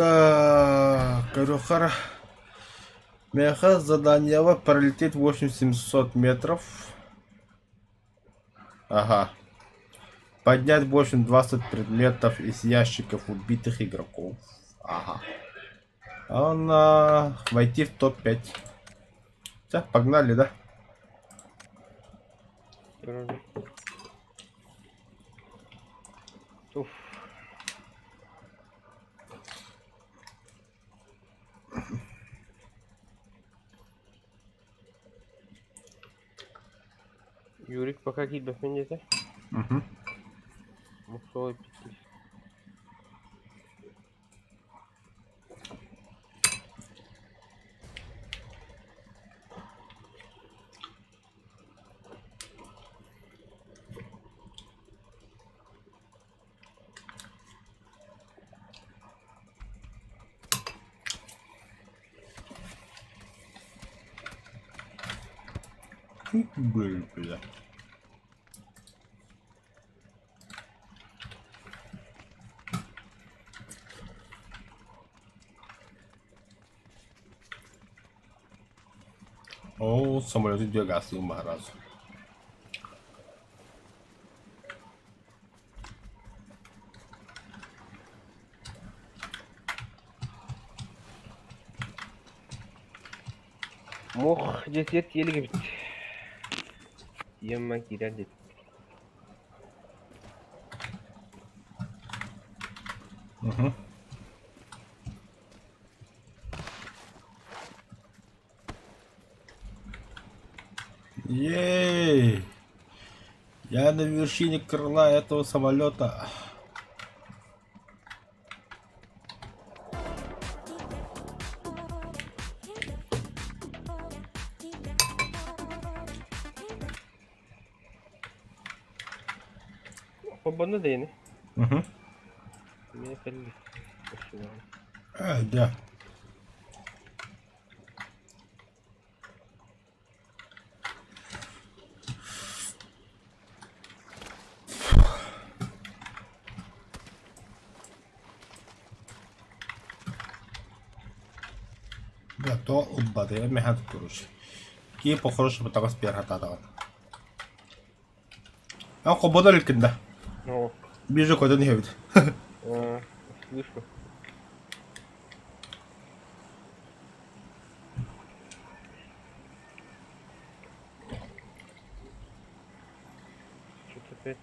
Так, көрүөххэ Миэхэ заданиеба пролететь 8700 метров. Ага. Поднять 8-20 предметов из ящиков убитых игроков. Ага. Она войти в топ-5. Все, погнали, да? Уф. Юрик пока киирбэппин диэтэ. Угу. Мусой эппиттии. Блин, бля. Оо, самолеты дьиэ маһараз. Муох дьиэтигэр тиэлик эбит. Ийэм маҥ киирэр диэбит. Угу. Ей! Я на вершине крыла этого самолета. Хобону да ини. Угу. Миэ кэлли. А, да. Да, то уббатыйа мэһэ короче. Киһи похоже таҕыс биэр хатаатаҕын. А хободор илкин да. О, Бирже көтөн иһэбит. а, слышу. Что-то опять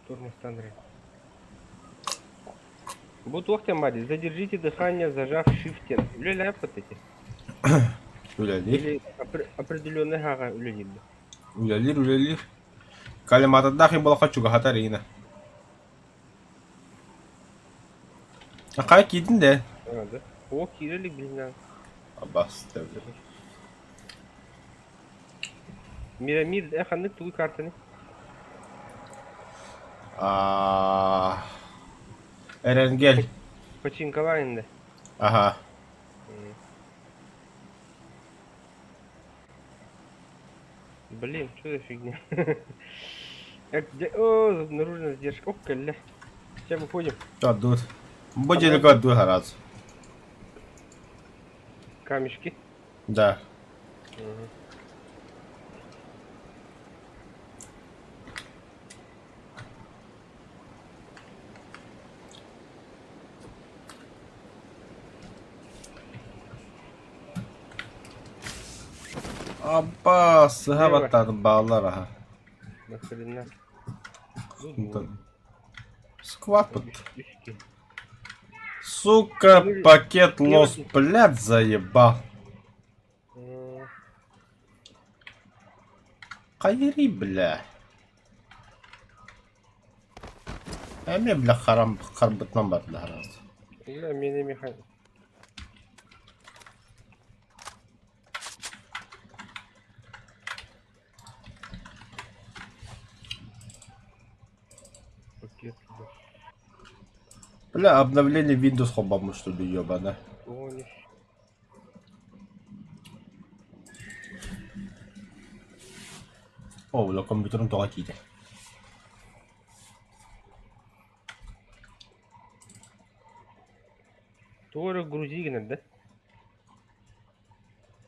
тормоз Андрей. Бу туох диэн баар Задержите дыхание, зажав шифтер. Үлэлээппит эти. Үлэлиир. Или определенный хаҕа үлэлиир. Үлэлиир, үлэлиир. Калиматардаах буолахха чугаһатар иинэ. Хайа киирдин да? А, да? О, киирэ илик билинэн. Абас Мирамир, э ханнык тугу картаны? А Эренгел. Починкалаан да. Ага. Блин, что за фигня? Где? О, обнаружена задержка. О, кэллэ. Сейчас выходим. Тут. Бу дьиэгэ дуһараз. Камешки. Да. Угу. Абба сыһа Лево. баттаатым бааллар аха. Нахрена. Сквад пыт. Сука, пакет лос, блядь, заебал. Хайри, бля. Эмиэ бля харам харбытынан барда араас. Бля, мини механик. Пакет лос. Бля, обновление Windows хоббаммыт что ли, ебана. Гонишь. О, бля, компьютерым тоҕо тиийдэ. Тугу эрэ грузи гынар да?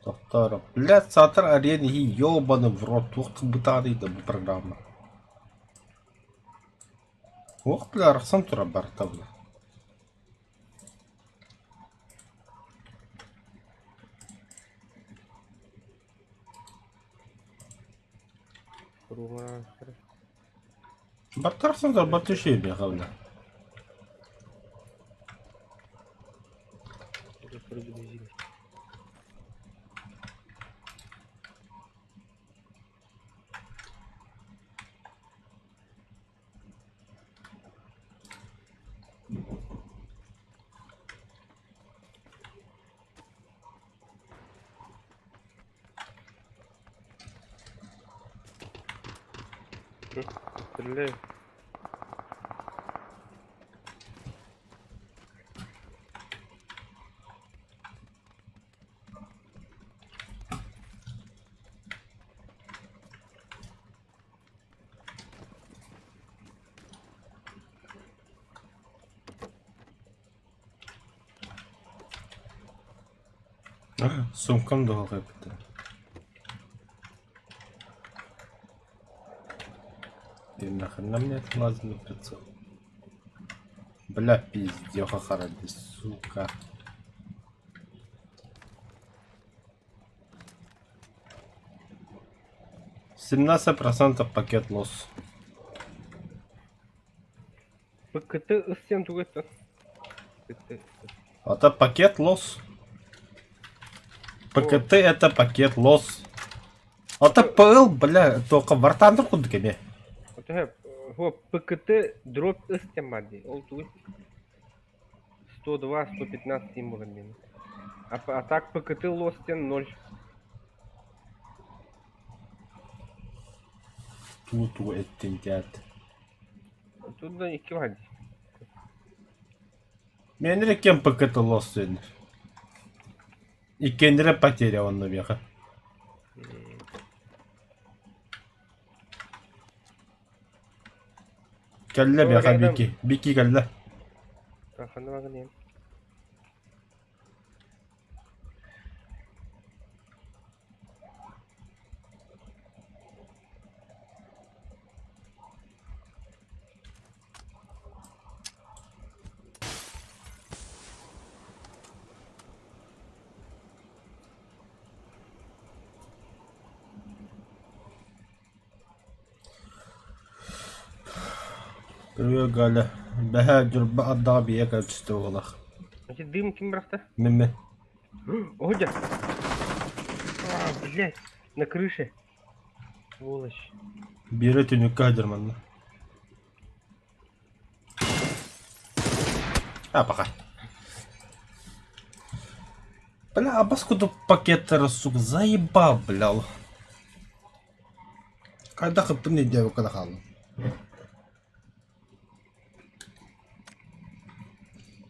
Тохтоор. Блядь, саатар арена иһи ёбаный в рот туох бытаарый да бу программа. Ох, бля, арахсан турар барыта бля. Барыта арахсан турар, барыта үчүгэй миэхэ бля. Стреляю. Сумкам дуһалҕайбыттар. И нахрена мне этот лазерный прицел? Бля, пиздеха хараби, сука. 17% пакет лосс. ПКТ ыс диэн тугу эттэн? ПКТ. Это пакет лосс. ПКТ это пакет лосс. Это ПЛ, бля, только вартандыр курдук эмиэ. Төһө һуо ПКТ дробь ыс диэн баар дии. Ол тугуй? 102, 115 символом мин. А так ПКТ лосс диэн 0. Туу-туу эттин дьээт. Тут да икки баар дии. Миэннэрэ кем ПКТ лосс диэн. Иккиэннэрэ потеря онно миэхэ. Кэллэ миэхэ Бики. Бики кэллэ. Ханна баран иһэн? Привет, Галя. Бэһээ Дьурба ардаҕа биэ көрүстэ уолах. Ити дым ким бырахта? Мин Оҕо А, блядь, на крыше. Сволочь. Биирэ түнүккэ сылдьар манна. А, пока. Бля, а баскуду пакеттары, сука, заебал, бля. Хайдах ыппын диэбиккэ да хааллым.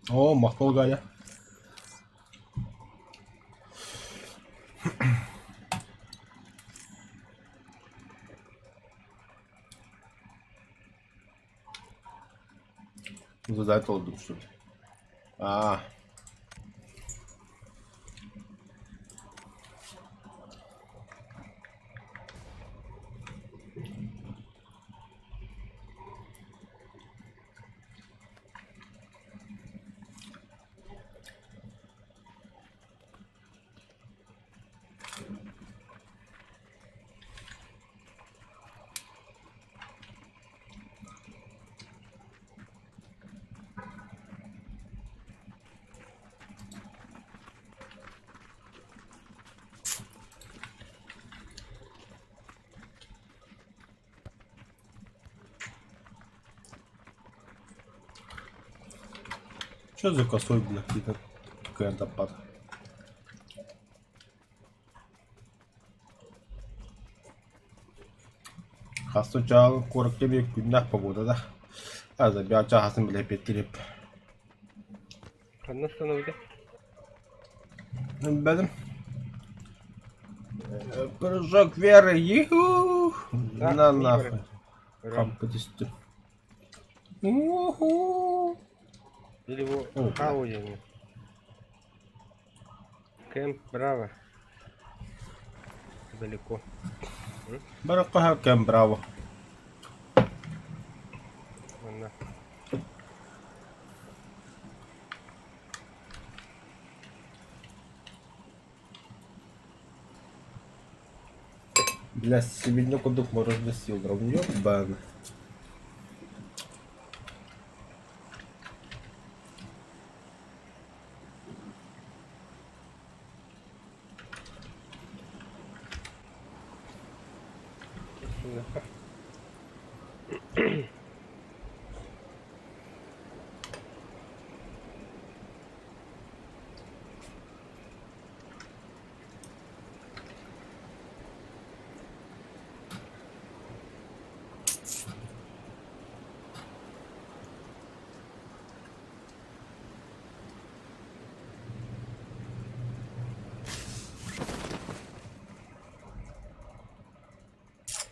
Оо, махтал Галя. Задать олдум что ли? А. Что за косой, бля, какие-то какая-то пад. Хас чаал куоракка биир күннээх погода да. Аза чааһасын билэ эппиэттирип. Ханна остановите? Билбэтим. Прыжок веры, иху! На нахуй. Хампы түстүм. Уху! Или его О, хау диэн. Кэмп Браво. Далеко. Барахха Кэмп Браво. Манна. Бля, сегодня курдук мороженое съел, ёбан.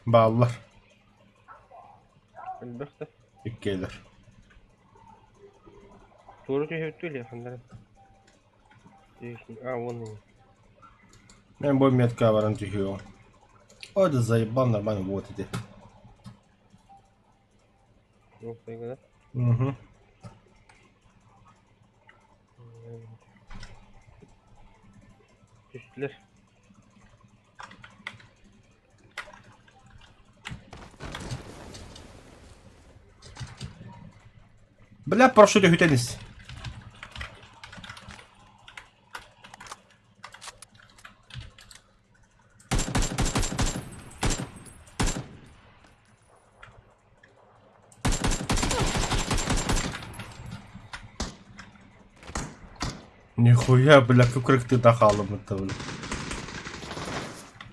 Бааллар. Элбэх да. Иккиэлэр. Туора түһүбүт или ханнара? А, вон они. Мен бу метка баран түһүөҕүм. Ой да заебал нормально вот иди. Ну, да? Угу. Түстүлэр. Бля, прошу түһүтэн ис. Нихуя, бля, как ты дахалым это, бля.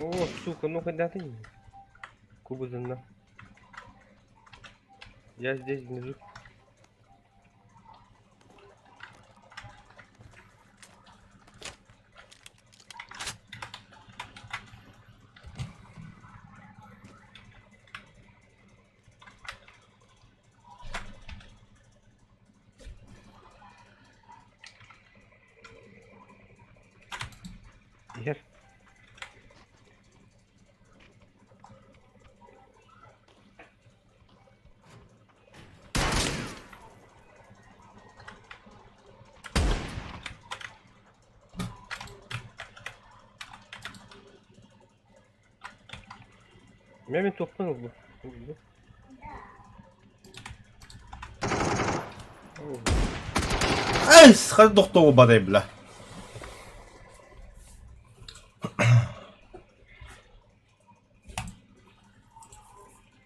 О, сука, ну когда ты? Кубызына. Я здесь внизу. Иһэр. Мин туохпун ылбыт. Эй, хас дохтоҕу барай, бля.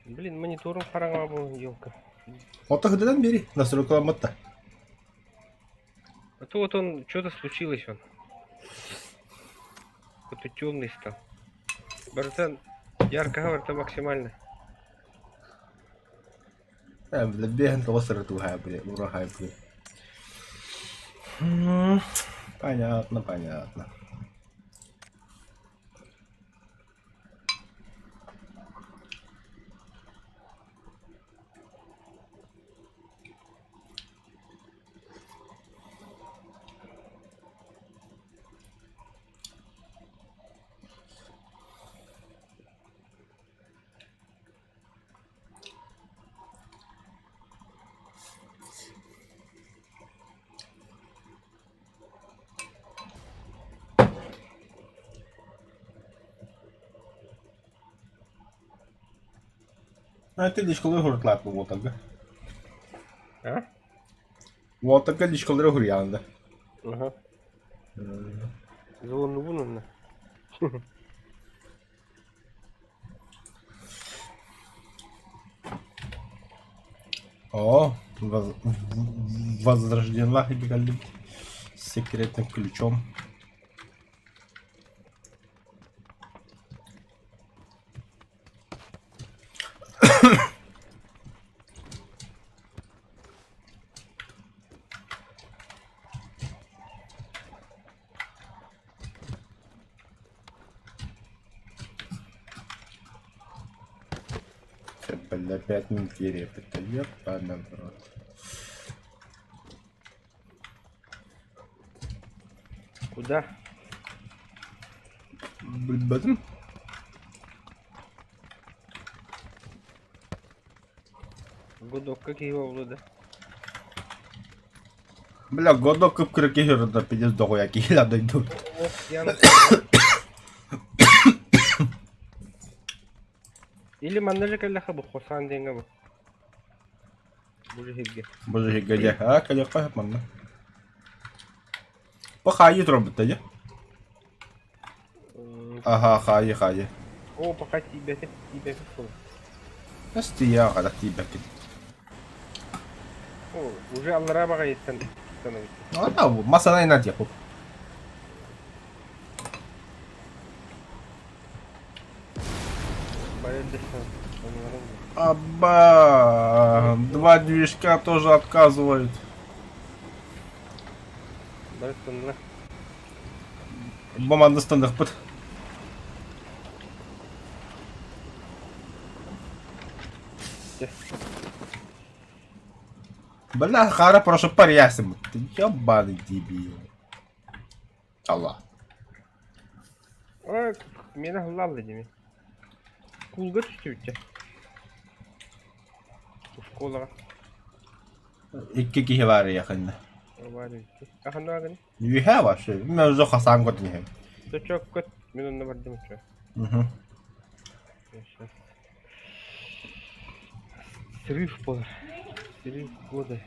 Блин, мониторум хараҥа буолан елка. Ото хыдынан бери, настройкаламматта. А то вот он, что-то случилось он. Какой-то темный стал. Братан, ярко говорит максимально. Э, бля, бehen тоҕо сырытыһаа, бля, ураһай, бля. Понятно, понятно. А ты лишкалары хурутлаат уотарга. А? Уотарга лишкалары хуруйаанда. Ага. Звоннубун онно. О, возрождена с секретным ключом. Бля, опять это ебаный в рот. Куда? Билбэтим. Гудокка киһи буолла да. Бля, годок кып-кыра киһи ырыта пиздец дохуя киһилэр дойду. Ох, я Или манна же кэллэхэ бу Хосан диэҥҥэ бу. Бу жиһиргэ. Бу жиһиргэ дьэ. А, кэлиэххэ сөп манна. Бу хаайыы турарбыт дьэ. Аха, хаайыы, хаайыы. О, пока тиийбэтим, тиийбэппит буолла. Астия, хата тиийбэккин. О, уже аллараа баҕайыттан становится. А, масана инна диэху. Аба, два движка тоже отказывают. Бу манна стандарпыт. Бля, хара прошу парясим. Ты ебаный дебил. Алла. Ой, миэнэ аһыллаалла дии Куулга түстүбүт Школаҕа. Икки киһи баар якынна. Баар эбит. Аханна гын. Үһэ вообще. Мен уже хасан көтөн иһэм. Төчөк көт. Мин онно бардым чө. Угу. Сейчас. Срыв буолар. Срыв года.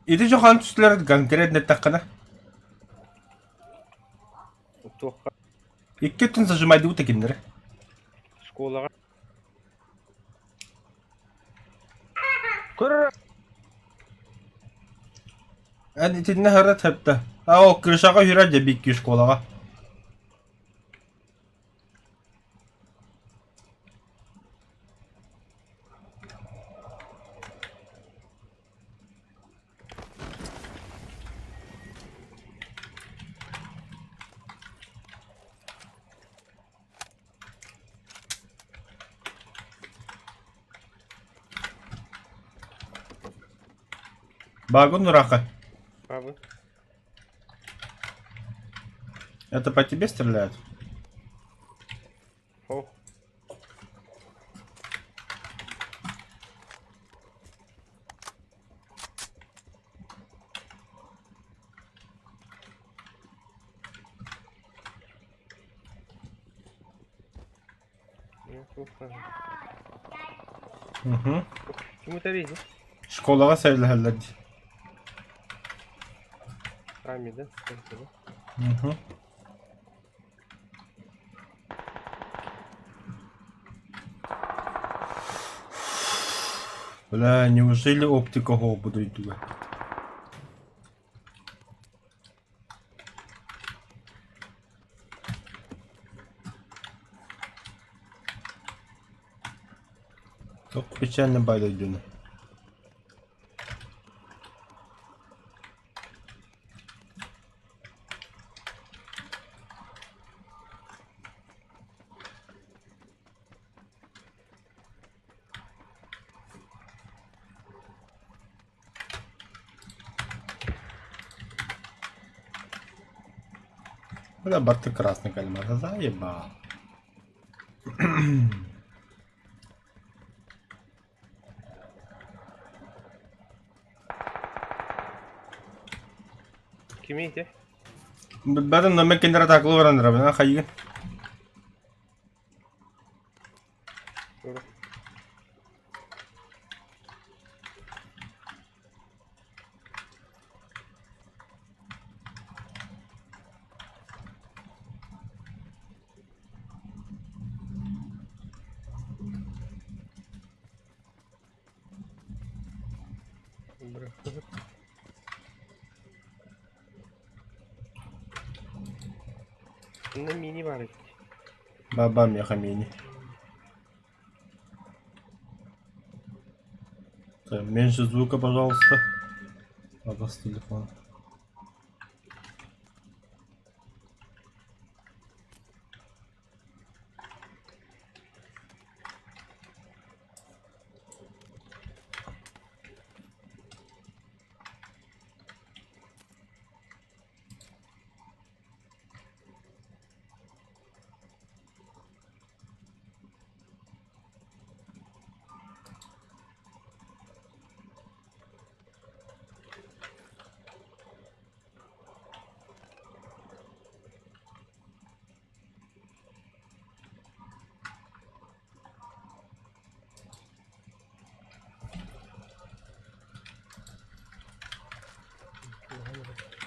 Ити дьохон түстүлэр конкретно эттэххинэ Туохха икки өттүн зажимайдыбыт кинилэри. школаҕа Көр Эн итиннэ хара тэптэ. А ол крышаҕа үһүрэр дьэ бикки школаҕа. Багун дурака. Бабы. Это по тебе стреляют? О. Угу. Ким это Школаҕа сэриилэһэллэр дии. Ами, да? Угу. Бля, неужели оптика буду дойдуга? Çok печально байдойдуну. Бля, барты красный кальмар, заебал. Кимий ити? Бәрін номер кендер атаклы баран рабына хайы. Онно мини баар эбит. Баба меха мини. Так, меньше звука, пожалуйста. Ага, с телефона.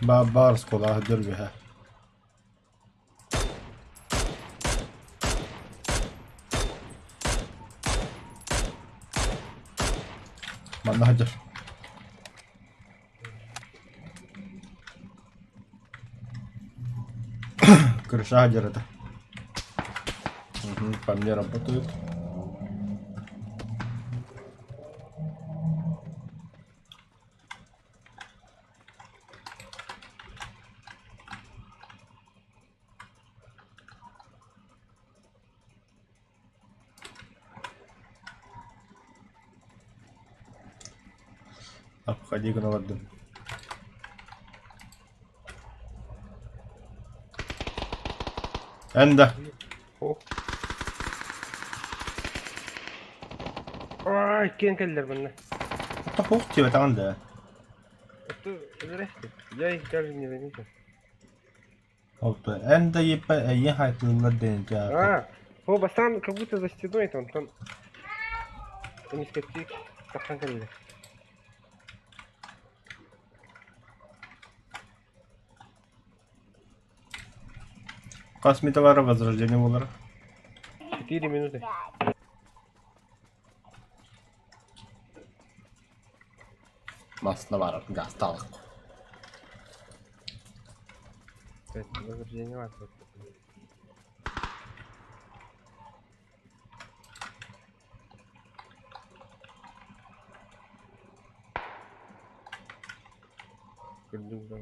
Баар оскуолаҕа сылдьар үөһэ. Манна сылдьар. Крыша сылдьар этэ. По мне работают. Обходи гына бардым. Эн да. О. Ай, киэн кэллэр манна. Ох диэбэтэҕин да. Это здрасте. Я их даже не заметил. Ол эн да еппэ эйиэ хайпыыллар диэн А, о, бастаан как будто за стеной там, там. Эмискэттик тахсан кэллэ. Хас металлара возрождение буолара? 4 минуты. Массына барар, гаастаалык. Возрождение бар. Көрдүм да.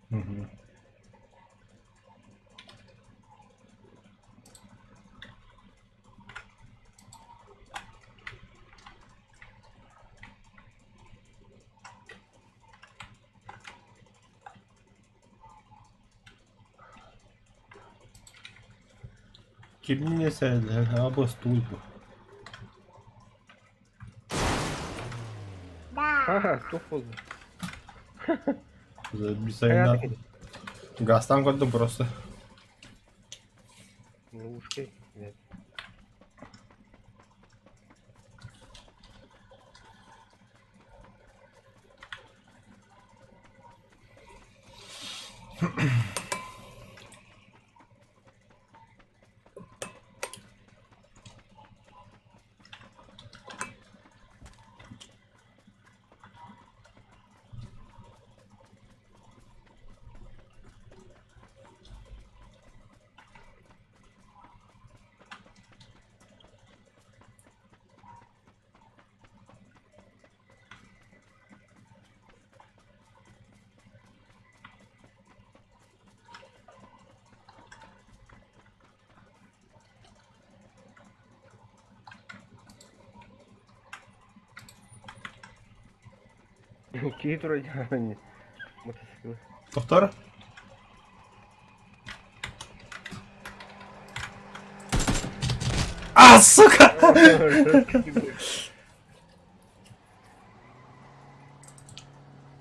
Мгм. Кимнине сэллэһэн аба стуйбу. Ха, туох буолла? Бисайна Газтан көрдүм просто. Ловушкой, блядь. Киһи турар мотоцикл. Доктор? А, сука!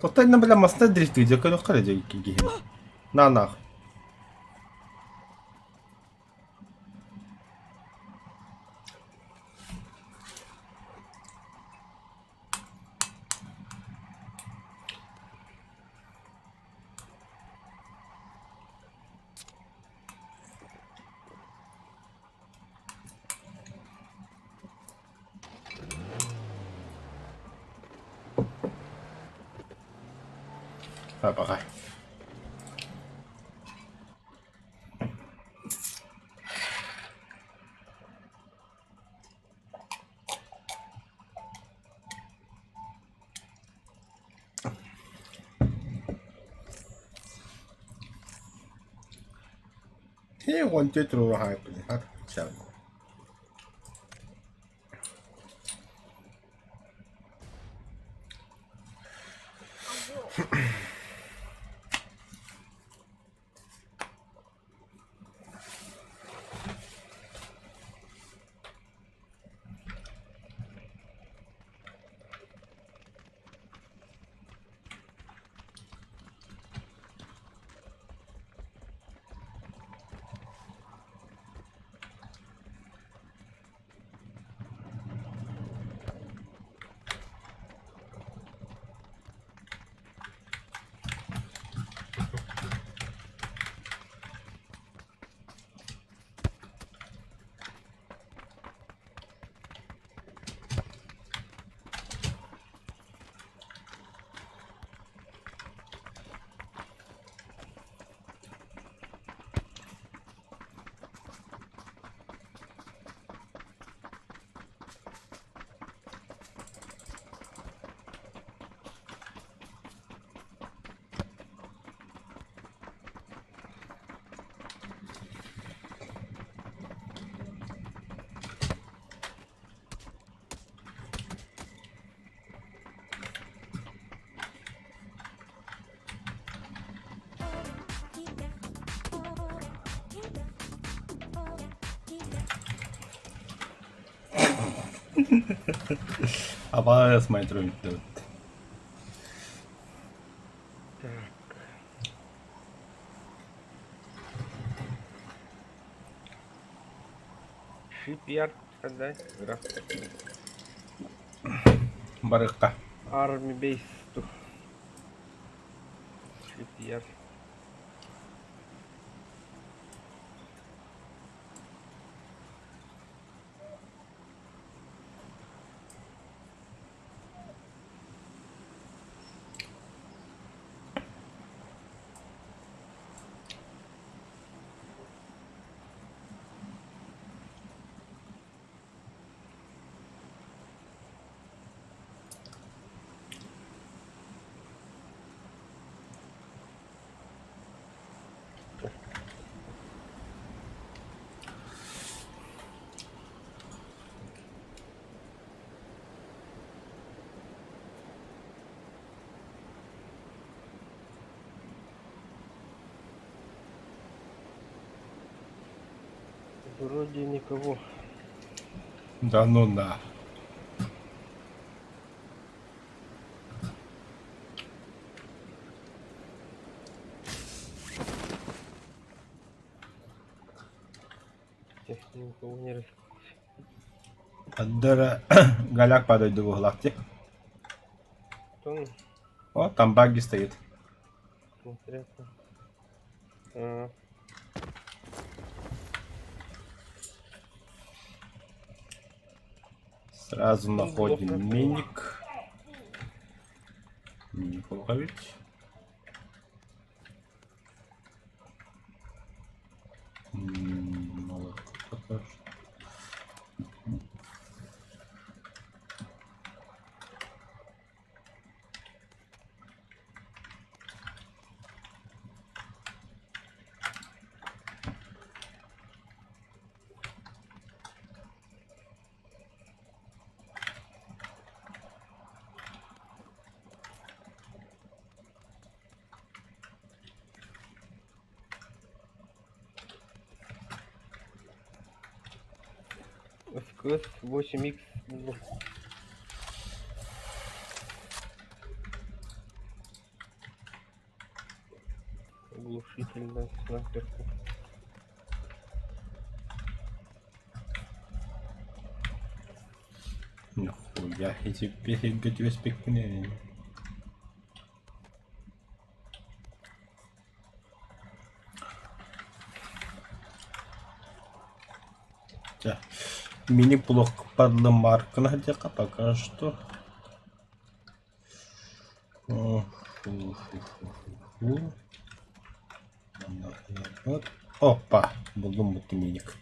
Тоттайна бля масна дрифт где көрөххө дьэ киһи. На нах. Пока. Hey, one, two, three, high, hot, Абаас майдырын Так. Shipyard тогда игра. Барыахха. Army Base ту. Shipyard. Вроде никого. Да ну на. Никого не раскрылся. Андера голяк падает до угла. Кто он? О, там багги стоит. Смотря. А, Сразу находим миник. Миник ловить. Мало пока что. СКС 8Х. Ну, Глушитель на снайперку. Нихуя, и теперь респектнее. Мини-блок подлымаркана где-то пока что. Фу-фу-фу-фу-фу. Опа, булдум бутты миник.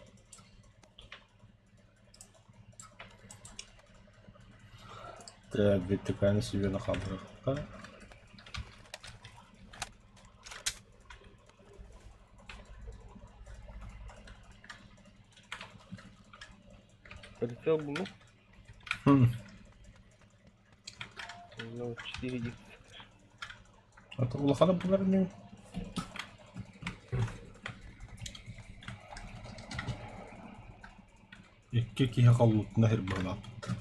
Так, вытыкаем себе на хабрах. Прицел был, Хм. ну, 4Х. Это улахана булар не. Икки киһи халлутuna хирбалааппыт.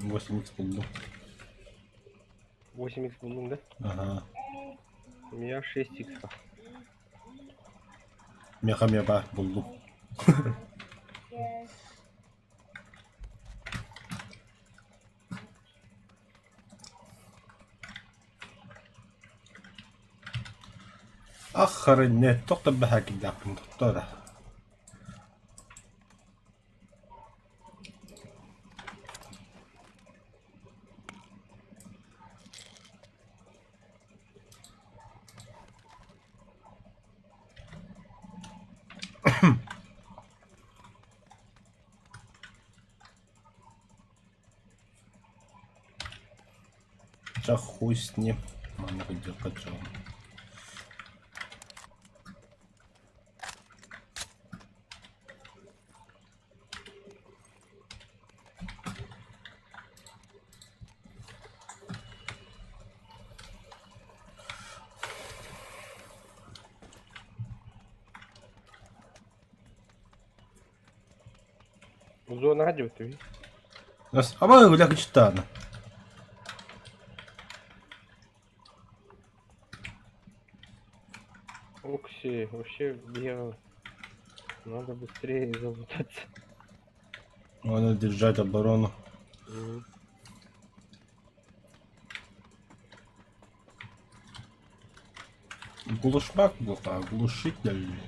8 х булду. 8х булдуҥ да? Ага. У меня 6х. Меха меба булдум. Охренеть, тоқта бэһээкийдээхпин тоттора. Ча хуй с ним. Манна кыдьыкка дьон. Зонаҕа дьыбыттыбый. Аба үлэ кычтаана. Окси, вообще бегал. Надо быстрее залутаться. Надо держать оборону. Мгм. Глушмак был, а глушитель.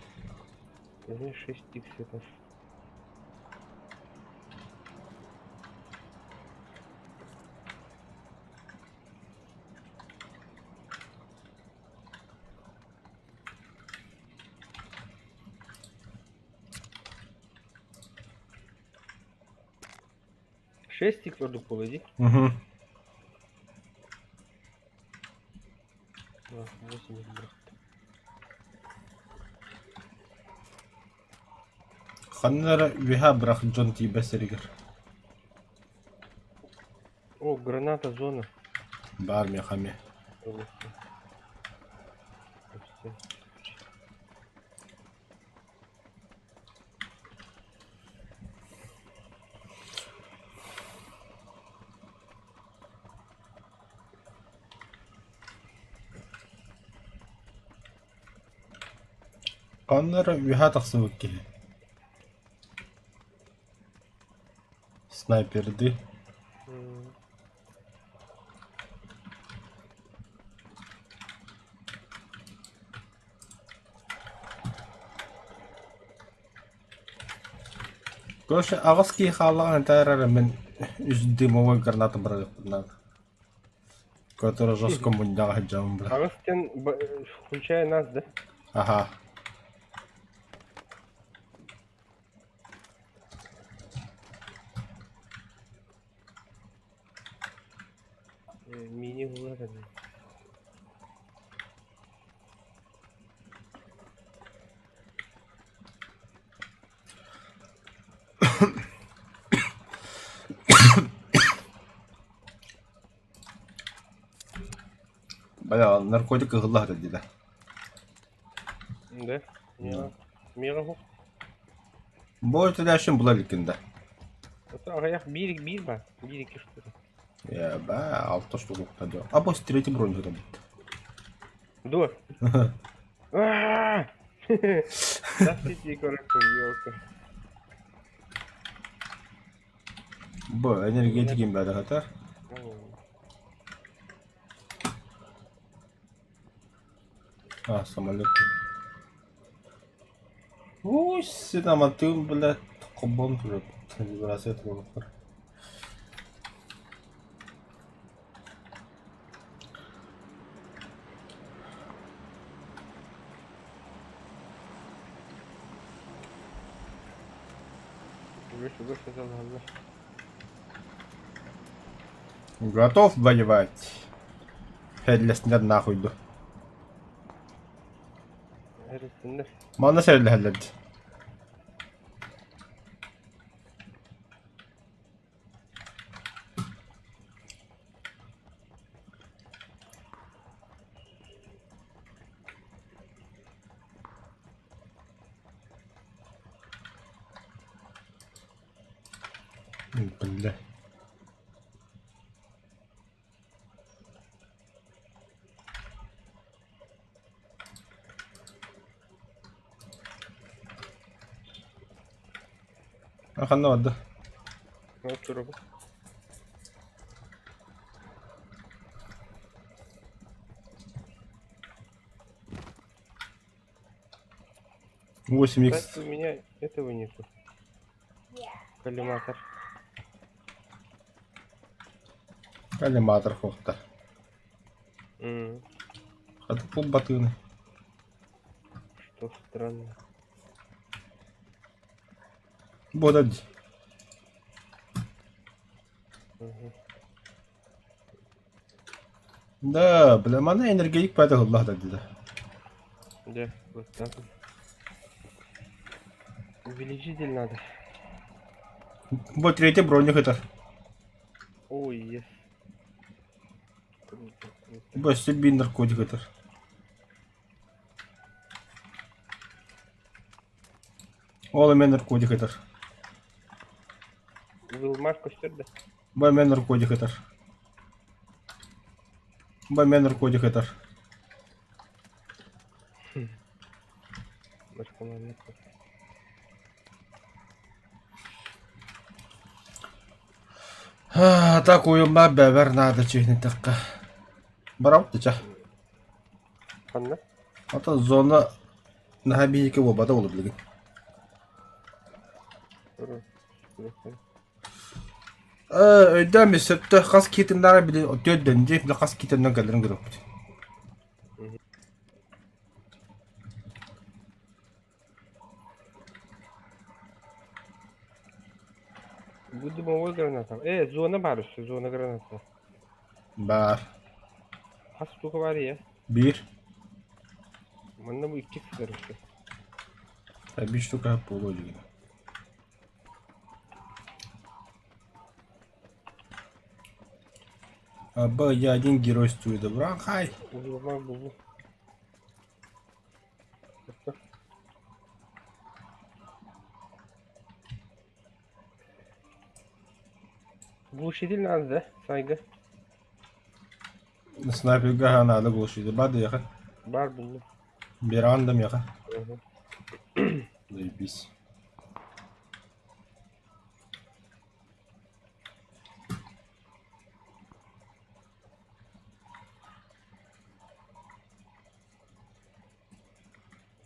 У меня 6 иксиков. Шесть икс ордук буолуо Угу. 8 брат. Ханна эрэ үөһэ бырах дьон тиийбэт сиригэр. О, граната зона. Баар миэхэ эмиэ. Ханна эрэ үөһэ тахсыбыт киһи. Снайпердыы. Короче, аҕыс киһи хааллаҕын этэ эрэ мин үс дымовой граната быраҕыахпын наада. Который жестко мунньаҕа сылдьабын бля. Аҕыс диэн включая нас, да? Аха. Мини булар ини. Бля, наркотик ыһылла сытар диэтэ. Да? Миэхэ миэхэ суох. Бу өтөлөөччүн була иликкин да. Это аҕыйах биир биир баар. Биир икки штука. Ээ, баа, алта штука дьо. А бу третий бронь сытабыт. Дуо? Аа! Здравствуйте, коротко, елка. Бу энергетик бәдәхәтәр. А, самолет. Ой, синаматым, блядь, кобон уже вибрация турар. Готов воевать? Хеллэснэр нахуй ду. Манна сэрэлэһэллэр дии. Бля. А ханна барда? 8 икс. Кстати, у меня этого нету. Коллиматор. Коллиматор хохта. Хата пул батыны. Что странно. Буолар дии. Мгм. Да, бля, манна энергетик пата ылла деді. Да, вот так вот. Увеличитель надо. Бу третий броник это. Ой, yes. Круто, круто. Бу өссө биир наркотик этэр. Ол эмэ наркотик этэр. Вилмар көстөр да. Бу эмэ наркотик этэр. Бу эмэ наркотик этэр. Наркоман. Так уйумма бэбэр наада чиһинэтэххэ. Барабыт дича. Ханна? Ата зона наһаа биһиэхэ буолбата буолуо билигин. Ээ, өйдөөн мин сөптөөх хас киһитиннээҕи били түөрт дии, били хас киһитинэн кэлэрин көрүөхпүт. Бу дымовой граната. Зона баар өссө, зона граната. Баар. Хас штука баар ийэ? Биир. Манна бу икки сытар өссө. Биир штука буолуо илигин. Б, я один геройствую добра. Хай. Уйулмак булду. Глушитель надо, да? Сайга. Снайперга надо глушитель. Бады яха. Бар булду. Берандам яха. Заебись.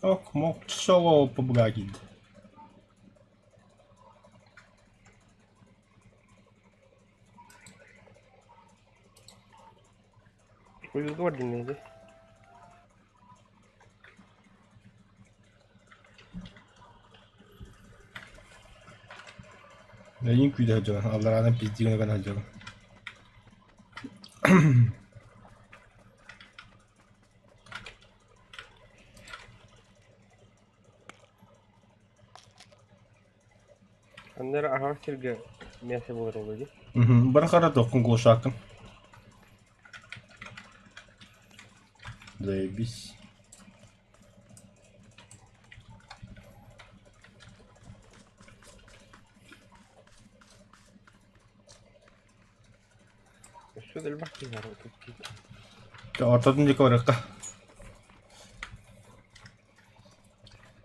Ок, мог соло побрагит. Уйулга бар диннеди. Эйин күүтэ сылдьабын, аллараанан пиздии гына гына сылдьабын. Аннары аһаҕас сиргэ мясо буолар ол дии. Бары хара тоххун глушакын. Заебись. Өссө да элбэх киһи баар Ортотун диэки барыахха.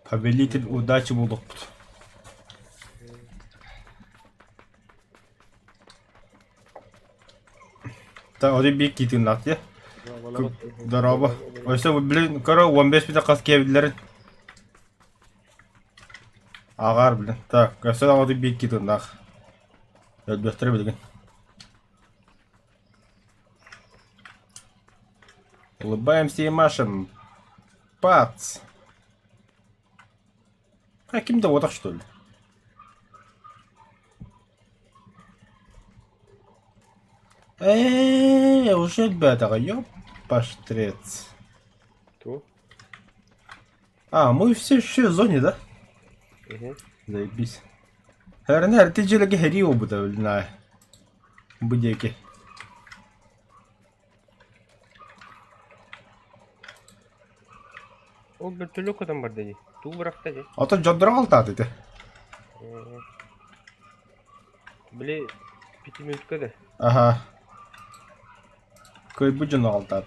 Повелитель удачи буолуохпут. Та оди биир киитиннаах дии. Здорово. Өссө блин, көрө 15 бүтэ хас киэбиллэрин. Аҕаар блин. Так, өссө оди биир киитиннаах. Өлбөхтөрө билигин. Улыбаемся и машем. Пац. А ким да вот что ли? Э, уже ребята, ёпаштрец. Кто? А, мы все еще в зоне, да? Угу. Заебись. Эрнер, ты же хери обута, на. Будеки. Ол бөртөлүк көтөн барда дии. Туу бырахта дии. А то дьонноро алтаат ити. Били пятиминутка да. Аха. Кыайбыт дьону алтаат.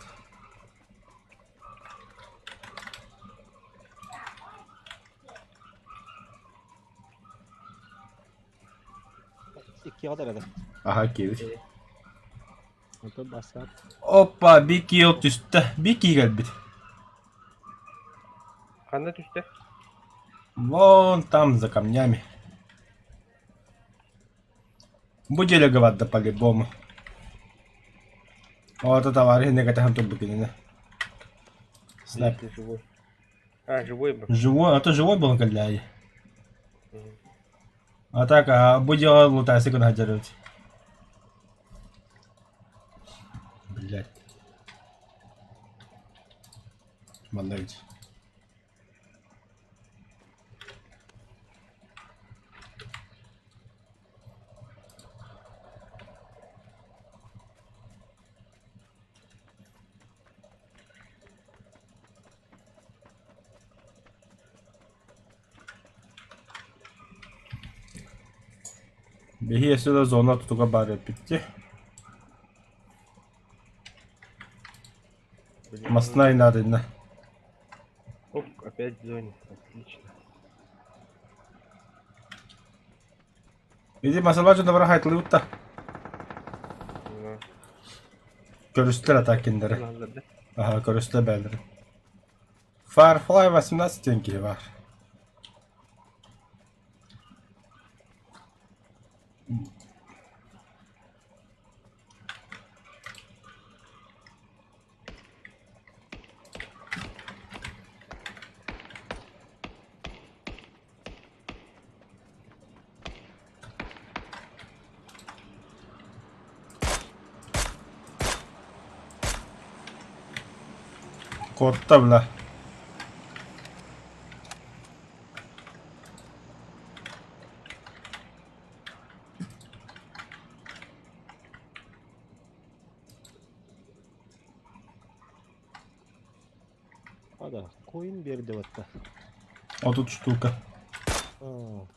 Икки оҕо эрэ. Аха киирбит. Онтон бассаап. Опа, Бики ол түстэ. Бики кэлбит. Ханна түстэ? Вон там, за камнями. Бу делега барда по-любому. О, это товарищ не катахан турбукинина. Снайп. Если живой. А, живой был. Живой, а то живой был когда А так, а бу дело лутайсы куда делать. Блять. Манна эбит. Биһи өссө да зона тутуга баар эппит дии. Блин, Маснай наадынна. Оп, опять в зоне. Отлично. Иди масалаачы добра хайтылыбыт да. Ну, Көрүстэр атаа кинилэри. надо, да? Аха, көрүстэ бээлэрин. Firefly 18 диэн киһи баар. Куотта бля. Ада, коин биэрдэ батта. 30 штука. Аа.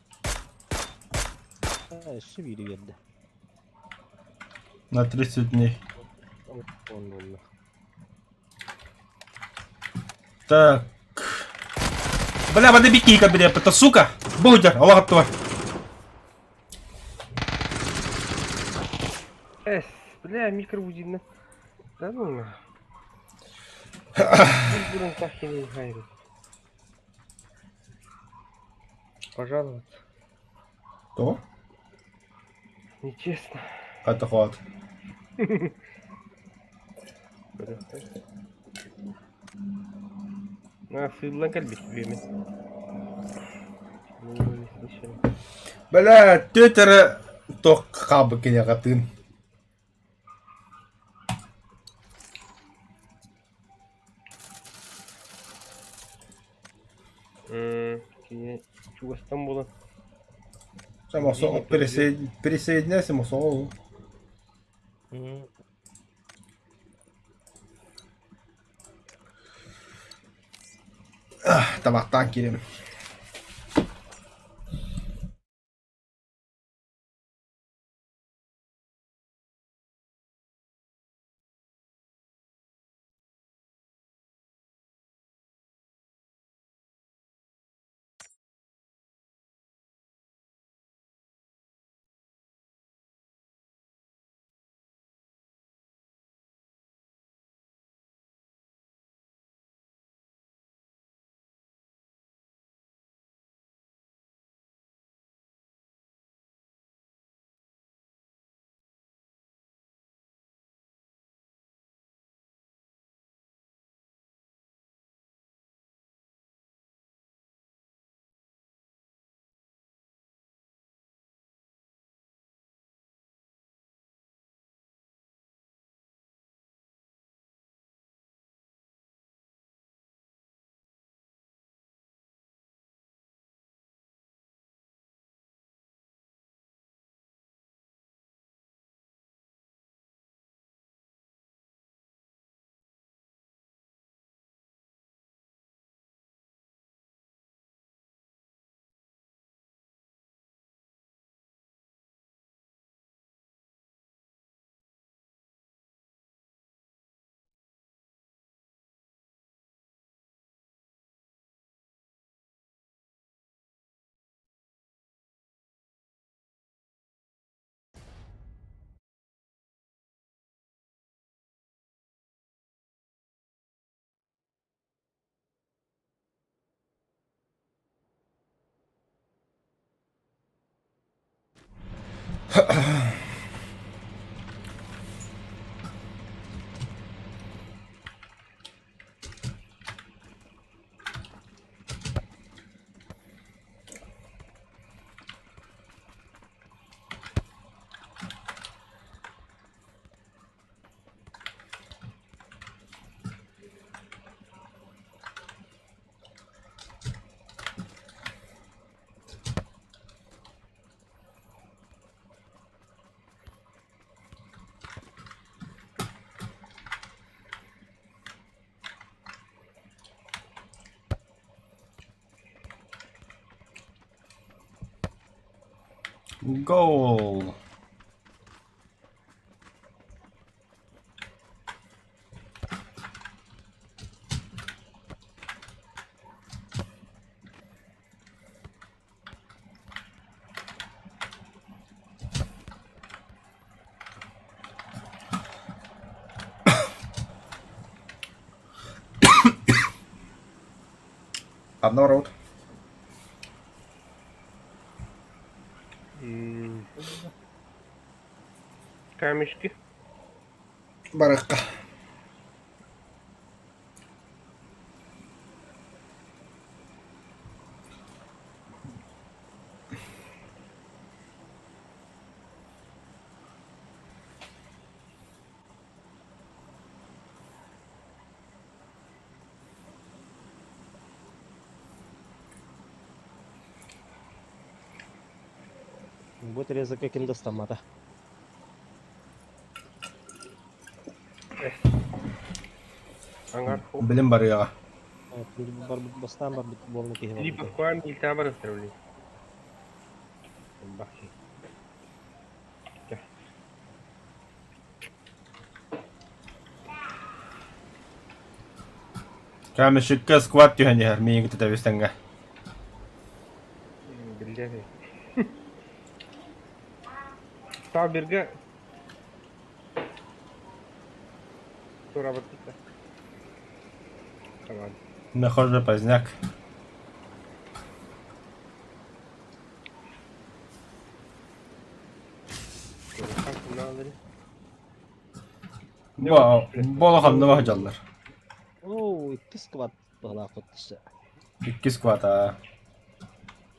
Өссө биири биэрдэ. На 30 дней. Он буолла. Так. Бля, воды бикика, бля, это сука! Будер, Аллах твой. Эс, бля, микробудильно. Да ну на. Бурун тахини хайрит. Пожаловаться. То? Нечестно. Это хват. На, сыдлан кэлбит время. Ну, не слышали. Бля, тетера тох хабы кинягатын. Кини чугастан буолан Само присоединяйся, мосол. Табақтан кирем. Гол! Одно рот. Камешки. Барыахха. Бу Терезака ким да ыстаммата. Аңар Билим барыаҕа. Барбыт бастаан барбыт буолна киһи Либо барбыта. куан илтаа барыстар Бахи. Камешикка сквад түһэн иһэр миигин тэбис тэҥҥэ. Биллэр. Табирга Тура Tamam. Нахожу поздняк. Бу ханна баһдьаллар. Оо, икки сквад быһалаах түстэ. Икки сквад аа.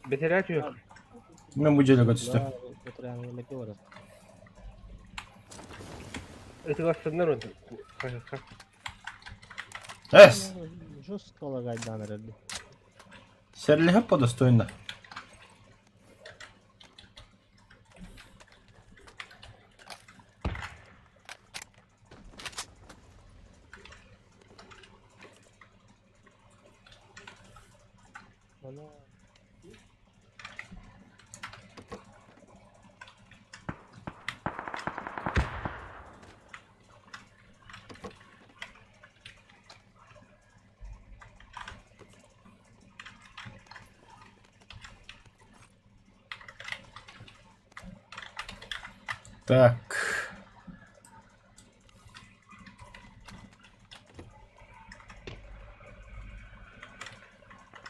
Бэтэрээ түһүөх. Мен бу дьиэлэргэ түстүм. Бэтэрээҥҥэ барар. Ытыгастыннар онтон. Хаһыха. Эс! Жестко лагайдаан эрэрди. Серлиһэ по достойно. Ана Так.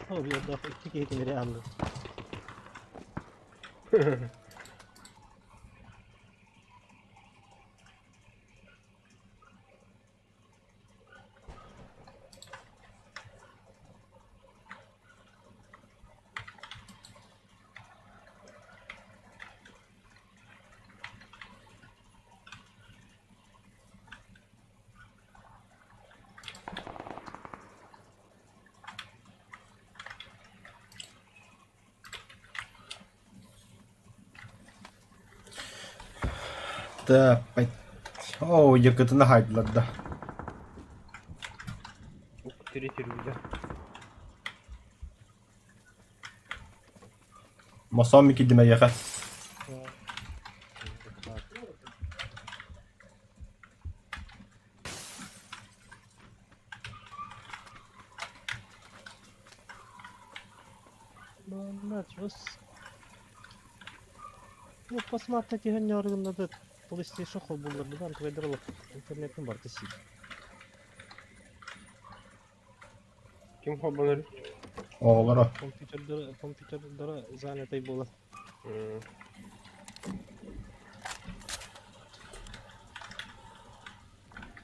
О, бьердаах икки киһитин реально. Так. Оо, якытына хайдылар да. Третий рюкзак. Мосом кидиме яха. Манна чус. Ну, посмотри, түһэн PlayStation холбууллар трейдер интернеттин барыта сиир. Ким холбонор? Оҕолоро. Компьютердара компьютердара занятай буолар.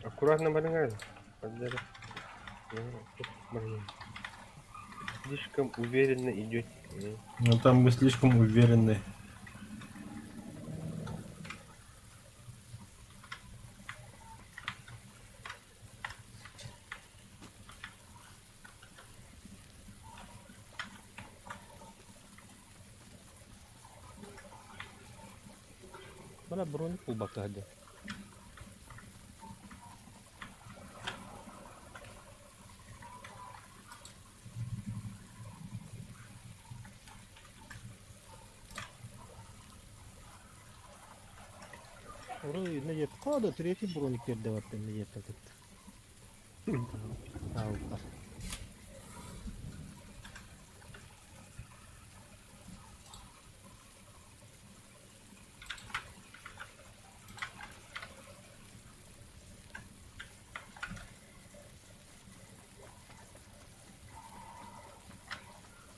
Аккуратно барыңар. Слишком уверенно идете. Ну там мы слишком уверены. Бара броник булбакка хадя. Орой инне диэт хоодо третий броник биэрдэ барда инне диэт кытта. Таалбар.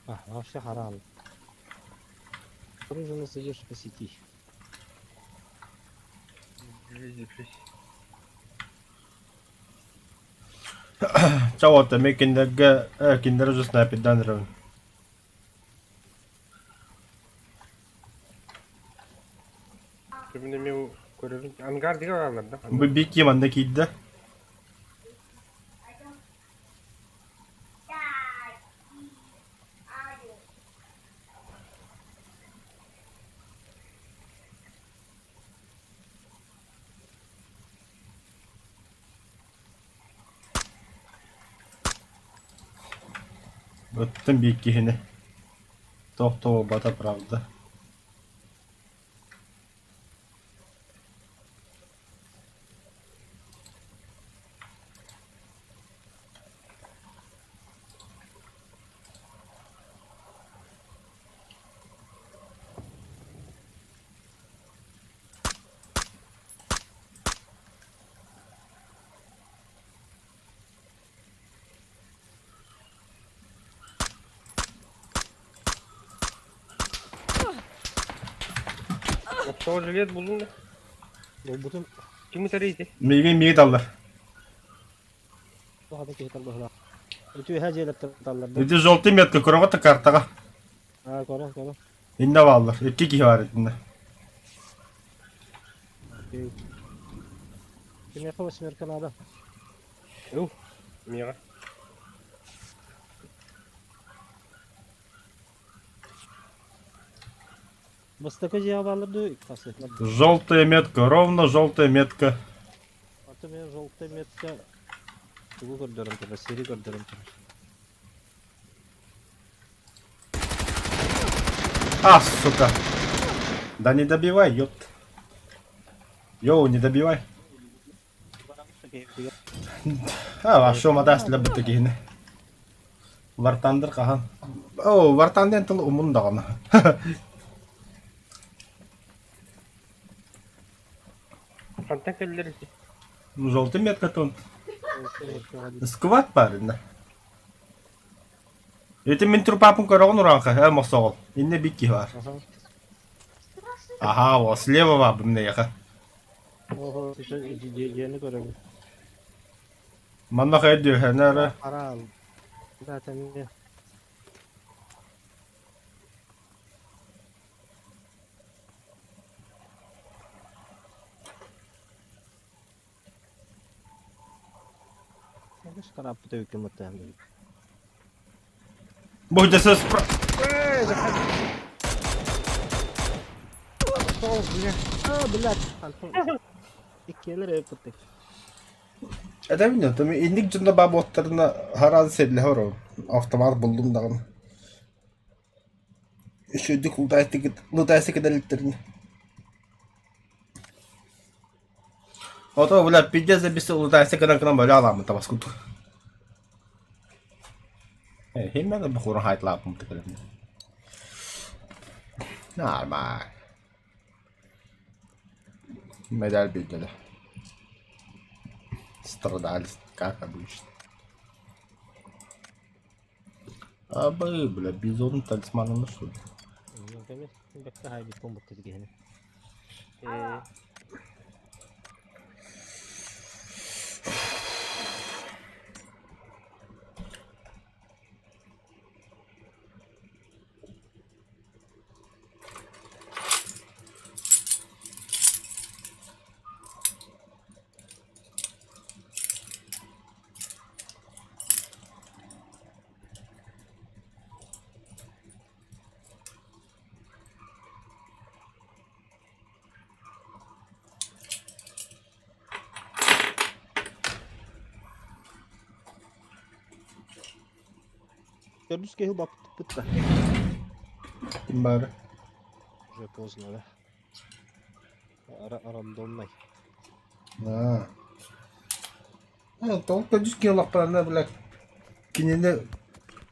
А, вообще харам. Обнаружена задержка сети. Чэ уолаттар мин кинилэргэ э, кинилэр уже снайпердаан эрэбин. Мин эмиэ көрөбүн. Ангар дигэ бааллар да? Бу Бикки манна киирдэ. Ыттым биир киһини. Туох да буолбата правда. Оччоҕо жилет буллуҥ да? Буолбутун Ким ытарый ити? Миигин миги таллар. туох да киһи талбыһылаах. Үтүөһэ дьиэлэртэн таллар да. Ити желтый метка көрөҕүт картаҕа. Аа, көрө, көрө. Иннэ бааллар. Икки киһи баар итиннэ. Окей. Кимиэхэ восьмерка надо? Ыл, миэхэ. Бастакы дьиэҕэ бааллар дуу, икки Желтая метка, ровно желтая метка. Аты мен желтая метка тугу көрдөрөн турар, сири көрдөрөн турар. А, сука. Да не добивай, ёпт. Йоу, не добивай. А, вообще матас лэббит киһини. Вартандыр хаһан. О, Вартан диэн тыл умун даҕаны. Хантан кэллэр ити? Желтый метка тон. Скват бар инна. Ити мин трупапын көрөҕүн ураанха, э мохсоҕол. Инне бик киһи бар. Аха, о, слева бар бимнеяха. Ого, дьиэни көрөбүн. Манна хайа дүөһэнэ эрэ. Хараал. Да, тэмиэ. Үгүс харааппыт эбиккин баттаһан билбит. Бу дьэ спра... Сол, бля. А, блядь, антон. Иккиэлэр эбиппит. Этэбин да, инник дьонно баа буоттарына хараан сэллэһэ олоробун. Автомат буллум даҕаны. Үчүгэйдик лутайсы кэдэлиттэрин. Ото, бля, пиздец забисы лутайсы гынан гынан бөлө аламмын табас курдук. Химмэ да бухурун хайтлааппын тыкылым. Нормально. Медаль билдилэр. Страдались, как обычно. Абы, бля, бизон талисманы нашел. Бэккэ хаайбыт буолбут киһини. Төрдүс киһи баппыт да. Ким баара? Уже поздно, да? Рандомнай. Аа. Ну, тоҕо көдьүс киһи блядь, кинини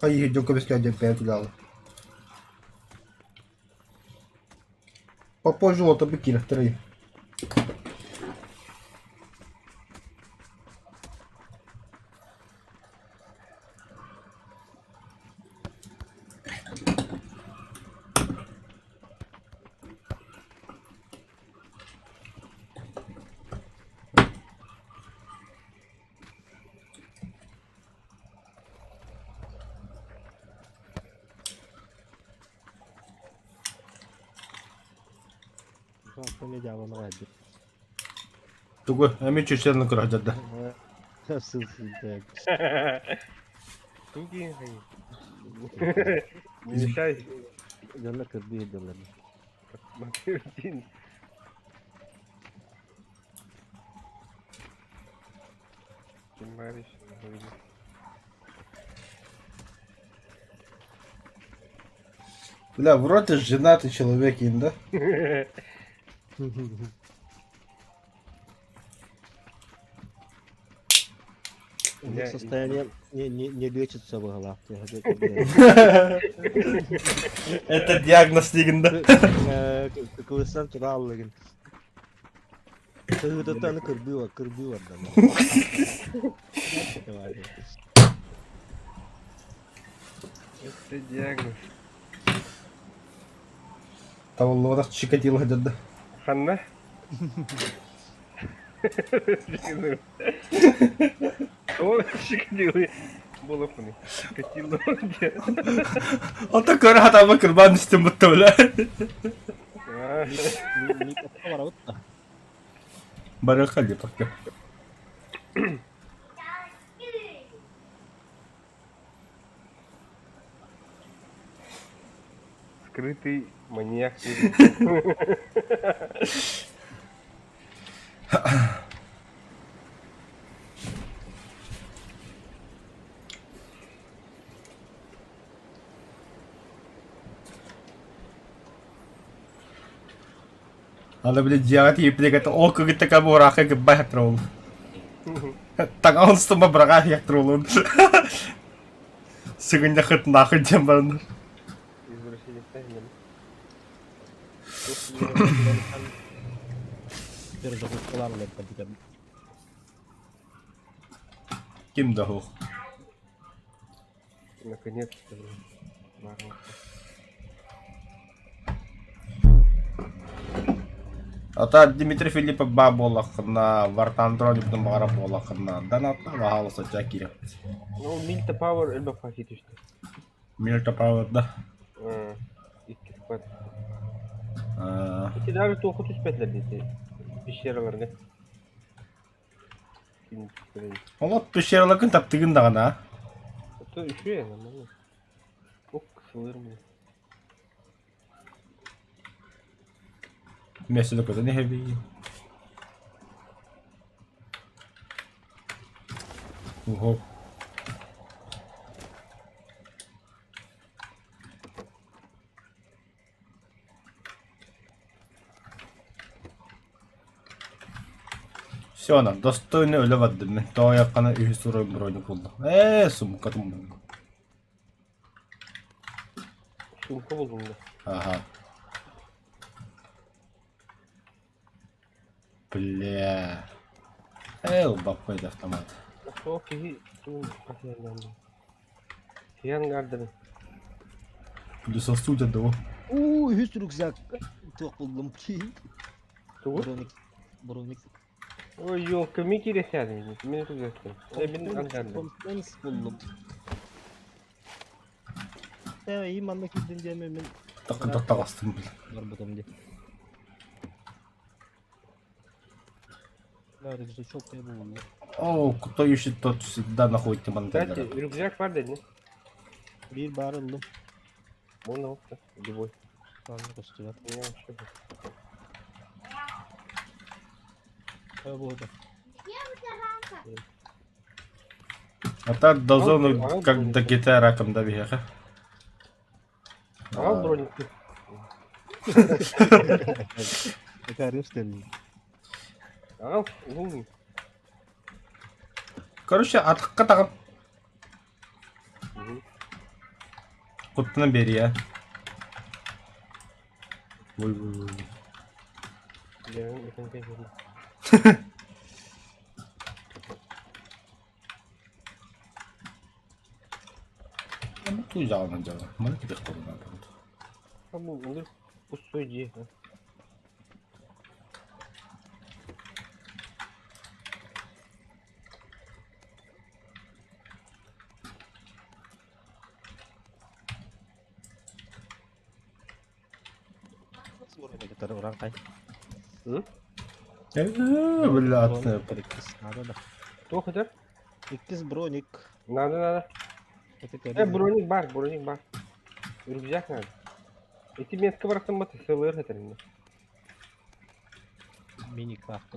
хайыһы дьон көмүскээн диэн бэйэ түлэҕэ. Попозже уолтарбыт киирэхтэрэй. Тугу эмиэ чүччэни көрө сылдьар да? Тугу Не мешай. Дьоннор кырбыы сылдьаллар. Бля, вроде женатый человек им, да? У состояние не, не, не лечится в головах. Это диагноз дигин да? Кылыстан тура аллыгын. Кыһыытыттан кырбыы кырбыы барда. Это диагноз. Табыллыбатах Чикатило сылдьар да? Ханна? О, Чикатило. Буолуохпунуй. Чикатило диэн. Ото көрө хатаабы кырбаан истин бутта бля. Барабыт да. Барыахха диэтэххэ. Скрытый маньяк. Аны били дьиэҕэ тиийбитигэр ол кыгыттака буораахы гыбба хатыролун. Таҥаһын устума быраҕа хатыролун. Сыгынньахыт нахуй диэн баран. Ким да суох. Наконец-то. Ата Дмитрий Филиппов баа буоллаххына, Вартан Дроневтан баҕара буоллаххына, донатна баһаалыста ча киирэ. Ну, Мильта Пауэр элбэх пакет түстэ. Мильта Пауэр да? Икки склад. Ити даже туоху түспэтилэр диэти пещераларга. Олох пещераларгын таптыгын даҕаны а? Это үчүгэй нормально. Ок, сылыр мне. Вместе көтөн иһэбий. Ого. Все, она достойный өлө бардым мин. Тоойоххона үһүс уруй броню буллум. Ээ, сумкатын буллум. Сумка булдум да. Ага. Бля. Эл, баппайд автомат. Сол киһи Киһи ангардарын. Плюс осудят да Уу, үһүс рюкзак туох буллум. Тугу? Броник. Броник. Ой, елка, ми кииресээтим. Мин рюкзактым. Э, мин ангардым. Компенс буллум. Э, и манна киирдин диэми мин Тақы таҕыстым бile. барбытым дии. Да, рюкзачок я буллум. О, кто ищет, тот всегда находит Кстати, монтажера. рюкзак бар дедин. Биир баар ыллым. Можно вот, любой. Ладно, көстүбэт. У меня вообще Э, буолда. А так до зоны, как до GTA раком добеха. Ага, броник. Это арыш. Аҕал, уһун. Короче, атахха таҕын. Куттанан биэриэ. Ой, ой, ой. Туйдаҕынан дьала. Маны кэтэх буолуна. Бу пустой дьиэ. Уран Бля, Надо, да. Туох этэр? Иккис броник. Надо, надо. Броник бар, броник бар. Рюкзак надо. Эти метка барахсан бат сылыр этэр. Мини-крафт.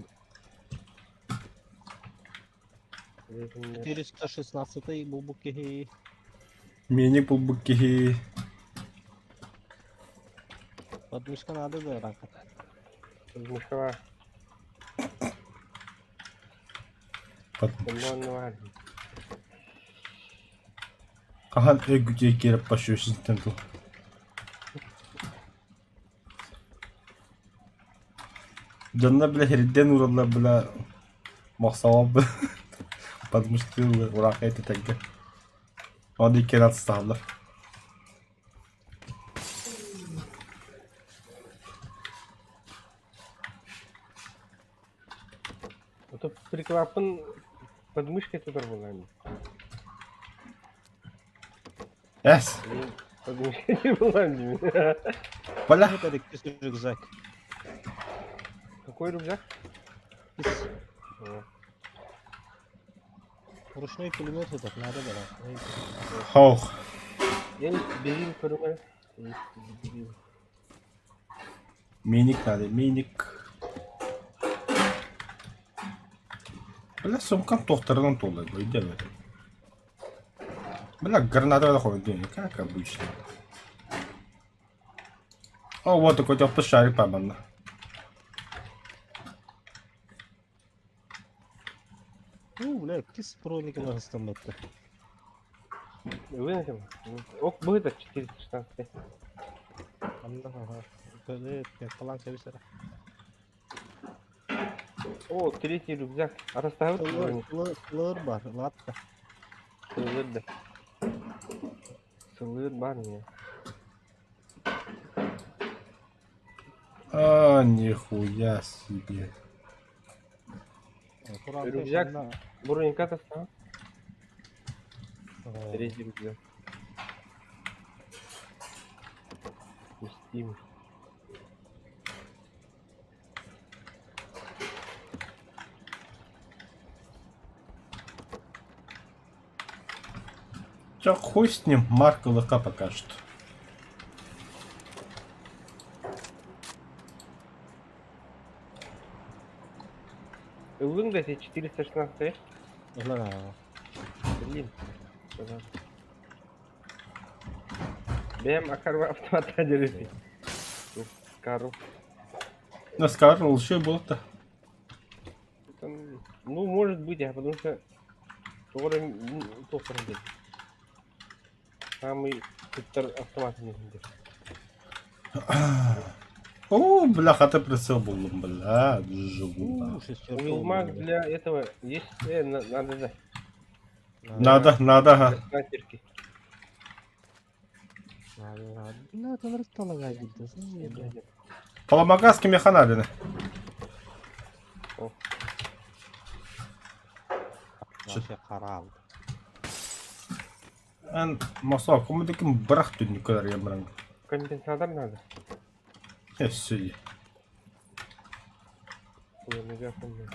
416 булбук киһи. Мини булбук киһи. Подмышка надо да рака. Подмышка. Подмышка. Хаһан өйгүтүө кииреп пошёсинтэн тыл. Дьонно бля хэрдэн ураллар бля мохсоҕол бля подмышкалар ураах этэтэргэ. Оны иккиэн атыстаһаллар. А то приклаппын подмышкой тутар буолаан. Эс! Подмышкой буолаан дии. Бля! Это иккис рюкзак. Какой рюкзак? Иккис. Ручной пулемет этот надо да. Хоох. Я бери көрүҥэр. Миник надо, миник. Бля, сумкам туохтарынан туолла, өйдөөбөт. Бля, граната хойдуй, как обычно. О, вот такой тёплый шарик паманна. Ну, бля, иккис броник ылаһыстаммытта. Вынесем. Ок, будет 416. Анна, ага. Калан кэбисэрэ. О, третий рюкзак. А расставить броник? Лыр бар, ладно. Сылыр да. Сылыр бар не. А, нихуя себе. Рюкзак. Броника таста. Третий рюкзак. Пустим. Чё, хуй с ним, марка ЛК пока что. Ыллыҥ да 416. Ла. Блин. Бэм акарва автомата деревья. Кару. На скажу, лучше было-то. Там, ну, может быть, а потому что тоже тоқтар деді. Самый туттар автомат не О, бля, хата прицел был, бля, живу. Уилмак для этого есть, надо, да. Надо, надо, ага. Для снайперки. Надо, надо. Бля, это располагай, Поломагаски механадины. Вообще харал. Эн, масо, кому таким брах тут никуда я брал. Компенсатор надо. Все. Ой, мегафон.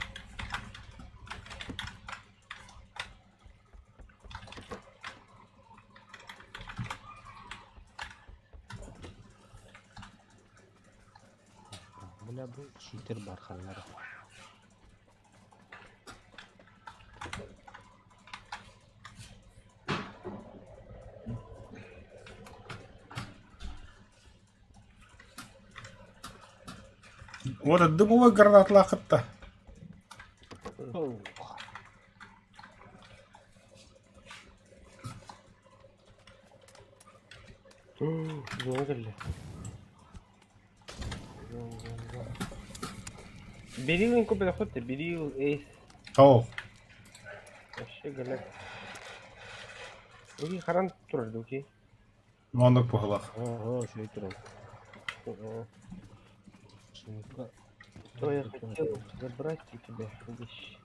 Бля, бу читер бар ханнар. Вот дымовой гранатлаахытта. Зона кэллэ. Берил купил Берил, Эйс. О. Вообще галяк. Уки харан турар дуки. Оннук быһыылаах. Ага, үчүгэй турар. Что я хотел забрать у тебя вещи.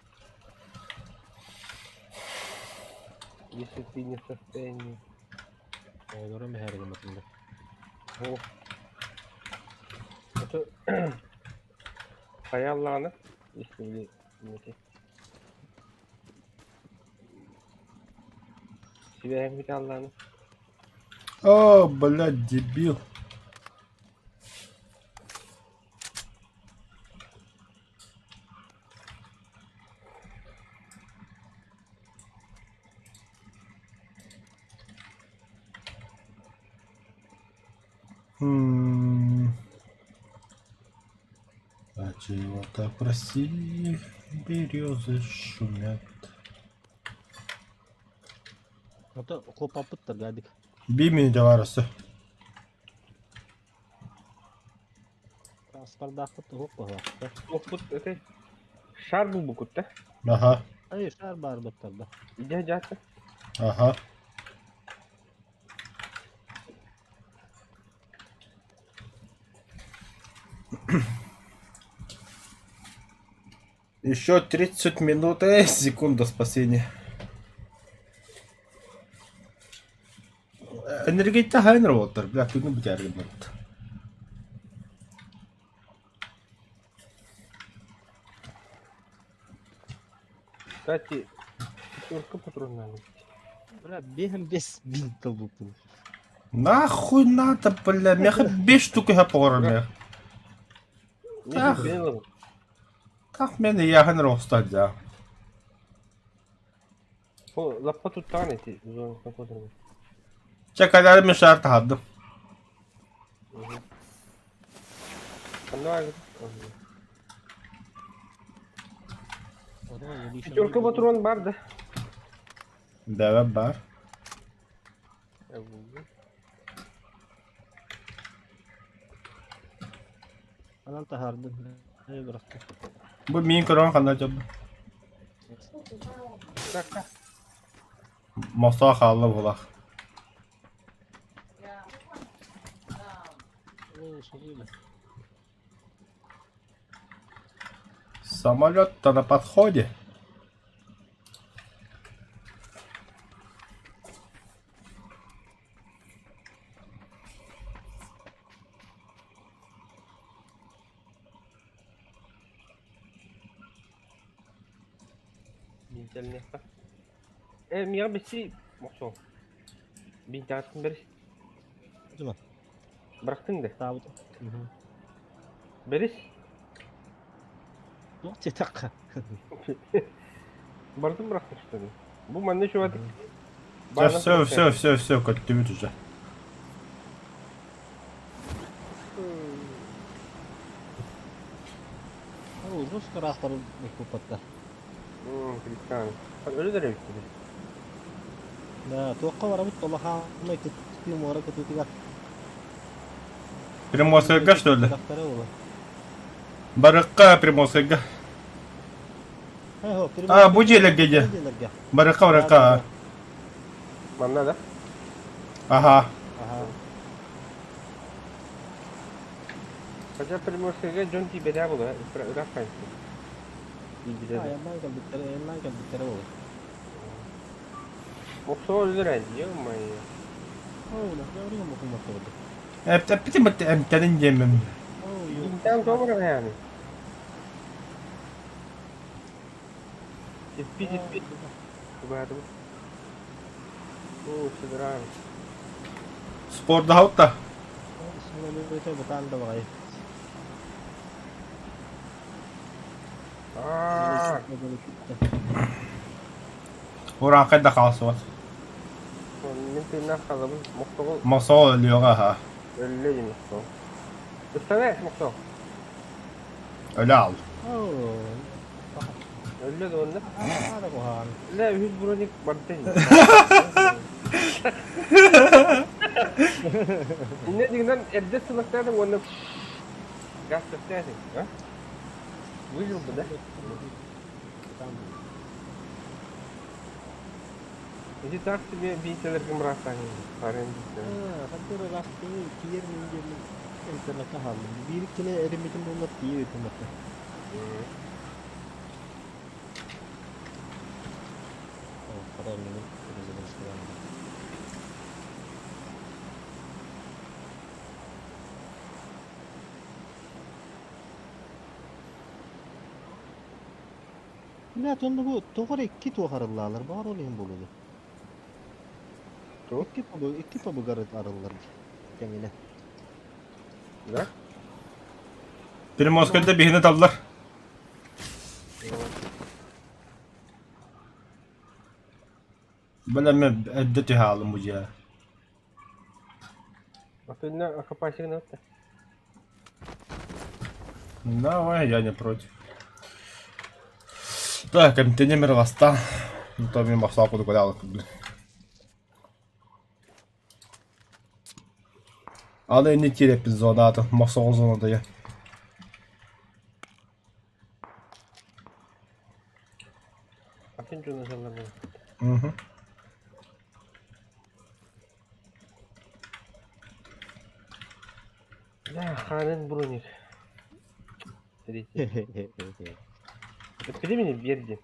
Если ты не в состоянии. Оҕолорум эһээри гыммытым О. Это хайаллаҕына, если вы не Сибээһин бүтэ О, блядь, дебил. М. А чего так в России березы шумят? Ото куоппаппыттар гадик. Бии минуталар өссө. Транспордаахпыт уһук быһылаахтар. Оппут это шар булбукут да? Аха, Ай, шар баар баттар да. Иде жааты. аха. Еще 30 минут, секунд до спасения. Энергетика хайнер уолаттар, бля, күнү бүтээргин барбыт. Кстати, пятерка патрон надо. Бля, биэһэн биэс бинт ылбыппын. Нахуй надо, бля, меха беш штука хаппоҕор мех. Ах. Так мен яхын ростар дя. Лаппа туттаҕын эти зона патроны. Чэ калары мен шар таһардым. Ханна Пятерка патрон бар да? Бэбэ бар. Анан таһаардым. Эй, бырахтым. Бу миин көрөн ханна дьолло. Так, так. Мосоо хаалла буолах. Самолет-то на подходе. Биинтэлниэххэ. Э, миэхэ бисси мохсуом. Биинтэҕиттэн бэрис. Дьума. Бырахтыҥ да? Таабыт. Бэрис. Туох диэтэххэ. Барытын бырахтыҥ что ли? Бу манна үчүгэйдик. Все, все, все, все, все, көттүбүт уже. Ол жестко ыраахтары куппаттар. Христиан. Өлө да эбит. Да, туохха барабыт улахаамай кытыы муора кытыытыгар. Приморскайга что ли? Ыраахтары буолар. Барыкка Приморскайга. А, бу дьиэлэргэ дьэ. Дьиэлэргэ. Барыкка, барыкка. Манна да? Аха. Аха. Хотя Приморскайга дьон тиийбэтэ буолуо, ыраах хайысха. Тиийбитэ да. Айаннаан кэлбиттэрэ, айаннаан кэлбиттэрэ буолуо. Мохсоҕо өлөр ээ, ё-моё. Оо, наһаа мохумматтар. Эптеппитим эмтэнин диэммин. Оо, Бинтэн тоҕо yani. Иппит иппит. Убаатыбыт. Оо, сыдыраан. Спордаһаут да. Самолеты бытаан да баҕайы. Аа, Ураанхай да хаалсыбат. мин тыыннаах хаалабын. Мохсоҕол Мохсоҕол өлүөҕэ аха. өллө дии мохсоҕол. Ыстана мохсоҕол. Өлө ал. Өллө да онно. Аана куһаҕан. Лэ үһүс броник барда ини. Иннэ дигинэн эрдэ сылыктаатым уонна газ сөптөөтүм. А? Выжил бы, да? Иди так себе биитэлэргин бырааттааҥ парень Хантыр ыраахтыы тиийэр мин диэммин интернекка хааллым. Биир кини эриммитим буоллар тиийэ ыытым этэ. Хара мини Блядь, онно бу тоҕо эрэ икки туох арыллаалар, баҕар ол иһин буолуо дуу. Туох? Икки тобугар арыллар тэҥинэ. Да? Приморскайда биһини таллар. Бэлэми эрдэ түһэ хаалым бу дьиэ. Атынна окопасигын отта. Давай, я не против. Так, контейнер ласта. Ну то мимо саку догадалась, блин. Аны не тереппин зоната, мохсоҕол зоната я. Атын дьону саллар Угу. Да, ханын броник. Третий. Өткөдө мени берди.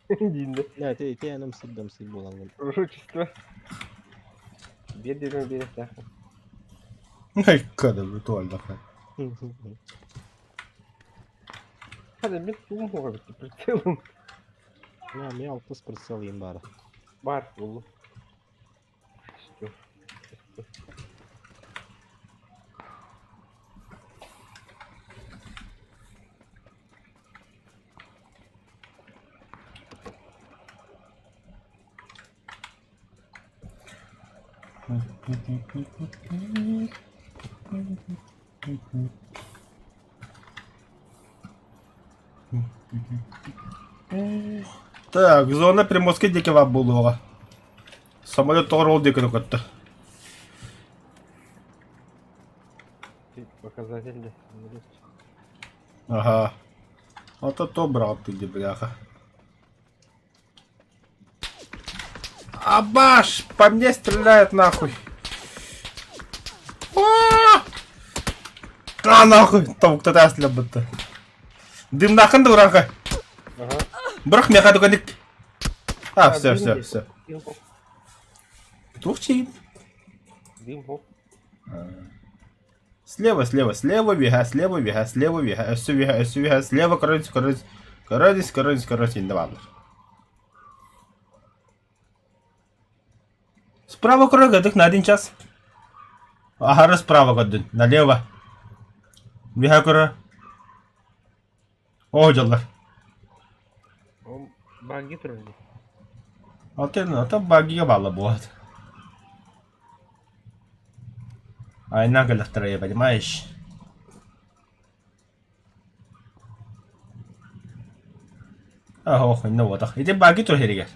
Диинде. Да, ты ты анам сырдам сыр буолаҥҥын. Пророчество. Берден берехтаахпын. Када виртуально. Хада мен тугум хуга битти прицелым. Я мен алтыс прицел им бары. Бар болу. Что? Так, зона Приморской диэки баар буолуоҕа. Самолет тоҕо ол диэки көттө. Показатель да. Ага. Вот это брат ты, бляха. Абаш! По мне стреляет нахуй! А! А нахуй! Тобуктата будто. Дым нахын да ураха. Ага. Бырах меха дуганик. А, все, все, все. Дым хоп. Тух чейин. Дым хоп. Слева, слева, слева, вига, слева, вига, слева, вига, өссө вига, өссө вига, слева, короче, короче, короче, короче, короче, инде бааллар. Справа көрөгөдүк на один час. Аһары справа көрдүн, налево. Вига көрө. Оо дьоллор. Ол баги турар дии. Атын, атын багига баалла буолат. Айна кэлэхтэрэ, понимаешь? Ох, инна буотах. Ити баги тур иһигэр.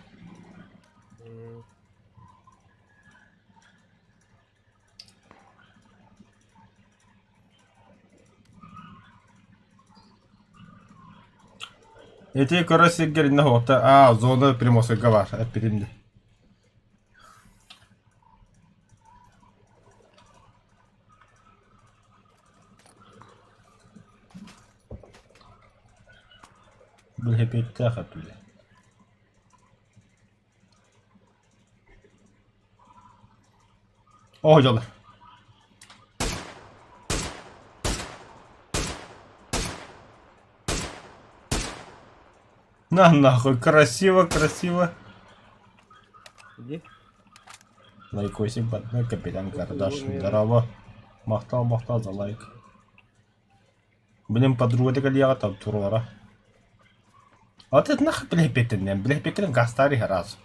Ити көрө сиргэр инна хуота. Аа, зона Приморскайга баар, эппитим дии. Билэпиэттээх этилэр. Оо дьоло. На нахуй, красиво, красиво. Иди. Лайкосик батна, капитан Кардаш. Здорово. Махтал, махтал за лайк. Блин, подруга кэлиэҕэ там туруора. А ты нахуй билэпиэтинэн, билэпиэтинэн гастари раз.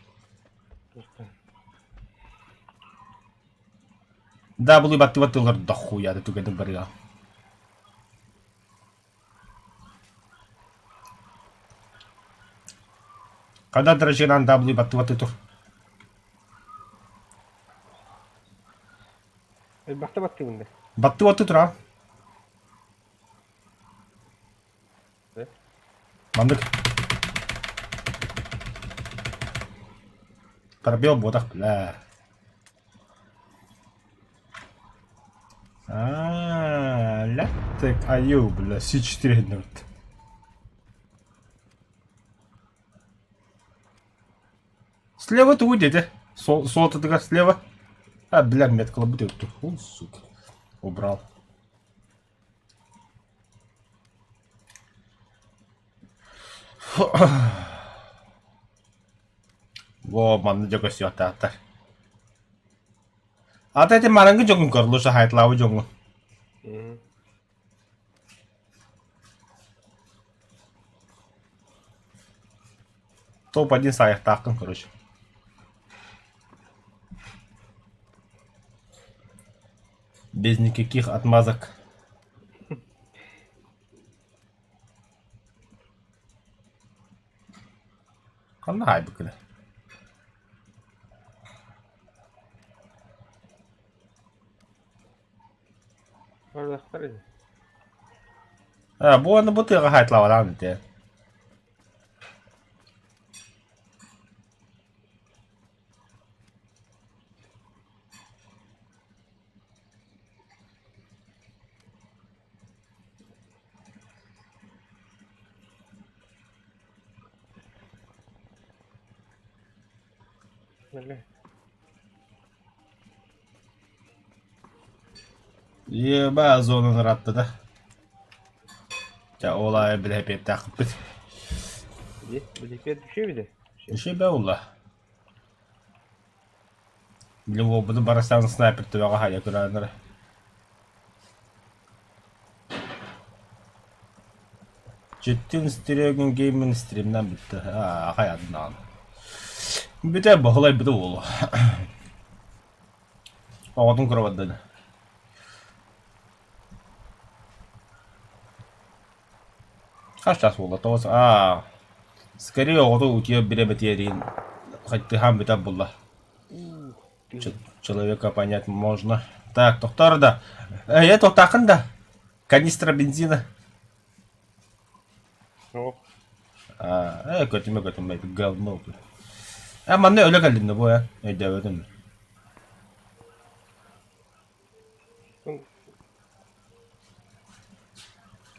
Да, були баттыба тыллар дохуя да түгэнин барыга. Когда дрожжинан даблы баттыбаты тур. Элбэхтэ баттыыбын да. Баттыбаты тура. Маннык. Пробел буотах бля. А, ляттык аю, бля, С4 гынныбыт. Слева тугу диэтэ? Суолтатыгар слева. А, бля, меткалабыт өттү. О, сука. Убрал. Во, манна дьэ көстүөхтээхтэр. Ата ити мараҥгы дьоҥҥун көр, лучше хайтлаабы дьоҥҥун. Топ-1 саайахтааххын, короче. Без никаких отмазок. Ханна хаайбыккыный? Бардахтар ини. Ээ, бу уонна бу тыаҕа хаайталаабатаҕын ити. Бля. Еба зонаны ыратта да. Дьэ ол аайы билэһипиэттээхпит. Иди, билэһипиэт düşüyor bir de. Düşüyor be ула. Били уолбутун барасаан снайпер төбөҕө хайа көрөөннөрө. Читтин стерегин геймин стримнан бүттэ. Аа, хайатын даҕаны. Бүтэ баһылайбыта буолуо. Оҕотун кыра Хас чаас буолла? Тоҕус аа скорее оҕото утуйар бириэмэтигэр хайтыһаан бүтэр буолла. Человека понять можно. Так, тохтоор да. Э, тохтааххын да. Канистра бензина. Аа, э, көтүмэ көтүмэ говно. Э, манна өлө кэллим да бу э. Өйдөөбөтүм.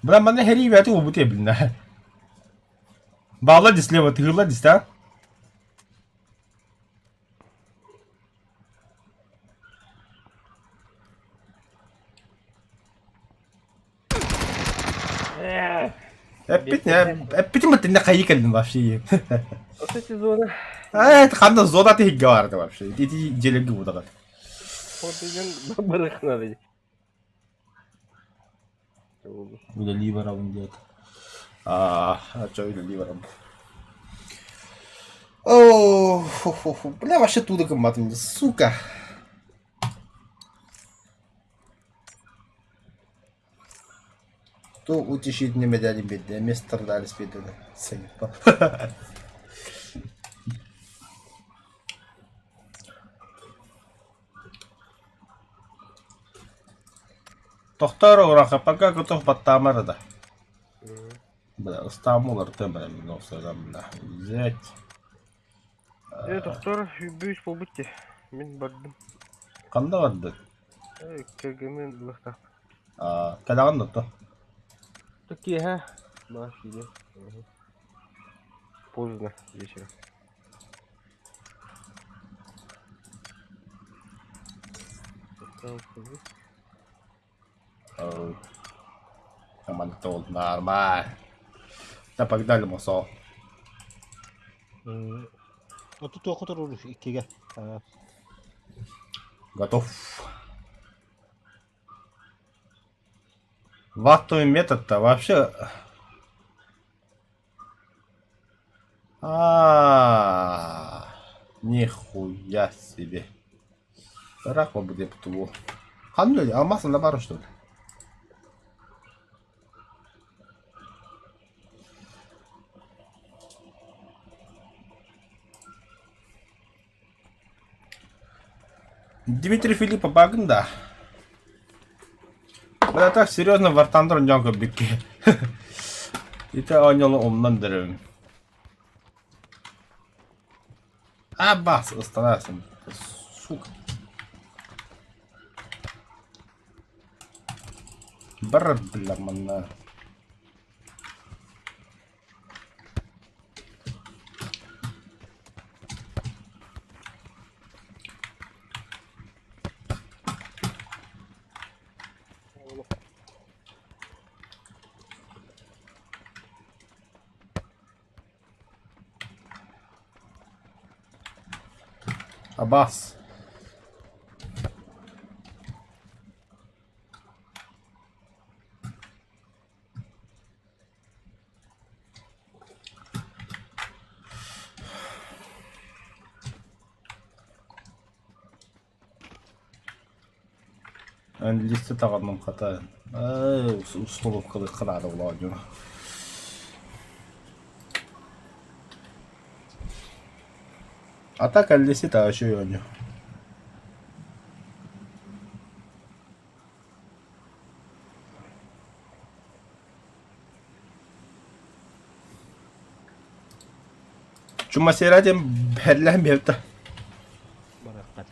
Бля, манна хэрии бэти уубут эбилинэ. Баалла дис слева, тыһыылла дис да? Эппитим итиннэ хайыы кэллин вообще. Вот эти зоны. Э, ханна зона тиһиггэ баарда вообще. Ити дьиэлэргэ будаҕын. Вот барыхнады. Үлэлии барабын диэт. Аа, чё үлэлии барабын. О, фу-фу-фу. Бля, вообще туда гымматым, сука. Ту утешительный медали биэрдэ, эмиэ страдалец биэрдэ да. Сайыппа. Тохтоор ураха, пока готов баттаамар да. Бля, ыстаам уларытыам бля, мин охсуйдам, бля. Взять. Э, доктор, бүүс буолбут дии. Мин бардым. Ханна бардын? Э, кэргэммин ылыахтаах. Аа, кэлэҕин да то? Киэһэ баар киирэн. Поздно вечером. Команда нормально. Да погнали мосо. Оту туохха туруору иккигэ. Готов. Вахтовый метод-то вообще... А, нихуя себе. Ыраах буолбут диэбит буо. Ханна өлө алмаас онно баар что ли? Дмитрий Филиппов баагын да? Бля, так серьезно War Thunder оонньоон көрбүккэ. Ити оонньолу умнан дөрөбүн. А, бас, ыстанаасың. Сука. Бар, бля, манна. Абас. Английский таҕанным хата устулуккалыахха наада буолаҕа дьоно. А так Алиси та үчүгэй оонньуу. Чумасера диэн бэрлэһэн биэртэ. Бараххат.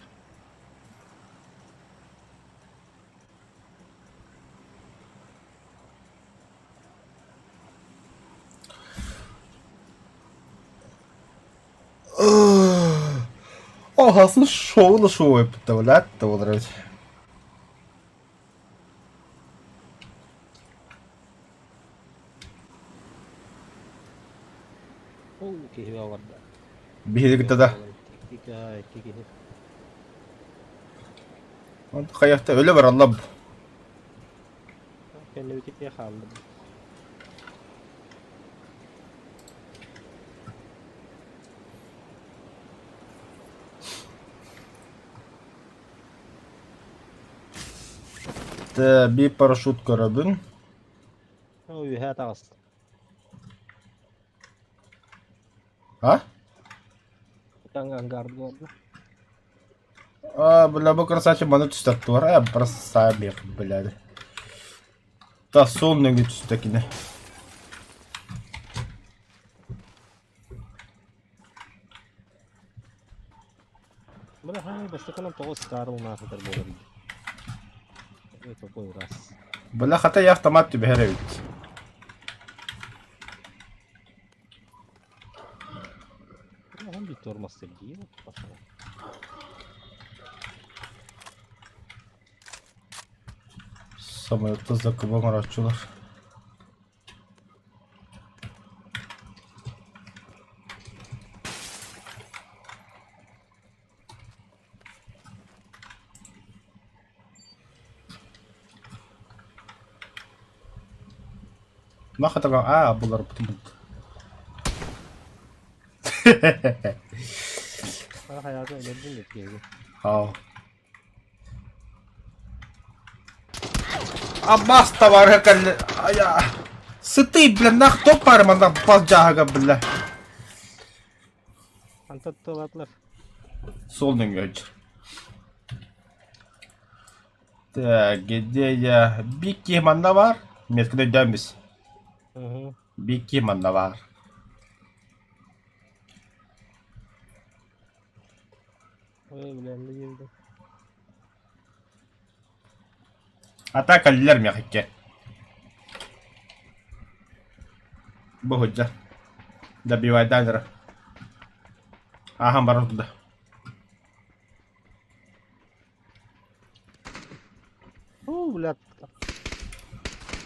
Аһасын шоуну шоу эппиттэ, блядь, буолар эбит. Ол киһи барда. Биһиги кытта да. Икки икки киһи. Хайахта өлө бараллар. Кэннибитигэр хааллым. Биир парашют көрөбүн. Үөһээ таҕыста. А? Ангар буолла. А, бля, бу красавчик маны түстаттылар. А, красавик, блядь. Та сон нөҥү түстэ кини. Бля, хаһан бастакынан тоҕус Карл наахытар буолар Такой раз. Бля, хата я автомат түбэһэр эбит. Он бит тормоз дии пошел. Самолетта закыба оҥорооччулар. Махатага аа буларбытым. Хайата өлөрдүн өткеги. Хау. Аббас товары кэллэ. Ая. Сытый, бля, нах топпар манна бас жаһага, бля. Антон тылатлар. Сол нөҥүө Так, где я? Бикки манна бар. Метканы өйдөөн Бикки манна бар. Ой, билэммин диэбитим. Ата кэллилэр миэхэ Бу сылдьар. Добивайдаан эрэ. Ааһан баран турда. О, блядь.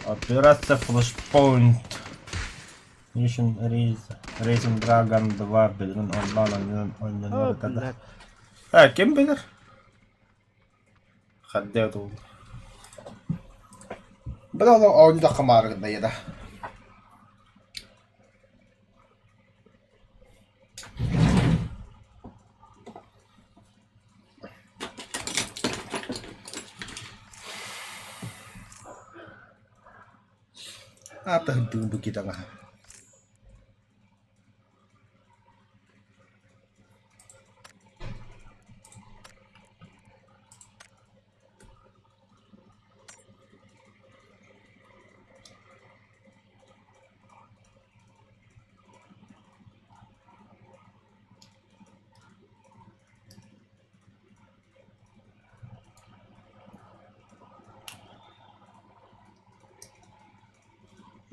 Операция Flashpoint. Mission Racing Dragon 2 билин онлайн ойнанар О, этэ. блядь. Э, ким билэр? Хаддеа туолла. Бля, ол оонньуу хамаарыгын да. Аата бу китаҥа.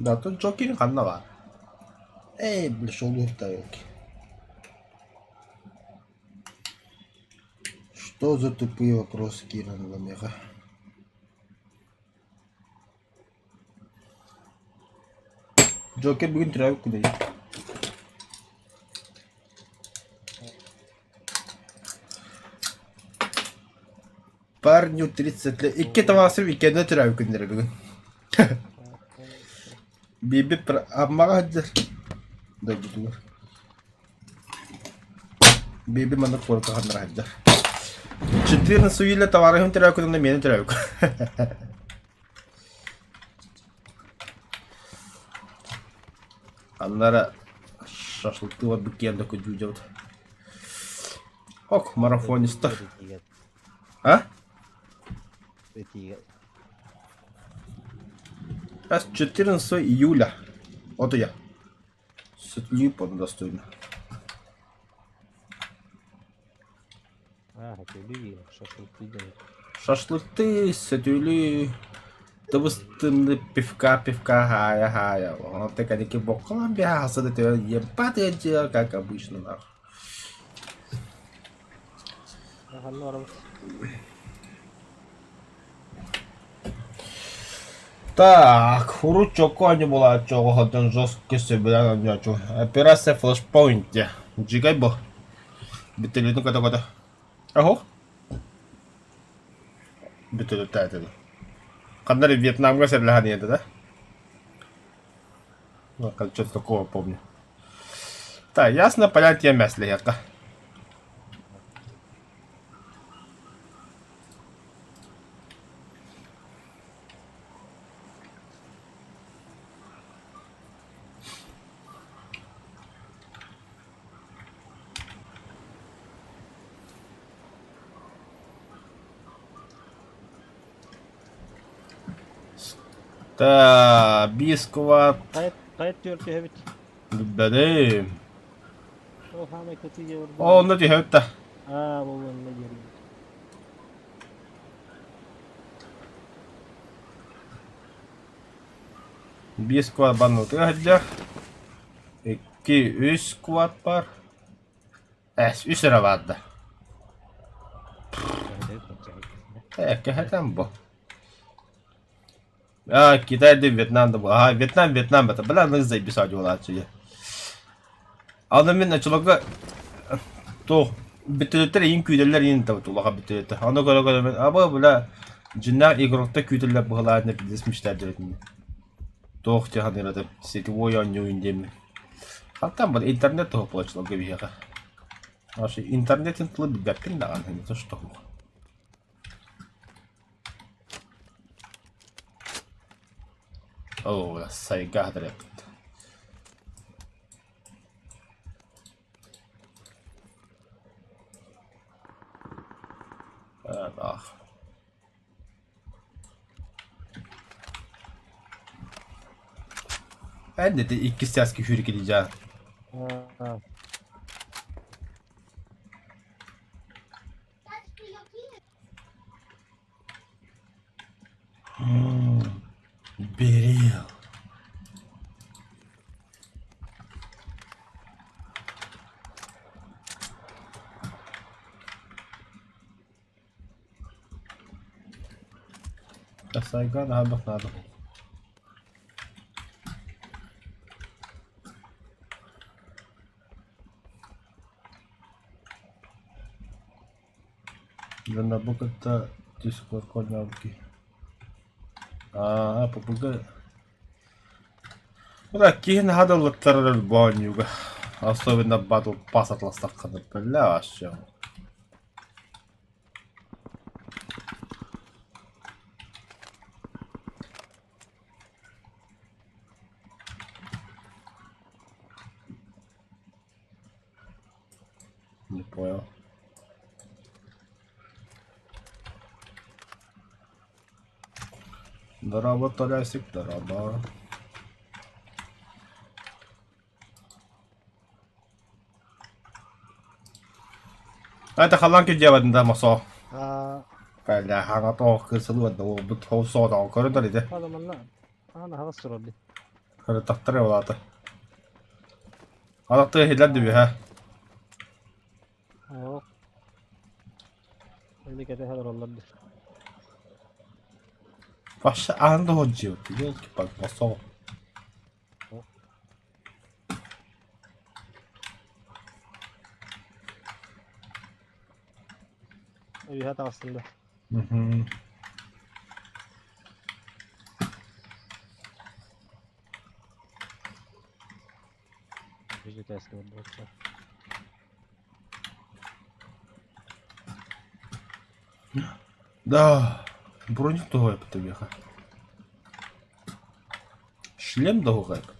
Да, тут Джокер ханна баар? Эй, бля, шолур-то елки. Что за тупые вопросы, Киран Ламеха? Джокер бүгүн төрөөбүт күнэ Парню 30 лет. Икки табаасым иккиэннэ төрөөбүт күннэрэ бүгүн. Биирбит Аммаҕа сылдьар дойдутугар. Биирбит манна куоракка ханнара сылдьар. 14 июля товарыһым төрөөбүт күнүнэ миэнэ төрөөбүт. Аннара шашлыктыы барбыт киэн да күдьүүдьэбит. Ок, марафонистар. А? С 14 июля. Вот и я. Сытлюпа достойно. Аа, сөтүлүү шашлыктыы диэн. Шашлыкты, сөтүлүү, тыбыстынны пивка, пивка, хая, хая. Он так они бокалам бяса, да ебать я как обычно, нахуй. Ханна барабыт? Так, урут чокко они была чого хотон жесткий собирал нячу. Операция флешпоинте. Джигай бо. Бүтөлүтүн көтө-көтө. Оһох. Бүтөлүттэ этэ. Ханна эрэ Вьетнамга сэллэһэн ийэтэ да? Ну, что-то такого помню. Так, ясно, понятие мяслиһиэххэ. Та, бискват. Хайат хайат түөрт түһэбит. Билбэтим. Ол хаамай кытыы дьэ О, онно түһэбит да. Аа, ол онно диэрбит. Биэс квад баннытыга сылдьар. Икки, үс квад бар. Эс, үс эрэ баар да. Э, кэһэтэн бу. А, Китай да Вьетнам да бу. Ага, Вьетнам, Вьетнам это. Бля, ну заебись аудиолааччы. Аны мин очолорго туох бүтүлүттэр иин күүтэллэр иин улахан бүтүлүттэр. Ону көрө-көрө мин аба бля дьиннээх игроктар күүтэллэр быһылаан пиздец мечтаадыр этим. Туох дьаһан ыратым сетевой оонньууйун диэммин. Хантан бар интернет туһа буолаччыларга биһиэхэ. Вообще интернетин тылы билбэппин даҕаны не то что Оо, сайга хатырыппыт. Ах. Эн de иккис чааска сүүрүкүдү Аа, Берил. Сайга наадах наада. Дьонно бу кытта Discord оонньообут киһи. Аа, попугай. Бля, киһи наһаа да ыллыктарар бу оонньууга. Особенно Battle Pass атластаххына, бля, вообще. Не понял. Дороба, Толясик, дороба. Это халлаан кирдиэбэтин да мосоо. аа, Бля, хаҥа тоҕо кырсылыан да буолбут ол соҕотоҕун көрөн да ити. хала манна аана хаҕас турар дии. Кырытахтар улаата. Алахтыга иһиллэр дүбүһэ. Оо. Эли кэтэһэ олороллор дии. Вообще аан да дьиэбит. Елки-палки, босоҕо. Үөһэ таҕыстым да. Мгм. Биир этээскэ барбыттар. Да, броник туһуйаппыт эбиэхэ. Шлем доһугайбыт.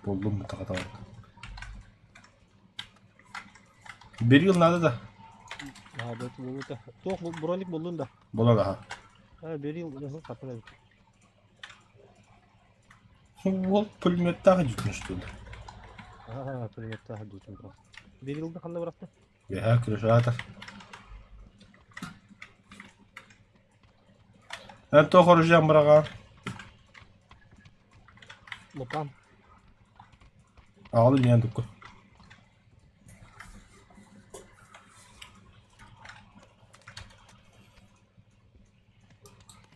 Буллум тахатаҕын. Берил надо да? Наада булута. Туох броник буллун да? Булан аха. А, берил nasıl kapın эбит. Уол пулеметтаах дьүкүн что ли? Аа, пулеметтаах дьүкүн просто. Берилді ханна бырахты? Яһа крышатор. Эн туох оружием быраҕаан? Лукам. Аҕалы миэн тукку.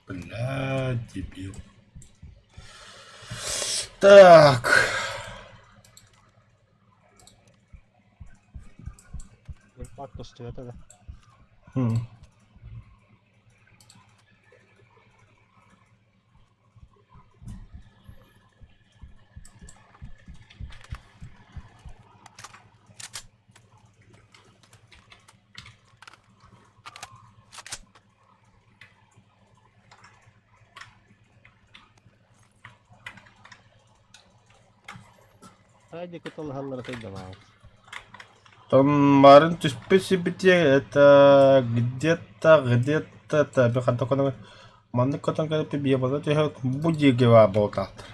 Бля, дебил. Так. Бат көстүбэтэ да. Хм. Хайди кыталыһаллара тайдамаабыт. Там марын түспүт сибитиэ это где-то где-то это хантан маннык котон кэлиппит биебала түһэ бу диэги баар буолтаахтар.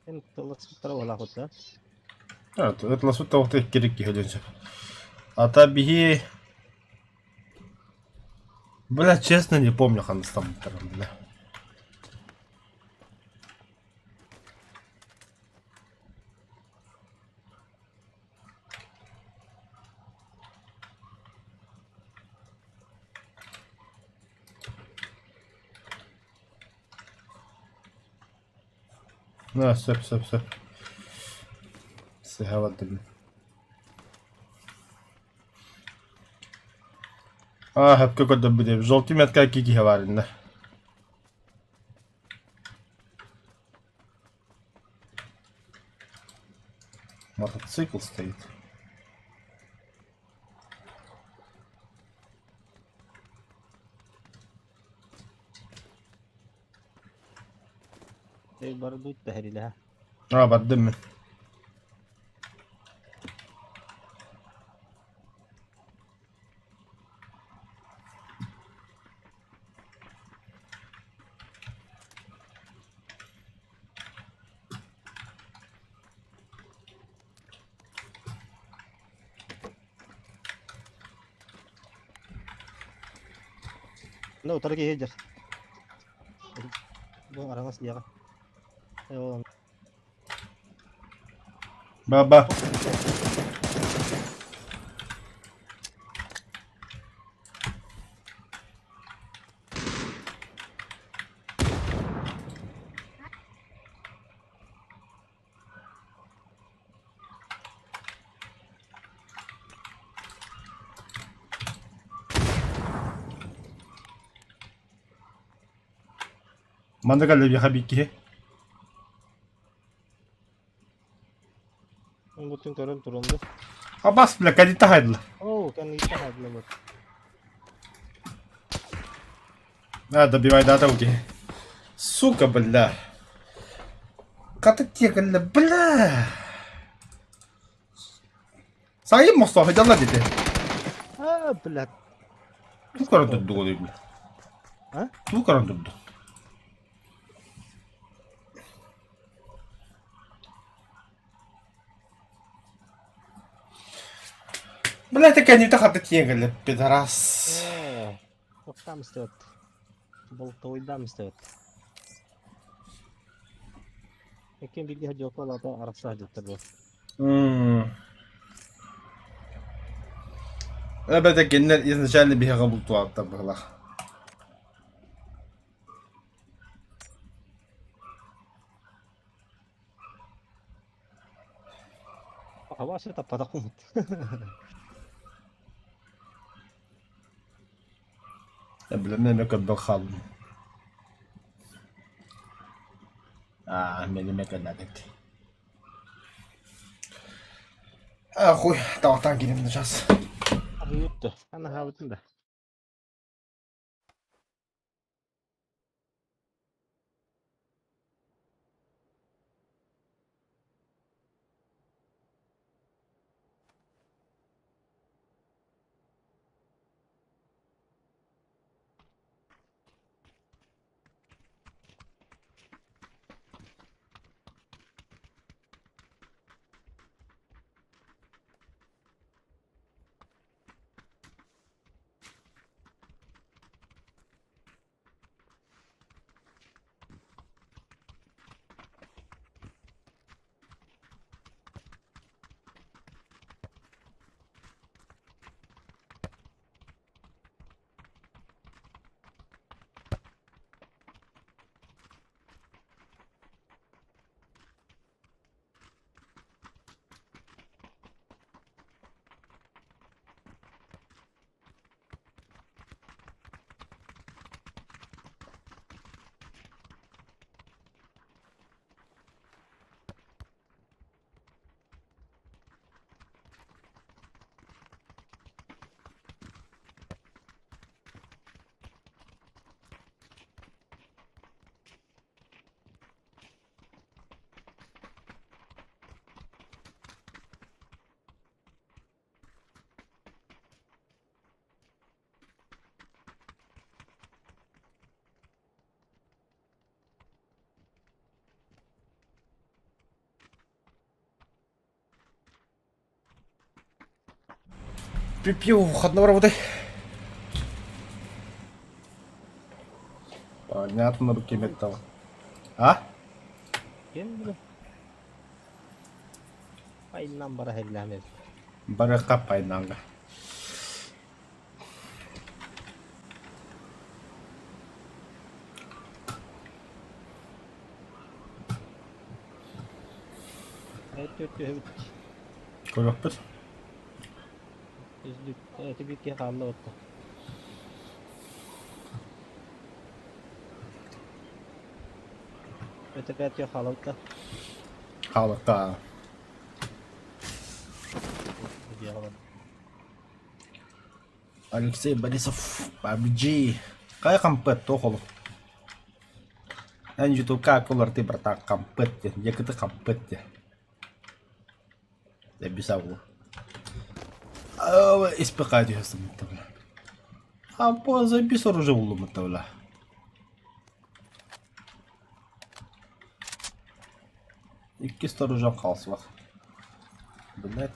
Эн тылласпыттара буолаахпыт да? Ытласпыт тоҕута иккирик киһи өлүөн сөп. Ата биһи Бля, честно не помню ханыстаммыттарын, бля. На, сөп, сөп, сөп. Сыһа бардым. Аа, хөпкө көрдөрбүт эбит. Желтый метка киһи баар иннэ. Мотоцикл стоит. Эй, бардут тэһэрилэһэ. Аа, бардым мин. Ну, утары киһи дьэр. Бу араҥас диэҕэ. Э, Ба-ба. Манна кэллэ биһиэхэ киһи. Бутун көрөн турунду. Абас бля, кадита хайдла. Оо, кэнниттэн хайдылабыт. На, добивай дата у киһи. Сука, бля. Хата тиэкэллэ, бля. Сайын мохсоох дьалла дете. А, блядь. Ту көрөн турду ол бля. А? Ту көрөн турду. Бля, это кэннибитэ хата тиийэн кэллэ, пидорас. Э, Туохтаам истэбит. Болтовойдаам истэбит. Иккиэн бииргэ сылдьыбаппыт аата арахса сылдьыбыттар дуо? Эбэтэр кинилэр изначально биһиэхэ бултуааттар быһыылаах. Хабаасы таппатахпын. Билэммин эмэ көрбөх хааллым. Аа, мин эмэ кэллээбит. Ахуй, таҕатаан киирим сейчас. Аһыйытты. Анаһаабытын да. Пью, выходного работай. Понятно, руки металл. А? Ким бile? Айынан бара хелләмез. Барыка пайнанга. Эт Көрөкпүт. Эти бир киһи хаалла отто. Өтөкөөт хаалабыта. Хаалыкка. Алексей Борисов, PUBG. Кай хампыт туох ол? Эн ютубка акулар ты братан хампыт диэн, якыты хампыт диэн. Записал. Испекать А записал уже улуматавла. Икки сторожан хаалсыбат. Блядь,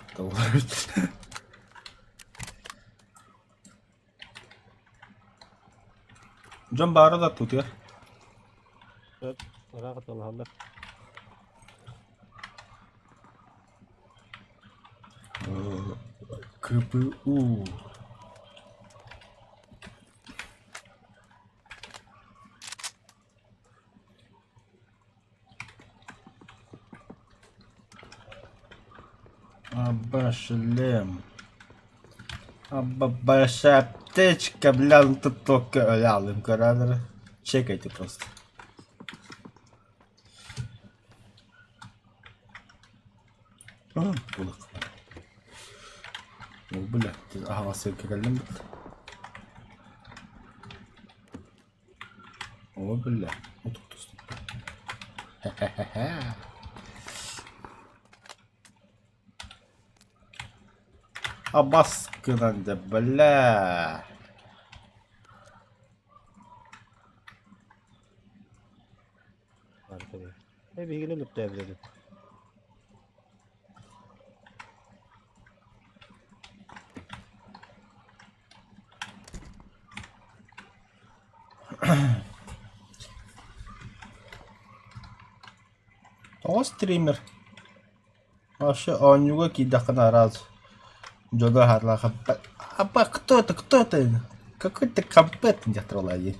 Дьон баара да тутуйар. Ыраах ыталаһаллар. КПУ. Аба шлем. Аба большая аптечка, бля, ну тут только өлялым көрәлер. Чекайте просто. А, булык. О, бля, аһаҕас сиргэ кэллим бит. О, бля, утуктустум. Хе-хе-хе. Хабас гынан да бля. Э биһигини өлөртөөбүт Тоҕо стример? Вообще оонньууга киирдэххинэ араас дьону аһаатылар Апа, кто это, кто это? Какой ты компет диэхтэр буоллаҕа дии.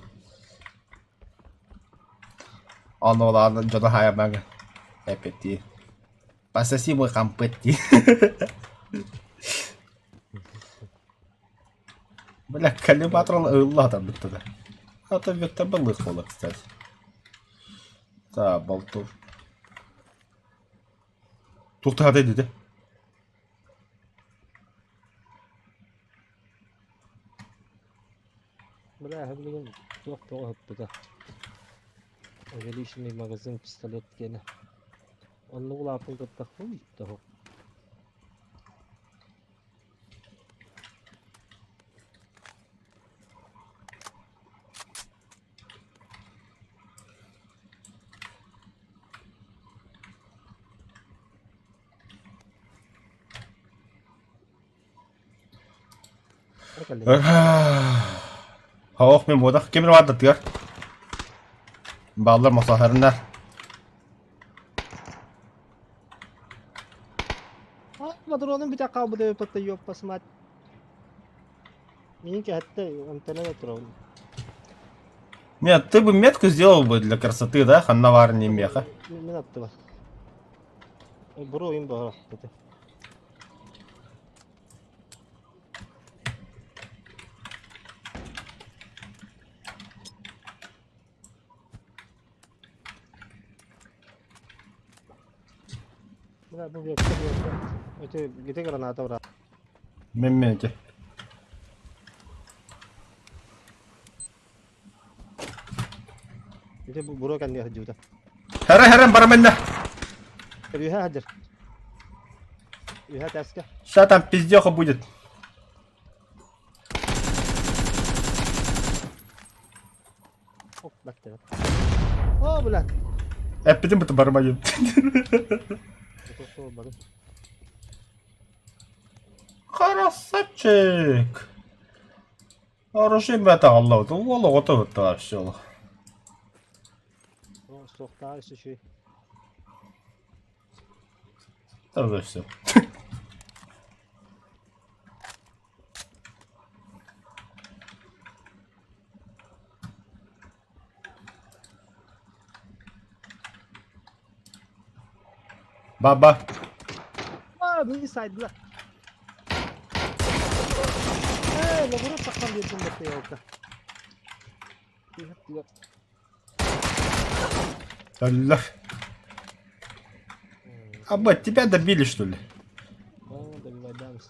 Ону ол аана дьону хаайамаҥ эппиттии. Пососи мой компет дии. Бля, коллиматор ылла атарбыт да. А то вектор балык буолар, кстати. Так, болтов. Туохтаата деді. Бля, билигин туох тоҕо ыһыппыта. Увеличенный магазин пистолет диэнэ. Оннук улааппын кытта хуй да Ох, мен буодах ким баардатыгар бааллар мосоһарынар. Патронум бүтэ хаалбыт эбит ёппас мать. Миин кэһэттэ антенна турабын. Нет, ты бы метку сделал бы для красоты, да? Ханна не меха. Мин аттыба. Бро им баар аттыты. Бля, бу вектор, вектор. Это где граната, брат? Меммете. Ити бу буруо кэннигэр сылдьыбыта. Хара харан бараманна. Үһэ сылдьар. Үһэ тэскэ. Ща там пиздеха будет. Ок, баттыгар. О, бля. Эппитим быты бармайын. Красавчик. Оружие бата аллабыт. Уол оҕото бытта вообще ол. Суохтаа үчүгэй. Тоже все. Баба. Аа, мини сайдла. Ээ, лабора таххан биэрдим баттайалка. Аллах. Аба, тебя добили, что ли? Аа, добивайдамс.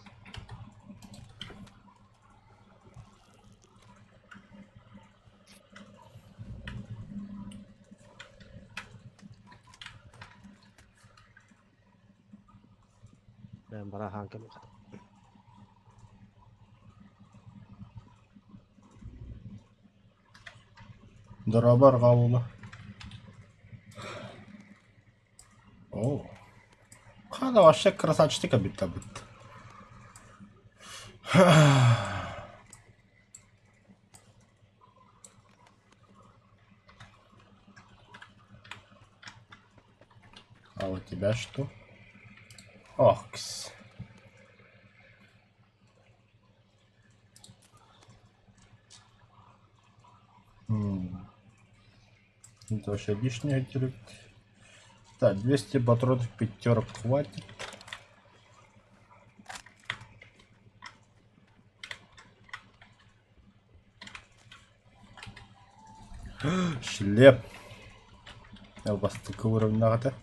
Барахан кэлиэх. Дорообо арҕаа О. Хана вообще красавчик обитабыт. А у тебя что? Ох, кс. М. Это вообще лишнее делит. Так, 200 патронов пятерок хватит. Шлеп. Бастакы уровеннаҕата.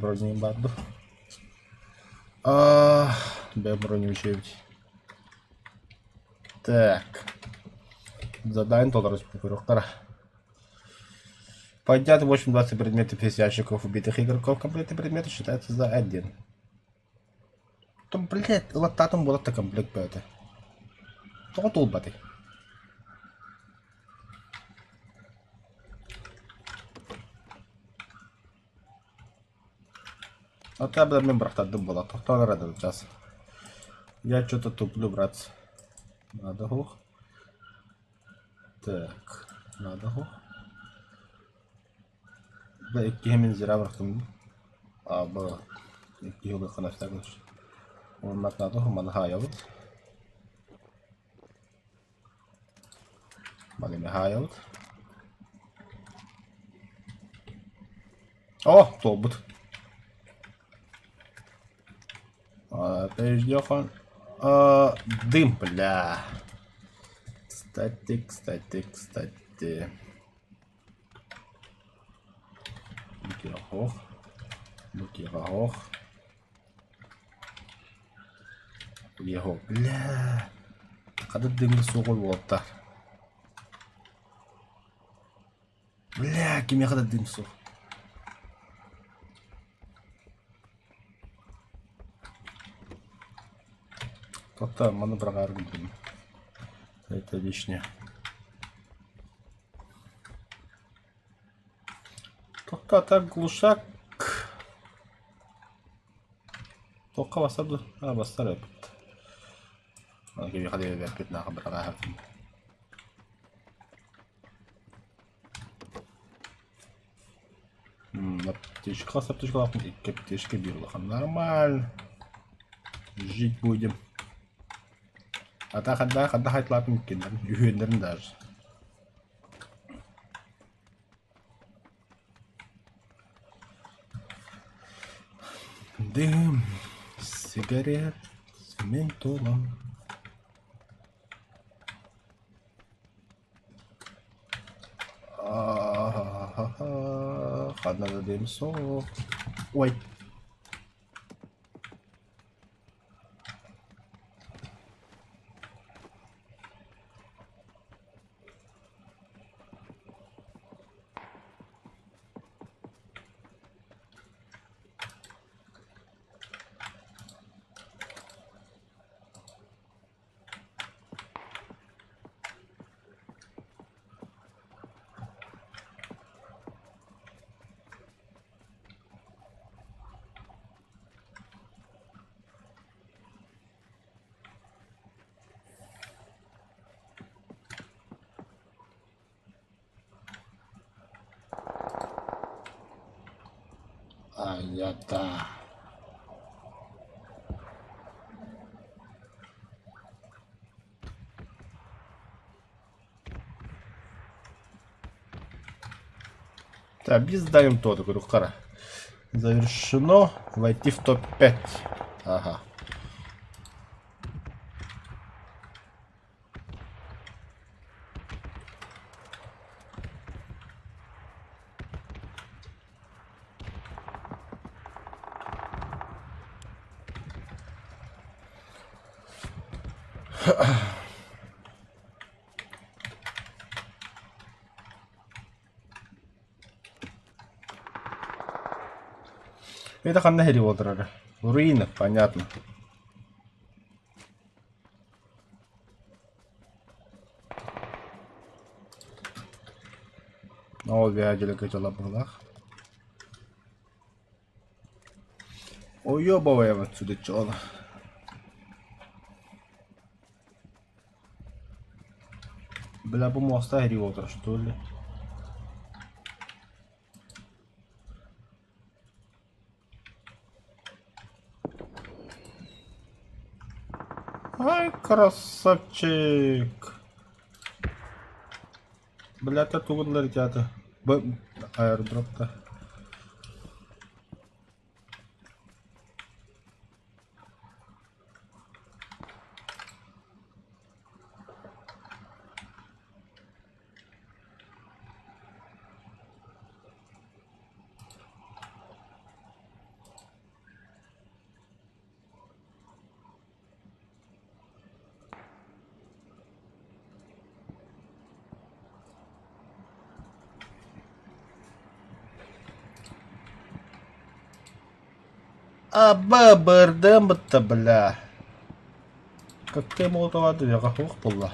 Бронин баар дуо? Аа, бэйэм броню үчүгэйбит. Так. Задание толору көрүөхтэрэ. Поднять 8-20 предметов из ящиков убитых игроков комплекты предметов считается за один. Том, блядь, ылаттаатым буолар да комплект бөҕөтө. Тоҕо туолбатый? А то мин бырахтардым буола, тохтоон эрэ да сейчас. Я что-то туплю, братцы. Надо хух. Так, надо хух. Да иккиһи мин зря бырахтым. А, бу иккиһи улахан Уонна надо маны хаайабыт. Маны хаайабыт. О, туолбут. Подождём. Дым, бля. Кстати, кстати, кстати. Бу Бу Его, бля. Хата дымы суох буолта. Бля, кимиэхэ да дым суох. Тота, маны быраҕааргын дым. Это лишнее. Тоқта так глушак. Туохха бастар дуо? Аа, бастар эбит. Кимиэхэ да биэрбэппит нааха быраҕааһын. Аптечка хас аптечкалаахпын? Икки аптечка биир улахан. Нормально. Жить будем. А так ханна ханна хайтлаатын иккиэннэрин, үһүөннэрин даже. Дым сигарет с ментолом. Ханна да дым суох. Ой. Айата. Так, без даем то, говорю, хара. Завершено. Войти в топ-5. Ага. Это ханна хери буолар Руина, понятно. Ол бэйэ дьыла быһыылаах. Уёбываем отсюда чё. Бля, бу муоста эрии буолтар что ли? Ай, красавчик! Бля, тугуннар итята. Б аэродропта. Аба бырдым бытта бля. Коктейль Молотова дүйэҕэ суох буолла.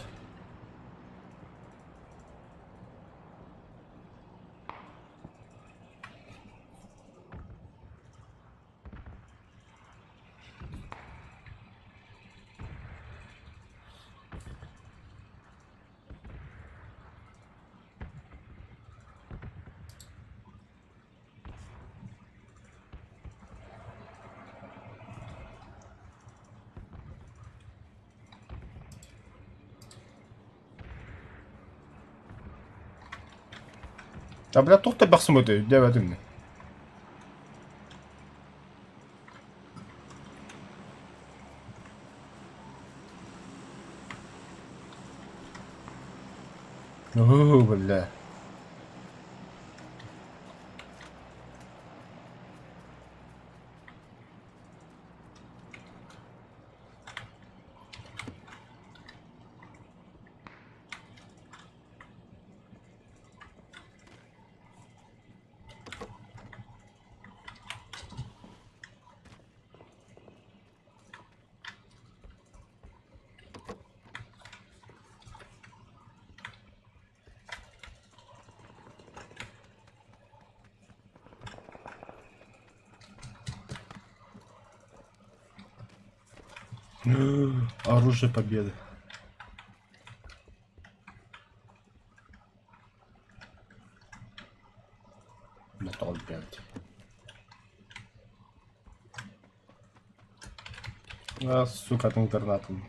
А бля туох да бахсымыты өйдөөбөтүм мин. Оо, бля. Оружие победы. Металл 5. А, сука, от интернатом.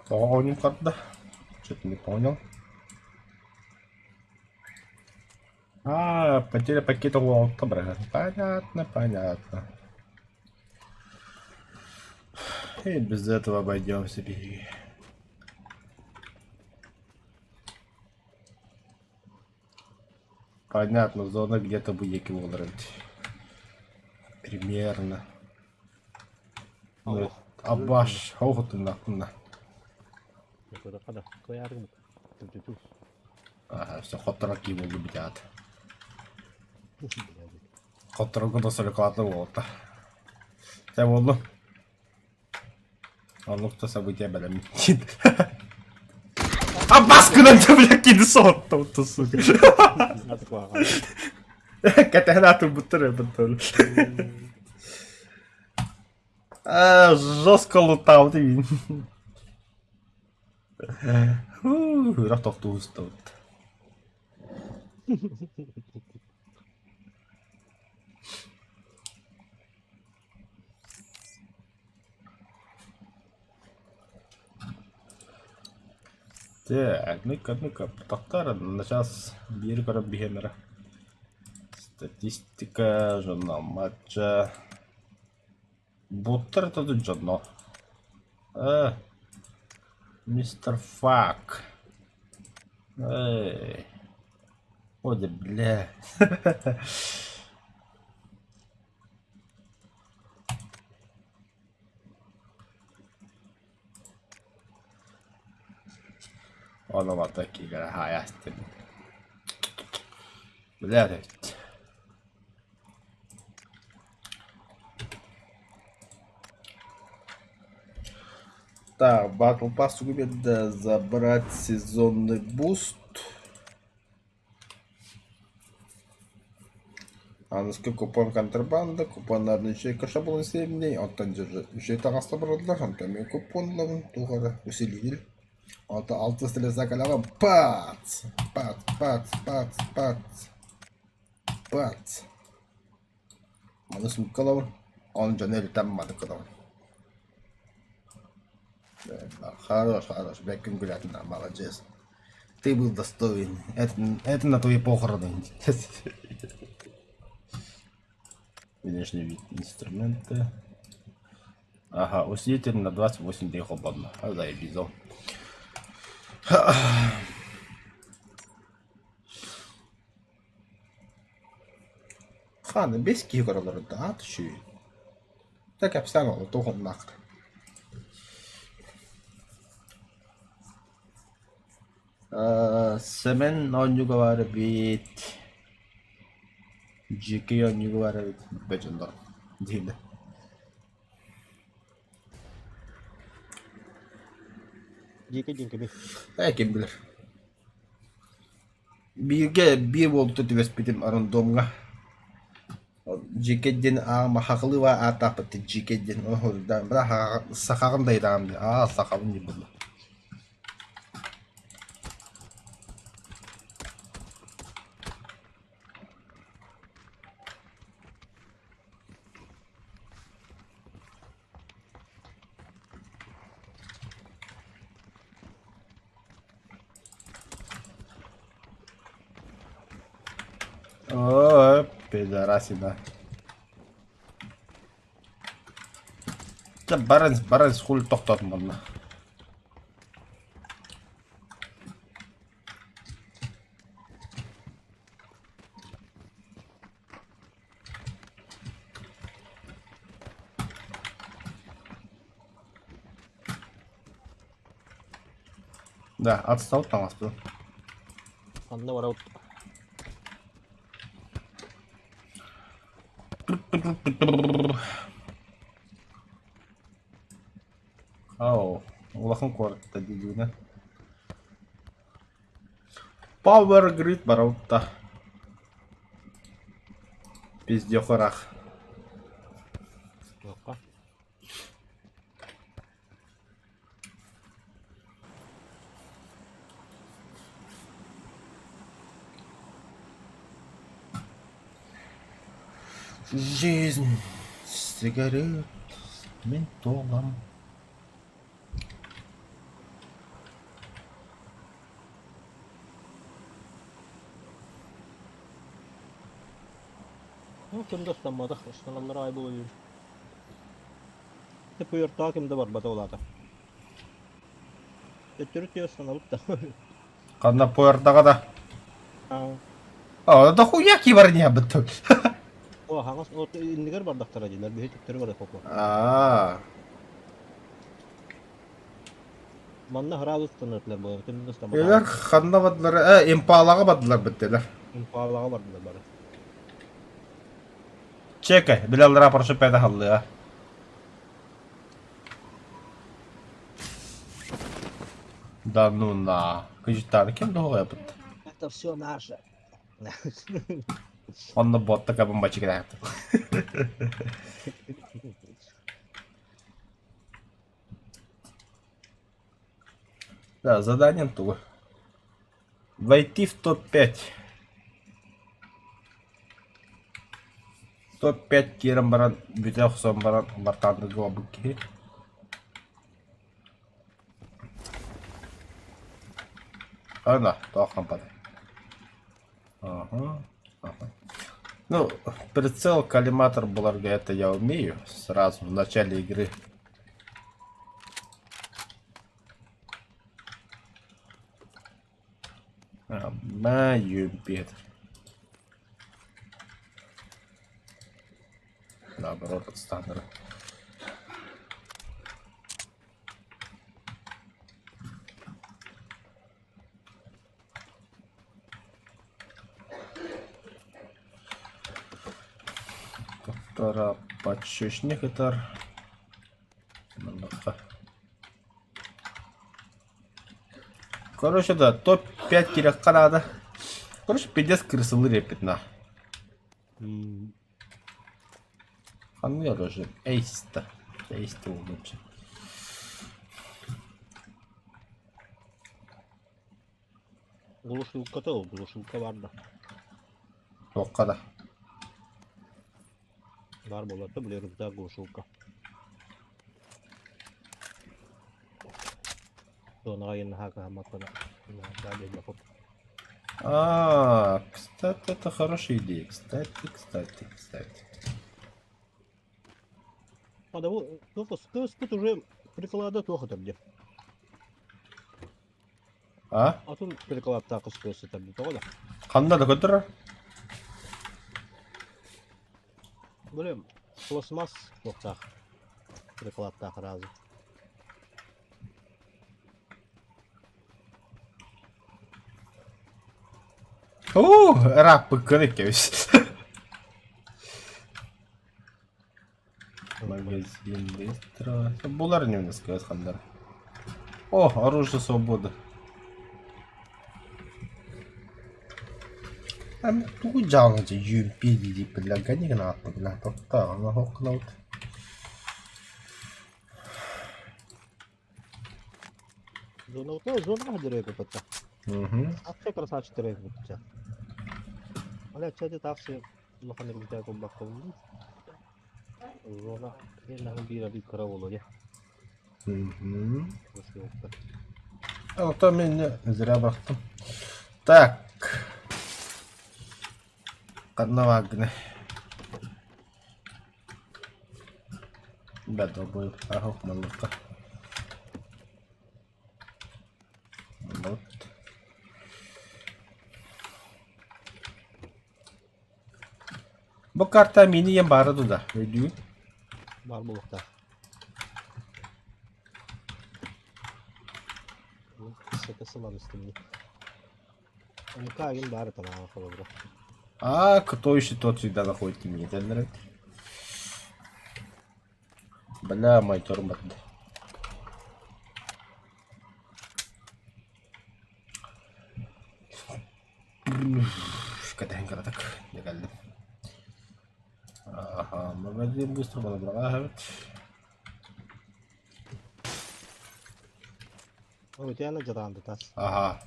Тоҕо харда? Что-то не понял. А, потеря пакета уолта брат. Понятно, понятно. И без этого обойдемся, беги. Понятно, зона где-то будет буолар эбит. Примерно. Ну, Абаш, оҕотуннахпына. Кыда кыайаргын. Түтүтү. Ага, все, хотторо кии буолду бүтээт. Хотторого да соликатлы буолта. Тэ буоллу. Оннук да событие бэлэм. А маскынан да бля кини соһутта сука. Кэтэһэн аатырбыттар эбит Жестко лутал ты. Үрэх тохтуу устабыт. Так, ну-ка, ну-ка, тохтоор, сейчас биир көрөн биһиэн эрэ. Статистика, журнал матча. Буттар это дьонно. Э, мистер Фак. Эй. Ой, да бля. Оно такие хааястын. Бля, Так, Battle Pass да забрать сезонный буст. Аныгыскы купон контрабанда, купоннарын үчүгэй кошобулун сиэбинэй, оттон үчүгэй таҥаста бараллар, онтон эмиэ купоннабын туох эрэ усилитель. Онтон алтыс телезакаляҕа пац, пац, пац, пац, пац, пац. Маны сууккалабын, он дьону элитэн маны кылабын. Хорош, хорош, бэккин гулятина, молодец. Ты был достоин. Это, это на твои похороны. Внешний вид инструмента. Ага, усилитель на 28 дней холодно. А заебись. Хаана бэс киһи көрөллөрө да үчүгэй. Так кэпсээн олох туох оннук. Сэмэн оонньууга баар эбит, Дьиикэй оонньууга баар эбит билбэт дьоннор дииллэр. Дьиикэй диэн кимий? Ээ ким билэр. Бииргэ биир уолту түбэспитим рандомҥа. Дьиикэй диэн аама хахылыы ааттаахпыт Дьиикэй диэн сахаҕын да ыйытаҕым дии аа сахабын диир буолла. Оо, пидорасина. Дьэ баран баран хули тохтоотум манна. Да, отстал таҥаспын. Ханна барабыт? Ау, улахан куоратта диигинэ. Power Grid барабытта. Пиздец ыраах. Туохха? Жизнь сигарет с ментолом. Ну, ким да ыстамматах, ыстаналлара аай буолуо диир. Пуйартаах ким да барбата ол аата. Төттөрү тыа ыстанабыт да. Ханна пуйардаҕа да? Аа. А, да хуя кибернябыт. О, хаҥас от иннигэр бардахтара диилэр, биһи төттөрү барыах опо. Аа. Манна хараал ыстанар этилэр буолар, ким да ыстамматах. Илэр ханна бардылар? Э, импалаҕа бардылар быттылар. Импалаҕа бардылар бары. Чекай, билаллара парашют халлыа. Да ну на. Кыжытааны ким доҕойопут? Это все наше. Онно ботта кабын бачыгыраахтым. Да, заданием тугу. Войти в топ-5. Топ-5 киирэн баран, бүтэ охсон баран, бартаандыга олорбут киһи. Ана, тоох хампатай. Ага, ага. Ну, прицел, коллиматор буларга это я умею сразу в начале игры. На юбет. Наоборот, от станера. Полтора подшипник этар. Короче, да, топ-5 кириэххэ наада. Короче, пиздец крысалыыр эппит на. Ханнык оружие? Эйста. Эйста лучше. Глушилката ол, глушилка бар да. Туохха да. Бар буолар да, били рюкзак глушилка. Туонаҕа наһаа кыһаммаппына А, кстати, это хорошая идея. Кстати, кстати, кстати. Кыыспыт уже приклада туох этэр дии. А? Атын прикладтаах кыс сытар дии тоҕо да. Ханна да көтөр? Били пластмасс туохтаах прикладтаах разы. Оо, ырааппыккын иккэбис. Магазин быстро. Булар не сказать хандар. О, оружие свободы. Тугу дьаалынча UMP дии бля, гони гына бля, тохта, она хоккалаут. Зона зона деревья. Угу. Ахча красавчик деревья. Аля, чати тахсы улахан эргитэ кулбаккабын. Зона наһын биир аби кыра буолуо дии. Угу. Оттон мин зря бырахтым. Так. Ханна бааргыный? Да, долбоеб. Аһок манныкка. Вот. Бу карта мини диэн баара дуу да, өйдүүгүн? Баар буолуохтаах. Сыта сылан истимни. Омука агин баар этэ холобура. А, кто еще тот всегда находит мини этэллэр Бля, мониторум барда. Кэтэһэн кыратык дьэ кэллим. Аха, магазин быстро быраҕаа эбит. Ой, дьадаанды тас. Аха.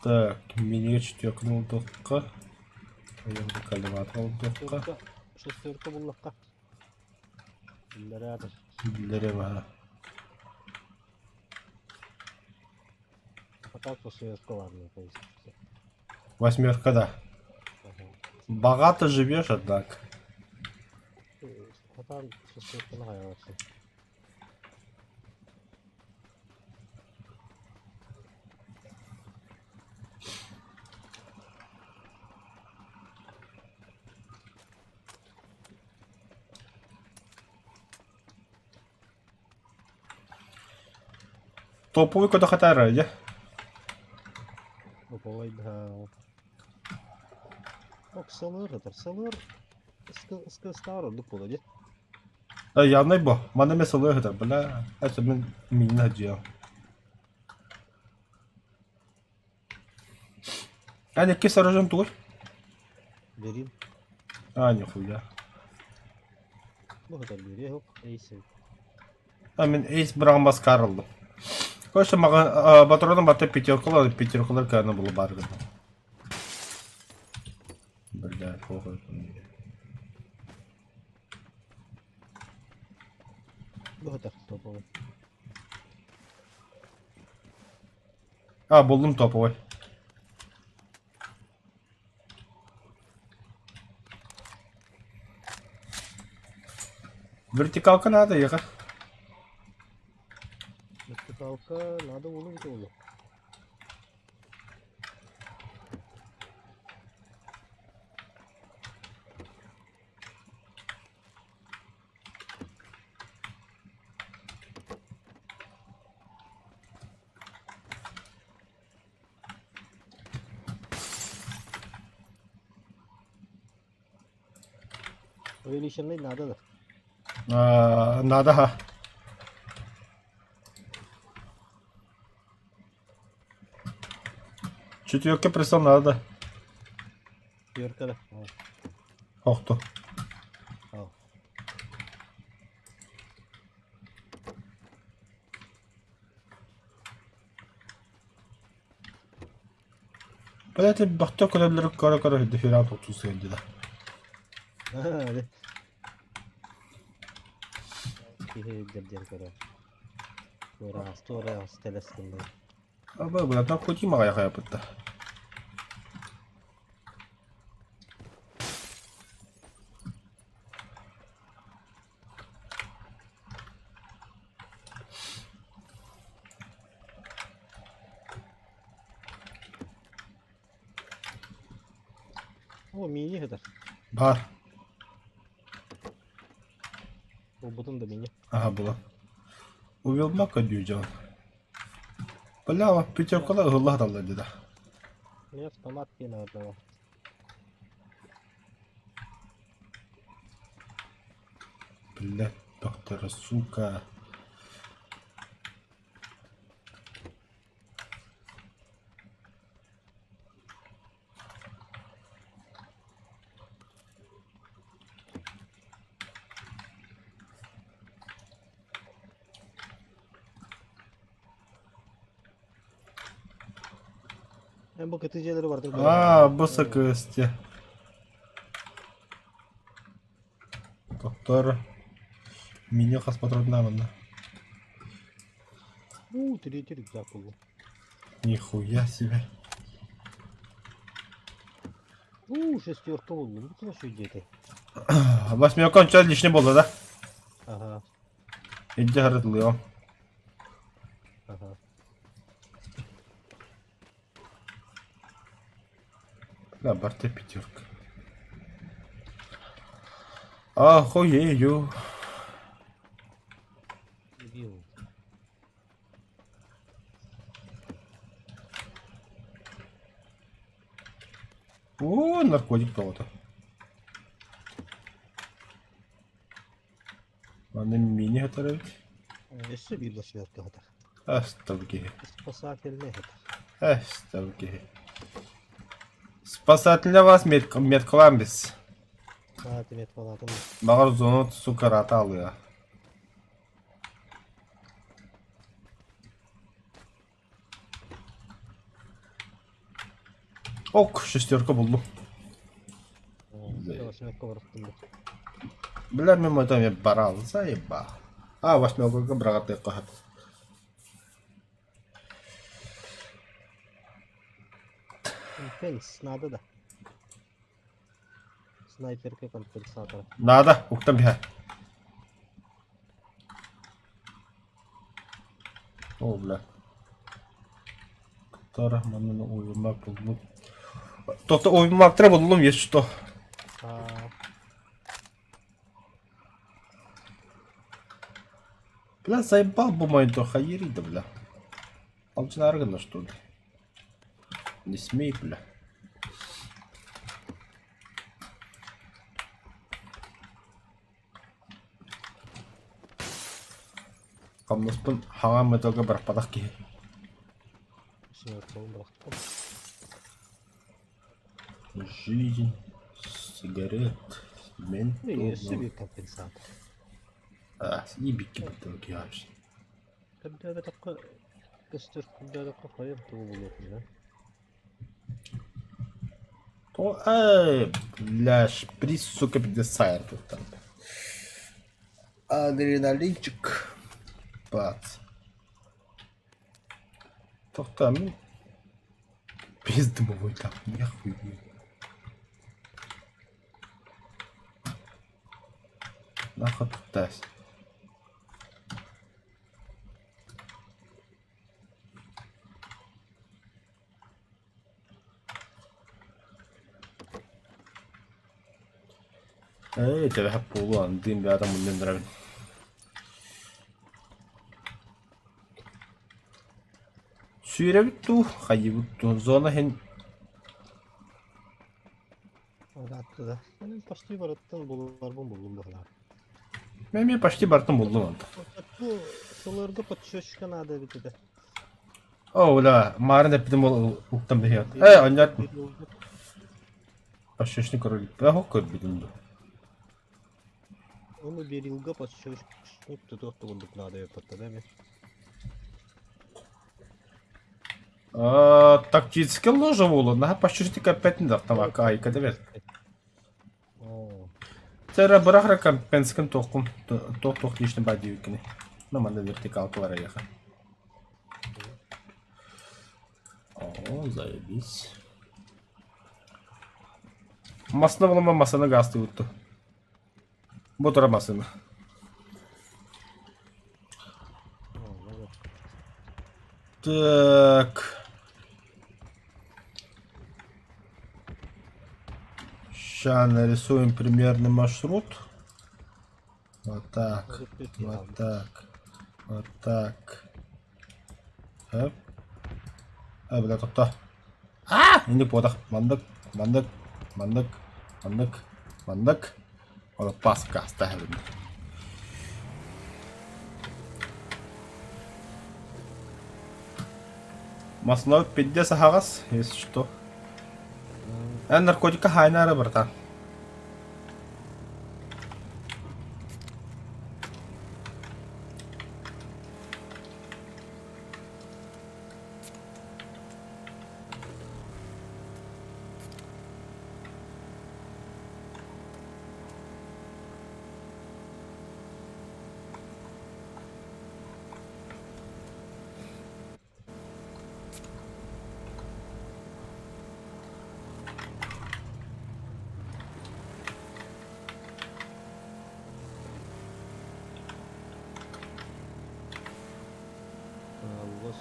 Так, минигэ четверканы ылдыахха. Коллиматор ылдыахха. Шестерка буллахха. Биллэрэ Биллэрэ баһа. Пока шестерка ладно, то есть. Восьмерка, да. Богато живешь, однако. Потом шестерка нравится. Топовый куда хатара, дьэ? Топовый, да. Ок, СЛР это, СЛР СК ордук буолуо дии. Явнай бо, маны эмэ сылыа сытар, бля, это мин миинэ сылдьыам. Эн иккис оружием тугуй? Берин. А, нихуя. Бу сытар биэриэ суох, эйс А мин эйс быраҕан баскаар ыллым. Короче, мага патроном барта пятеркалар, пятеркалар каана булу баар гына. Бля, похуй. Бу сытар топовый. А, буллум топовой. Вертикалка надо, ехать. Вертикалка надо буолуо эбитэ буолуо. Увеличенный надо да. А, надо, ха. Четверка прицел надо. Пятерка да. Охто. Блядь, бахта көрөллөрү көрө-көрө үрдү тохтуу сылдьыда. Киһи дьэрдьэр көрө. Туора туора тэлэс гынна. Аба, братан, хоть и маҕайа хайапытта. О, мини сытар. Баар. Булбутун да мини. Аха, була. Уйулма көрдүү дьон. Бля, пятеркалар ыһылла сыталлар дии да. Мне автомат диэн ааттанар. Блядь, доктора, сука. Эн бу кытыы дьиэлэри барытын көрөн Аа, бараҕын. бу сакыастя. Доктор, мини хас патроннаах манна? Уу, третий рюкзак буллум. Нихуя себе. Уу, шестерка буллум. Бу кына сүүйдүөтэй. Восьмерка ончо лишний буолла да? Аха, Илдьэ сырытылыам. аха. Да, барта пятерка. Охуею. Дебил. О, наркотик кого-то. Аны мини хатарабыт. Өссө биир восьмерка хатар. Оставки. Спасательный хатар. Оставки. Спасательный вас меткалаан бис. Аа, меткалаатым. Баҕар зону сука рата алыа. Ок, шестерка буллум. Восьмерка барыттым бу. Бля, мен там я барал, заеба. А, восьмерка бырагатыахха сөп. Компенс надо да. Снайперка компенсатора. Надо, уктан биһэ. О, бля. Тора, манна уйумак буллум. Тохто уйумактара буллум, есть что. А, Бля, заебал бу мой хайри, да, бля. Алчынары гына, что ли? Не смей, бля. Хамнаспын хаҥа металга барпатах киһи. Смерть бырахтым. Жизнь, сигарет, Өссө ментол. биир компенсатор. А, ибикки бутылки вообще. Көрдөөбөтөххө көстөр көрдөөтөххө хайа тугу булуохуна. То, эй, бля, шприц, сука, пиздец, тут там. Адреналинчик. Бац. Тоқта, мен бездымовой там, нахуй. Нахуй туктась. Эй, төбө буолуон, дым бэйэтэ мунньан турабын. Сүүрэбит дуу, хайыыбыт дуу, зона иһин Ыраатта да. Мин почти барыттан буларбын буллум быһылаах. Мен эмиэ почти барытын буллум онтон. Бу сылырга подшечка надо эбит этэ. Оо, бля, маарын эппитим ол уктан биһиэт. Ээ, онньоот подшечник көрө иликпин, көрбүтүм дуу. Ону берилга подшечник тутуох курдук надо эбит да эми. А, тактический ложа буолуо, наһаа подшечник эппэтин да автомакка айка да бэрт. Оо. Тера бырах рекомпенскин туоххун туох-туох лишний баар диэбиккиний. Ну, манна вертикалкалар эйиэхэ. О, заебись. Масына буолан масына гаастыыбыт дуо? Бу турар массыына. Так. Сейчас нарисуем примерный маршрут. Вот так. Вот так. Вот так. Хоп. А, бля, тохто. А! Инник буотах. Маннык, маннык, маннык, маннык, маннык. Ону паска ставим. Маслов пиздец аһаҕас, если что. Эн наркотика хаайнаары братан.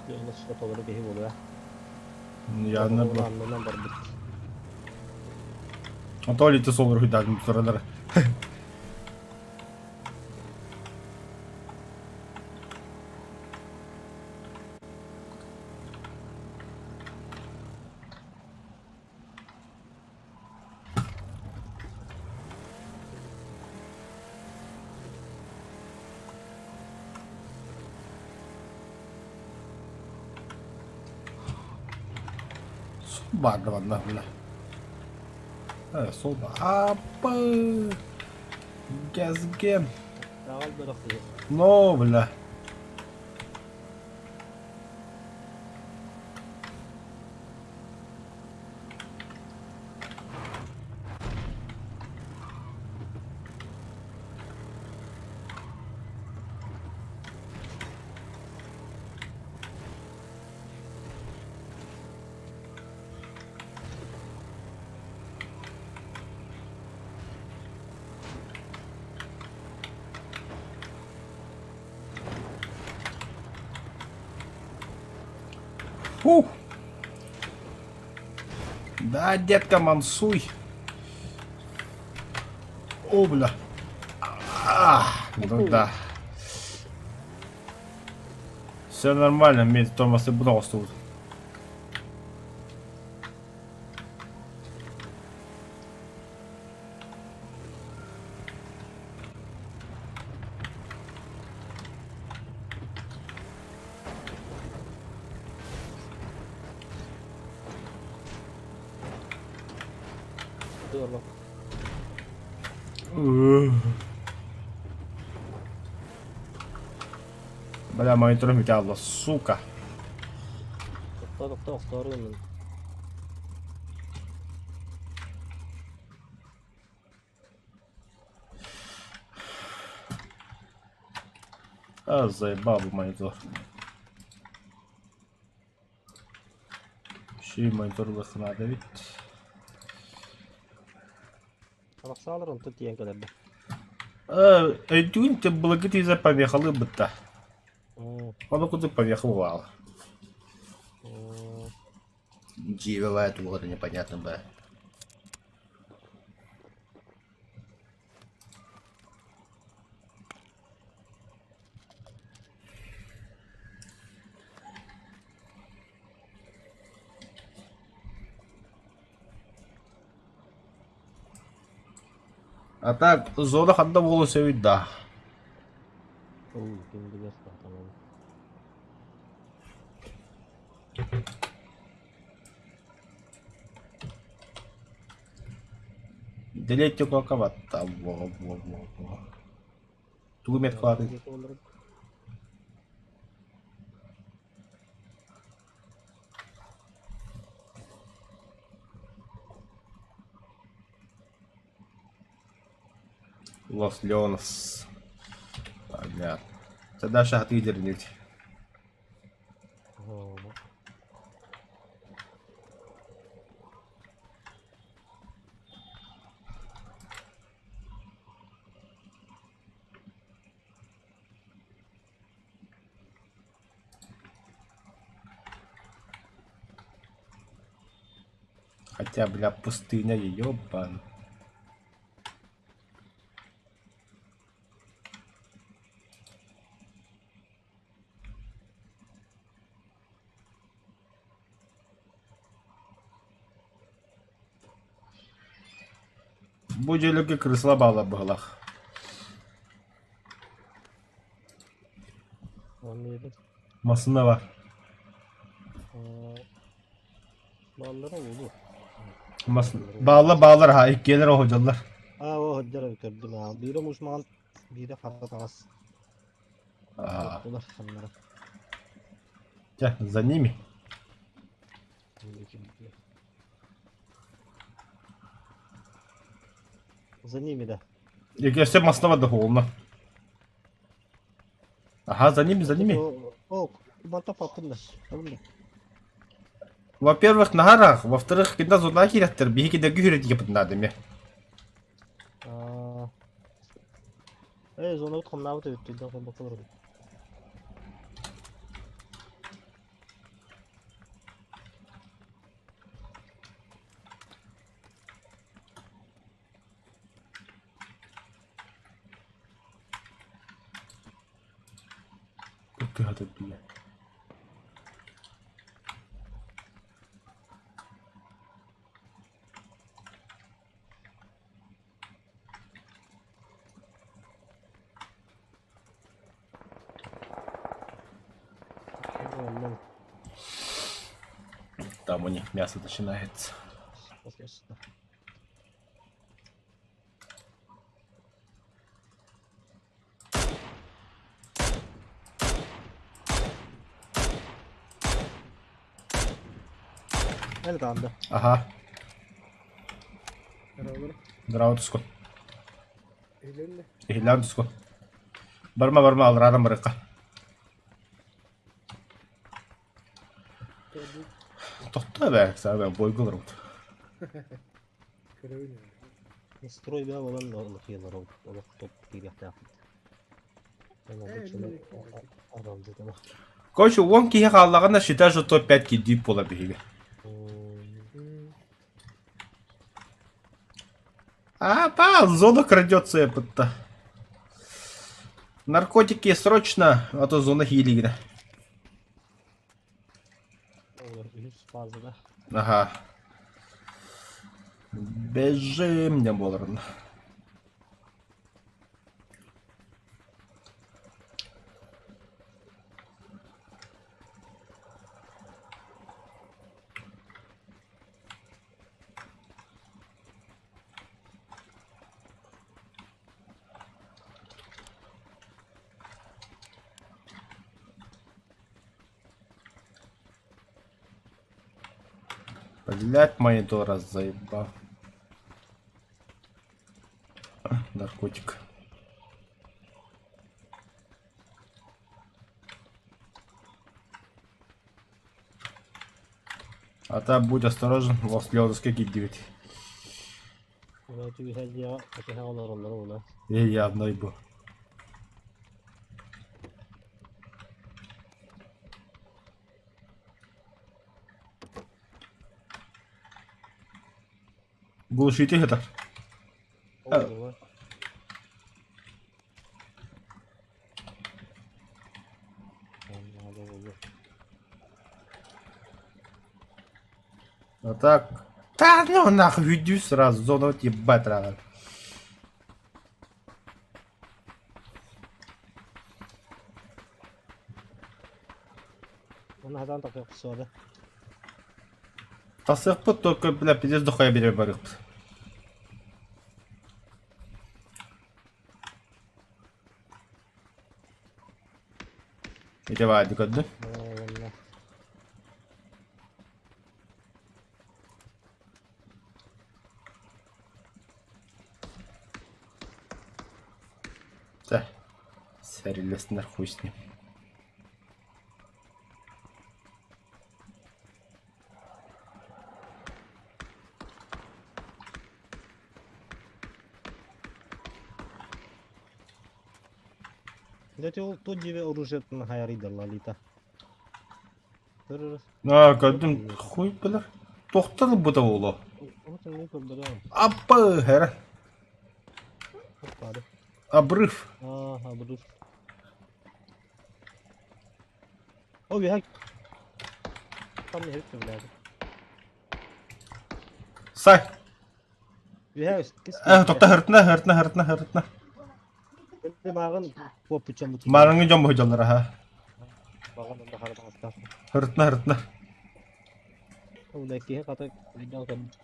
Лос толору киһи буолуо. Явно Тоҕо аннынан барбыт. А то ли ты солар хуйдагым туралар. Баар манна бля. Э, сол Апа. Газген. Аҕал бөлөх киһи. Но, бля. Фух. Да, детка, мансуй. О, бля. А, ну да. Все нормально, мне тормоз и тут. Туорла. Бля, монитор металла, сука. Тохтоо тохтоо охтору гыннын. А, заебал бы монитор. Ши монитор надо ведь. Арахсаалар онтон тиийэн кэлэрбэ. Өйдүүн те былыргы тиизэ помехалы бытта. Ону курдук помеха буолла. Дьиибэлээ туох да непонятно баа. А так зона ханна буолуон сөбүй да? Оо, ким билэр сатамын. Делетти куокабатта во во во во. Тугу меткалаатый? Лос Леонос. Понятно. Тогда шахты дернуть. Хотя, бля, пустыня, ебан. Бу дьиэлэргэ крысла бааллар быһыылаах. Оннуйбут. Массыына бар. Бааллара буолуо. Мас... Бааллар бааллар аха иккиэлэр оһодьоллор. Аа, о, сылдьар көрдүм аа. Биирэ муус маҕан, биирэ хара таҥас. Аа, Оттулар ханнара. Чэ, за ними. За ними, да. Өссө массыына барда холно. Ага, за ними, за ними. О, манта папын да. Алын да. Во-первых, наһаа во-вторых, кинда зона кииреттер, биһи киндерги хүрэтиге надо ме. Э, зона хамнаабыт эбит, түйден холбокко барбыт. Там у них мясо начинается. Ага. Здраво, Туско. Иһиллээн Туско. Барма, барма, алрадан барыкка. Тохтоо бээ, саабэ бойго олоробут. Строй бää болан олох олох топ киириэхтээхпит. Короче, уон киһи хааллаҕына считай, что топ-5 кирдиир буолар биһиги. А, па, зона крадется, я Наркотики срочно, а то зона хилигина. Ага. Бежим, не буоларын. Блять, монитора заебал. Наркотик. А там будь осторожен, вас слезы 9. Я явно ебу. Глушите это. А так. Да ну нахуй, иди сразу, зону вот ебать рано. Тасыхпыт только, бля, пиздец дохуя бере барыхпыт. Ити баайды көрдүн. Да. Сэрилэстинэр хуй с ним. Дьэ ол то дьиэ оружиетын хайарыйдаллалыыта. Аа, көрдүм хуй билэр. Тохтор ылбыта буолуо. Аппа эрэ. Обрыв. Аа, обрыв. О, биһа Там не блядь. Сай. Үһэ кис Э, киирдэ. тохто хыртына, хыртына, хыртына, хыртына. Мааҕын куоппуччам бутуйда. Мараңы дьон быһыдьаллар аха. Баҕан онно харабаҕастаах. Хыртына, хыртына. Ол киһи хата өйдөөн кэлбит.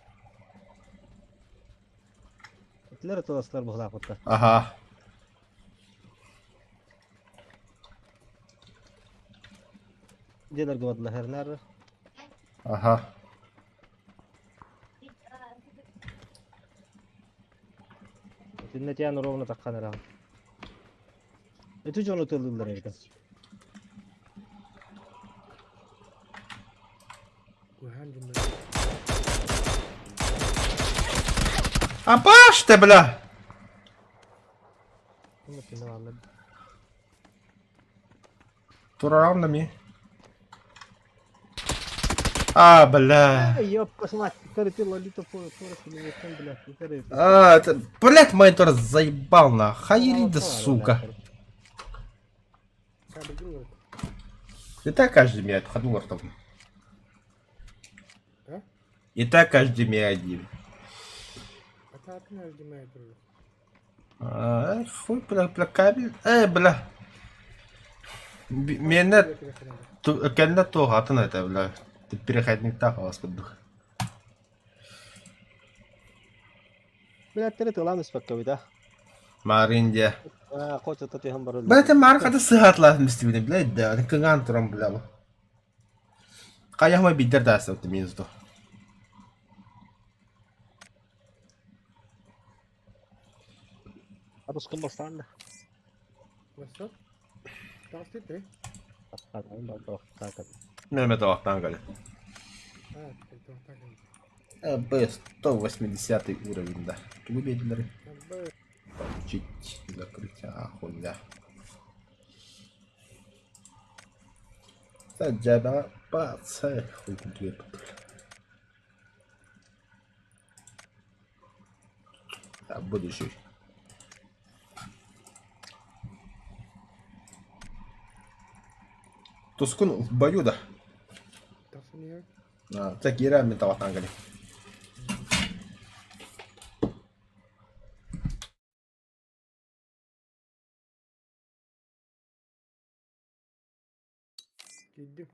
Этилэр ытыластар быһылаахпыттар. Аха. Дьиэлэргэ бардылар хэрнаар. Аха. Итиннэ тиэн ровно таххан эрэ. Ити дьону тыллыыллар эбит. Апаш ты, бля! Турарам на ми. А, бля. Ёпка мать, ты лолита блядь. А, это, блядь, монитор заебал на. Хайрида, сука. И так каждый меня отходил ртом. А? И так каждый меня один. А, хуй, бля, бля, кабель. Эй, бля. Меня кэннэ туох атын этэ, бля. Переходниктаах ааспыт Блядь, тылан испэккэ да. Марын дьэ. Аа, хочет түһэн барар. Блядь, Марк хата сыһатлаах мистибини, блядь, да, кыҥаан туран, бля. Хайахма бидер даасабыт минус до. Абыскын бастаан да. Мен тавахтан кэлэ. Б 180 уровень, да. Тугу биэрдилэр? Получить, закрыть, а, хуйня. Саджада, пацай, хуй тут А, будущий. Тускун в бою, да. Так, Ира, мен тавахтан кэлэ. Киирдим.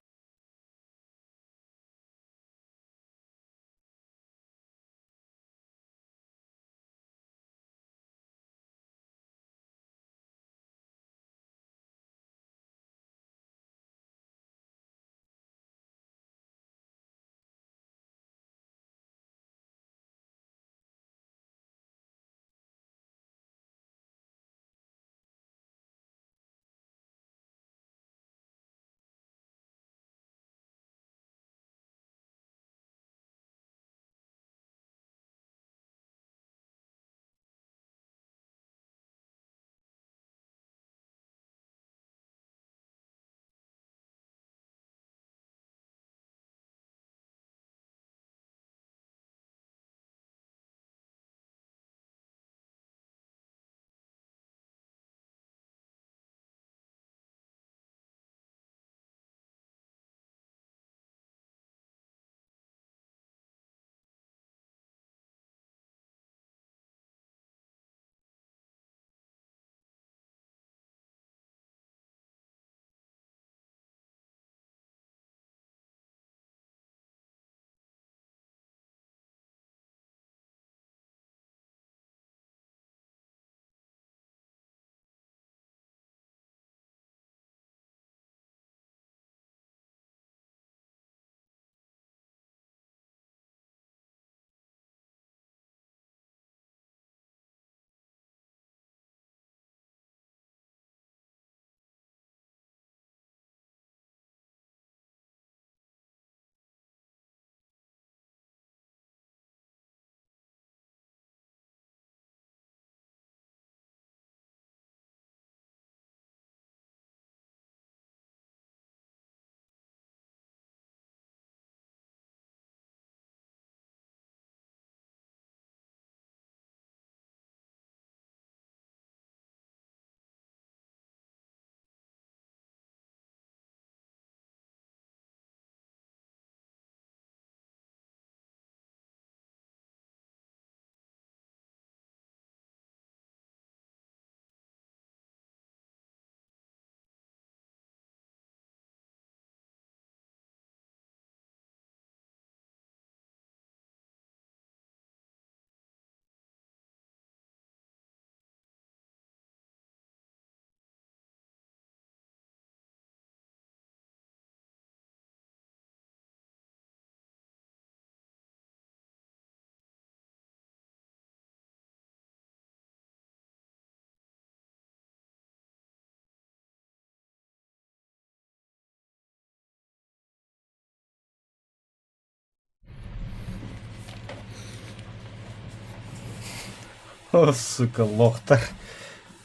О, сука, лохтар.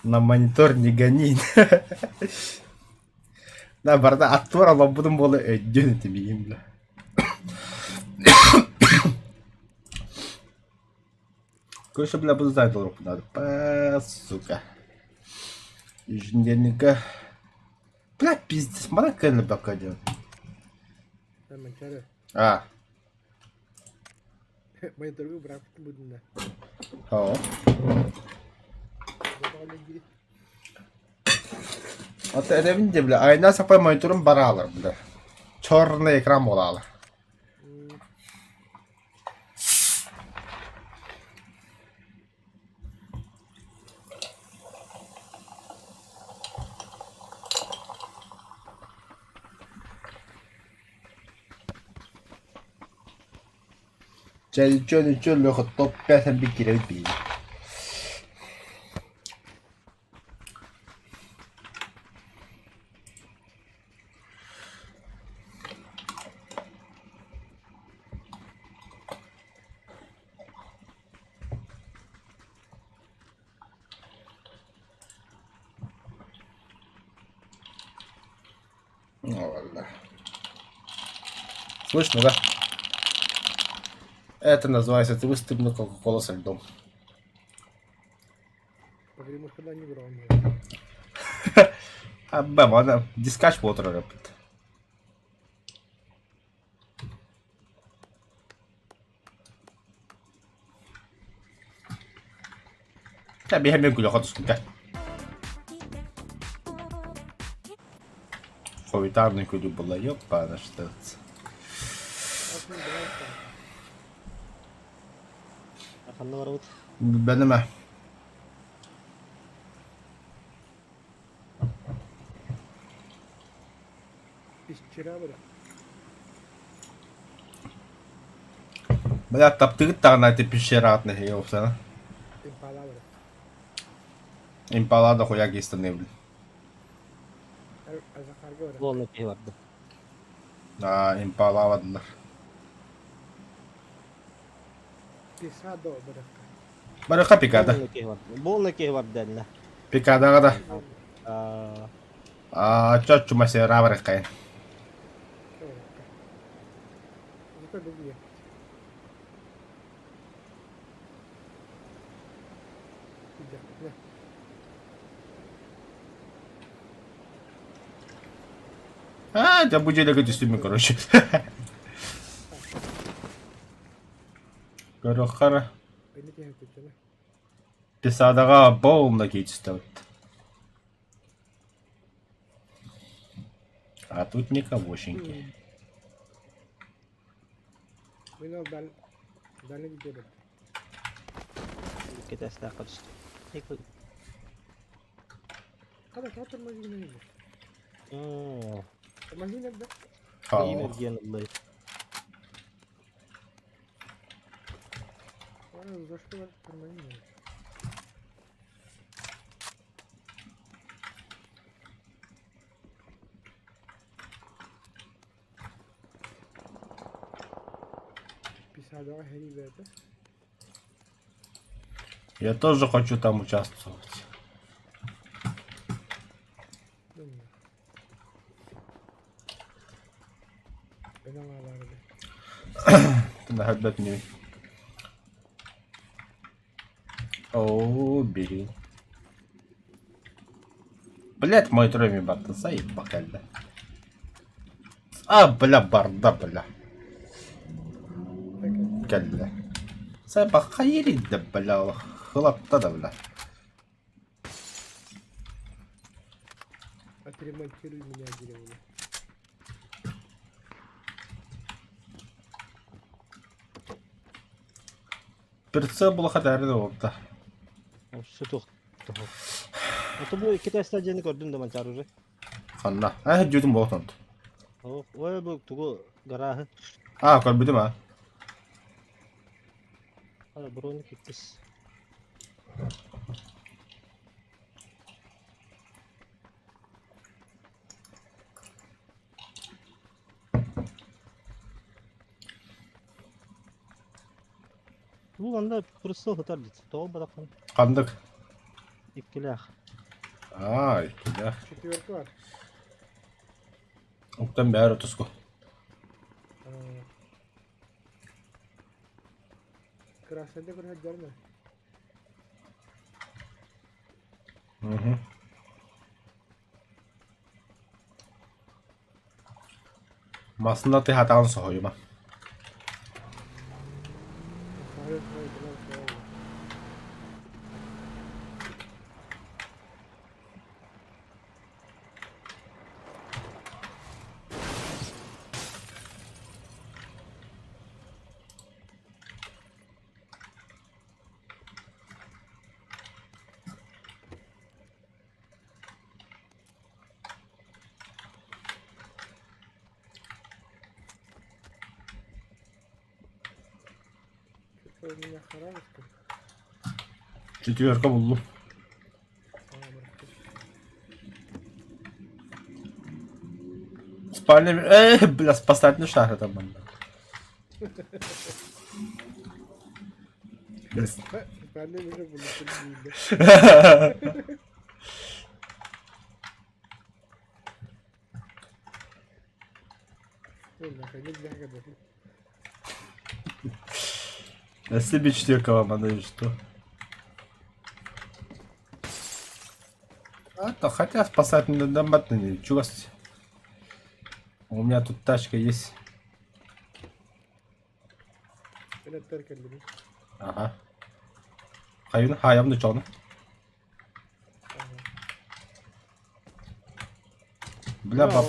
На монитор не гони. Да, барда аттуар олорбутум буола өйдүөн этим игин, бля. Короче, бля, буду знать руку надо. Па, сука. Еженедельника. Бля, пиздец, мана кэллэ бакка диэн. Манчары. А. Мониторга бырааппытын будунна. Оо. Ата эрэбин де бля, айна сапай мониторум бараалар бля. Черный экран буолаалар. Чэлчөн үчөл топ пять би кирэбит биһиги. Ну ладно. Слышно, да? Это называется ты выступил Кока-Кола со льдом. Погремушка не брал. А, бэм, ана дискач буолар эппит. Чэ, биһэмин күлэхэ түспүтэ. Хойутаан күлүү буолла, ёппаана что Ханна барабыт? Бэнэмэ. Пещера бара. Бля, таптыгыт даҕаны ити пещераҕытын эһиги уопсана. Импала бара. Импала да хуя гистаныбын. Захарга бара. Буолна киһи барда. Аа, импалаабадылар. Писадо барахха. Барыха пикада. Буолна киһи барда. Буолна киһи барда иннэ. Пикадаҕа да. Аа, Аа, чоччу масера барыххайын. Зато бүгүн Аа, дьэ бу дьиэлэргэ түстүм короче. Көрөххө Писадаҕа полно киичистэбит. А тут никогошеньки. Кэтэстээх түстэ. Оо. Диэн ыллай. Я тоже хочу там участвовать. Наһаа Оо, бери. Блять, мой тройми барда, заебал кэллэ. А, бля, барда, бля. Кэллэ. Сайбахха еридде, бля, хылатта да, бля. Отремонтируй меня, деревня. Прицел было хотя бы Сутух. Ото бу икки дьиэни көрдүм да манчаар уже. Ханна. Аа, дьүтүм буолтон. Ой, бу тугу гарааһы. Аа, көрбүтүм аа. Ара броник иккис. Бу манна прицел сытар дии. Тоҕо быраххын? Ханнык? Иккилээх. Аа, иккилээх. Четверка бар. Оттон бээр отуску. Красныйда көрө сылдьар Угу. Массыына тыаһаатаҕын соһуйума. Что-то у меня харабочка. Четверка буллум. А, бырахтым. Спальня... Э, бля, спасательный шар это манна. Спальня уже буллум дииллэр. Если четверка вам она что? А то хотя спасательный донбат не чувствую. У меня тут тачка есть. Ага. Хайын, хайам да чону. Бля, баб.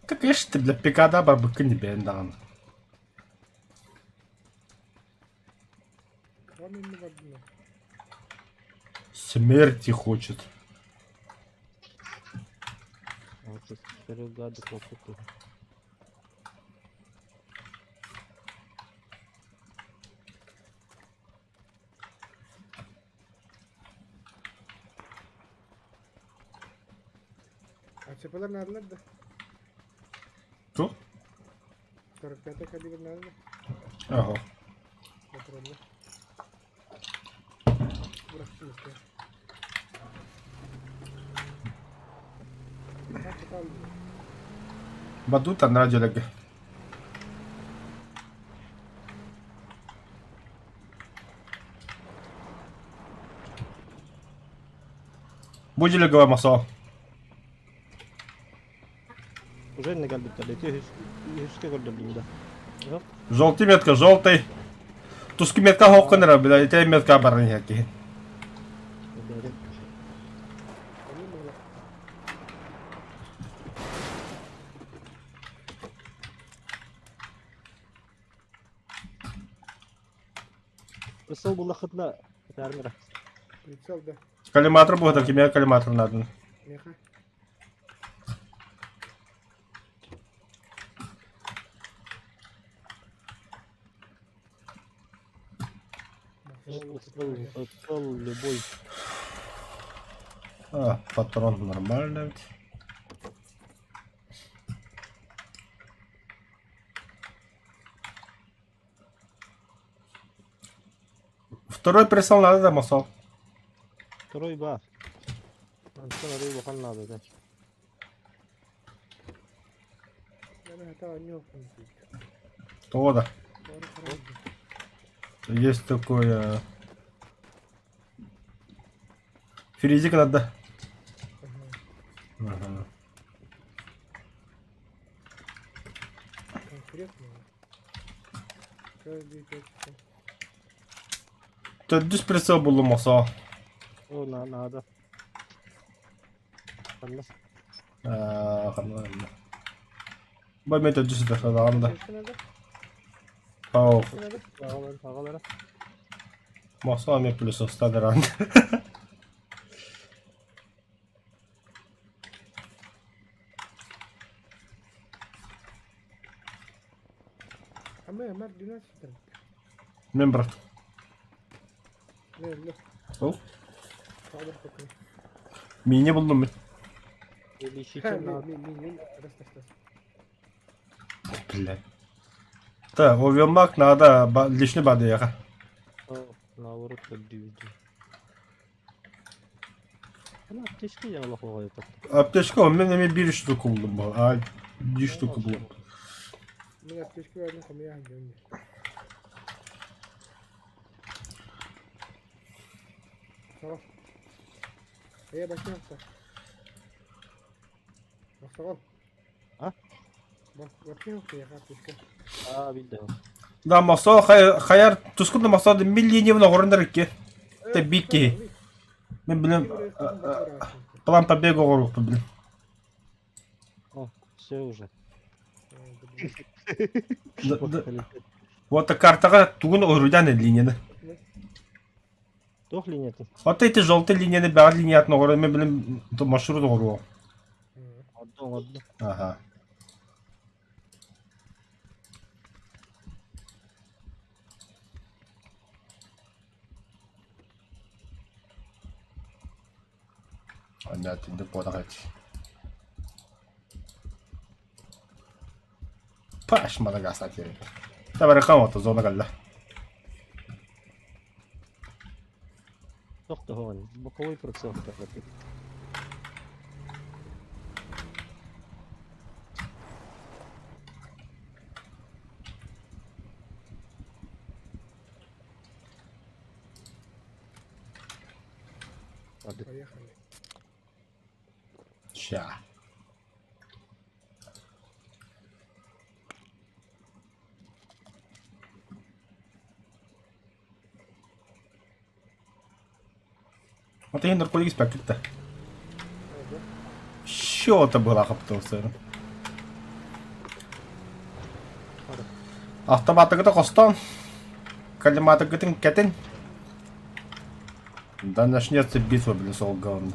Так, конечно, ты для пикада бабыка не бен Смерти хочет. АЧПлар наадалар да? Кто? 45 калибр наада да? Ага. Патроннар. Бырахтым истэ. Баду там радио леге. Будили маса. Уже не кэлбиттэр ити үһүс үһүскэ көрдөрдүм да. Желтый метка, желтый. Туски метка хоққын бля, ити метка баран иһэр Прицел буллахытына этээрмира. Прицел да. Коллиматор будет, кимия коллиматор надо. Меха. Прицел любой. А, патрон нормально ведь. Второй прицел надо, да, Масол? Второй бар. Антон арый надо, да. То да. Есть такое. Ферезик надо. Ага. Конкретно. Каждые 5 секунд. Төрдүс прицел буллум Масол. О, на, надо. Ханна. Ханна. Бай мен төрдүс да да. Ау. Аҕалар, аҕалара. Масол мен плюс остадыран. Ама Мар 12 Мен брат. Не, не. Ол. Саҕа покры. Мини булдум мен. Или щитен надо. Ми, ми, ми, рас, рас, рас. Бля. Да, Овелмак надо лишний бадыяха. Наоборот, көрдүүбүт. Ана аптечка я олох оҕойоппот. Аптечка, у меня эми бир штука булдум бу. А, бир штука булдум. Мин аптечка бәрін хомуйа сылдьабын. Сорох. Эйэ, бачча Мохсоҕол. А? Вообще охуеха аптечка. Аа билдэ. Да, Мохсоҕол хайар тускун да Мохсоҕол миллионевна оҕорундар икки. Те бик киһи. Мен билем план побега оҕоруохпун билем. О, все уже. Вот картаҕа тугун уруйдаан линияны. Туох линиятын? Оттон ити желтый линияны бэҕэ линиятын оҕоро мен билим маршрут оҕоруо. Оҥордо оҥордо. Аха. Анна тинди буолах эти. Паш Мадагаскар. Табарыкам ото зона кэллэ. Тохтоһон, боковой прицел тохтоһон. Поехали. Ща. Вот иһин наркотик испэккит да. Счета была хаптылсырым. Автоматыгыта хостон, коллиматыгытын кэтин. Да начнется битва, блин, сол говно.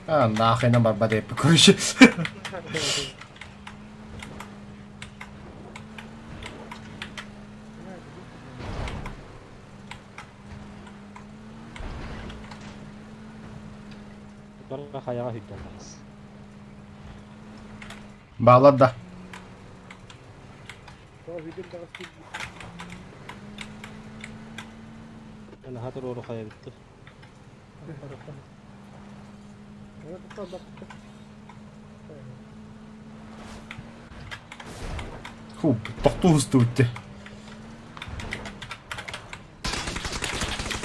А, нахрен барбат короче. Бара хайаҕа сүүрдэн таҕыс. Баалар да. Наһаа туруору хайа бүттэ. Ху, тохтуу устубут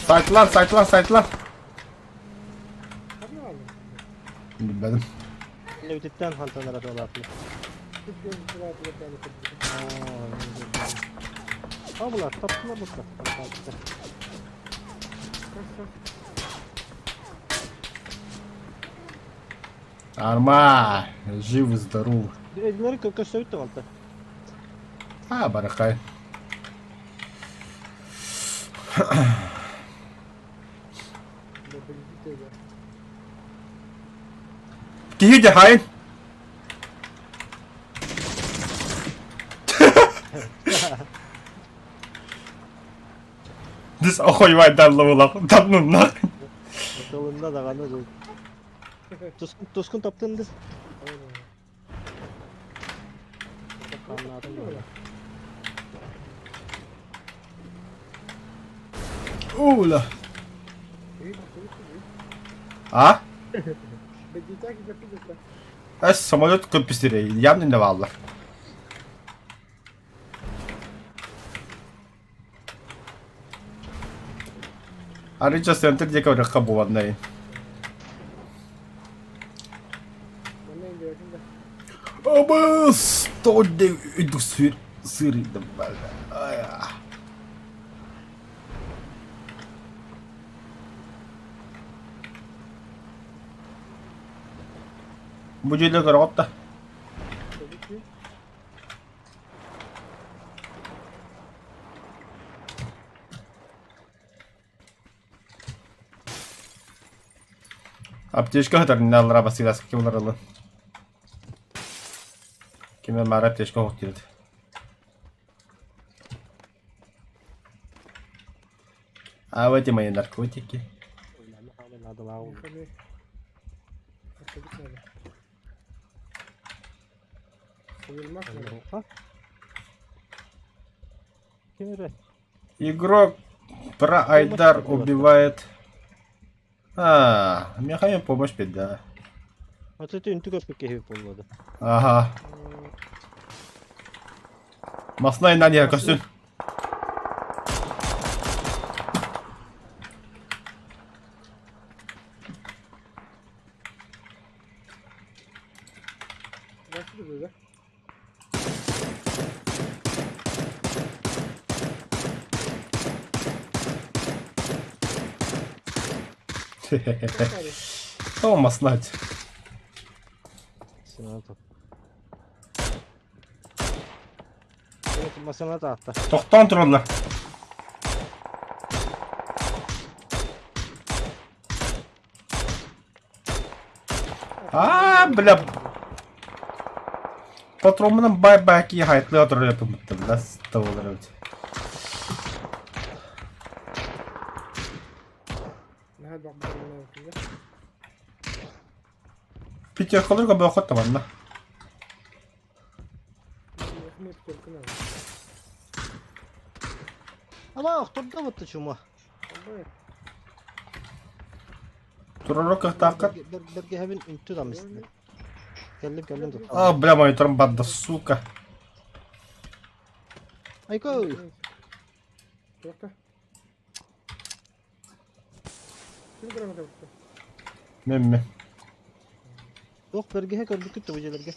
Сайтлан, сайтлан, сайтлан. Билбэтим. Бүтүттэн хантан араталаатылар. Абылар, таптылар бутта. Арма, жив и здоров. Эдилери көстөбүт да А, барахай. Киһи дьаһайын. Дис охуевай данлыбылах, данныннах. Тылында даҕаны дуу. Тускун, тускун таптын дис. Ула. А? Эс самолет көппүстүрэ, явно не бааллар. Арыйча центр диэки барыахха буоланнай. Абыс! Тоҕо үрдүк сыр сыырыйдым Бу дьиэлэр көрөҕүт да? Аптечка сытар аллара басыгас ким ылар Ким мара аптечка оһох диэбит. А вот и мои наркотики. Поехали. Отходить надо. Увермаг надо. Ким эрэ? Игрок про Айдар убивает. А, Михаил помощь беда. Вот это үнтү көрбүт киһи буолла да. Ага. Масна инан көстүн. Дальше да? Томас, нать. Сената. Масына таатта. Тохтоон тураллар. Аа, бля. Патронмунан бай-бай кии хайтлыы турар эппин бля, табылар эбит. Пятеркаларга бөөхөт табанна. Ама охтордо бутта чума. Турору кыахтааххыт. Бэргэһэбин үнтү дамыстым. Кэллим кэллим да. А, бля, мониторым барда, сука. Айко. Мемме. Туох бэргэһэ көрбүккүт да бу дьиэлэргэ?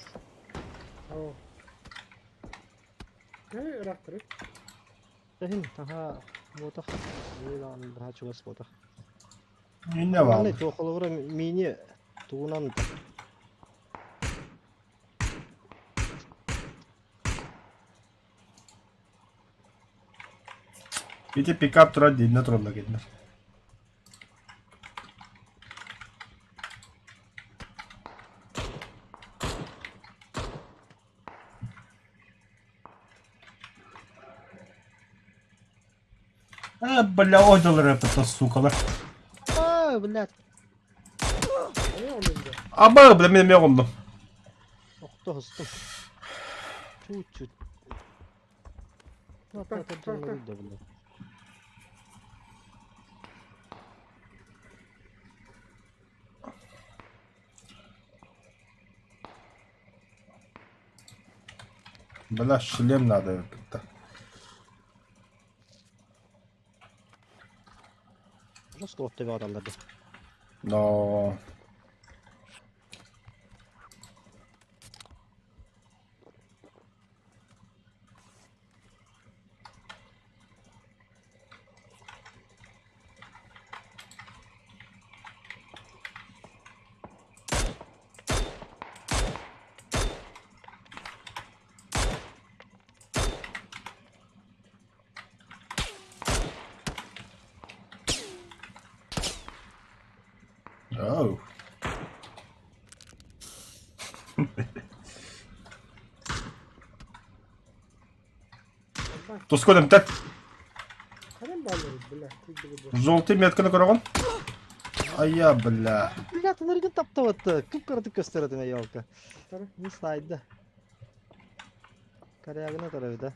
Тэһин таһаа буотах миин таһаа чугас буотах. Инне баар. Манна туох холобура миини тугунан Ити пикап турар дииннэ тураллар кинилэр. Э, бля, ойдолор это, сукалар. Аа, блядь. Аба, бля, мин эмиэ оҕуннум. Охто хостум. Чуть-чуть. Да, блядь. Бля, шлем надо кытта. Жестко от тебя оталлар. Но... Oh. Туску өлөмтөн. Желтый метканы көрөҕүн? Айа, бля. Бля, тыныргын таптабатты. Кып кыратык көстөр этиме елка. Не сайда. Корягына тарабыта.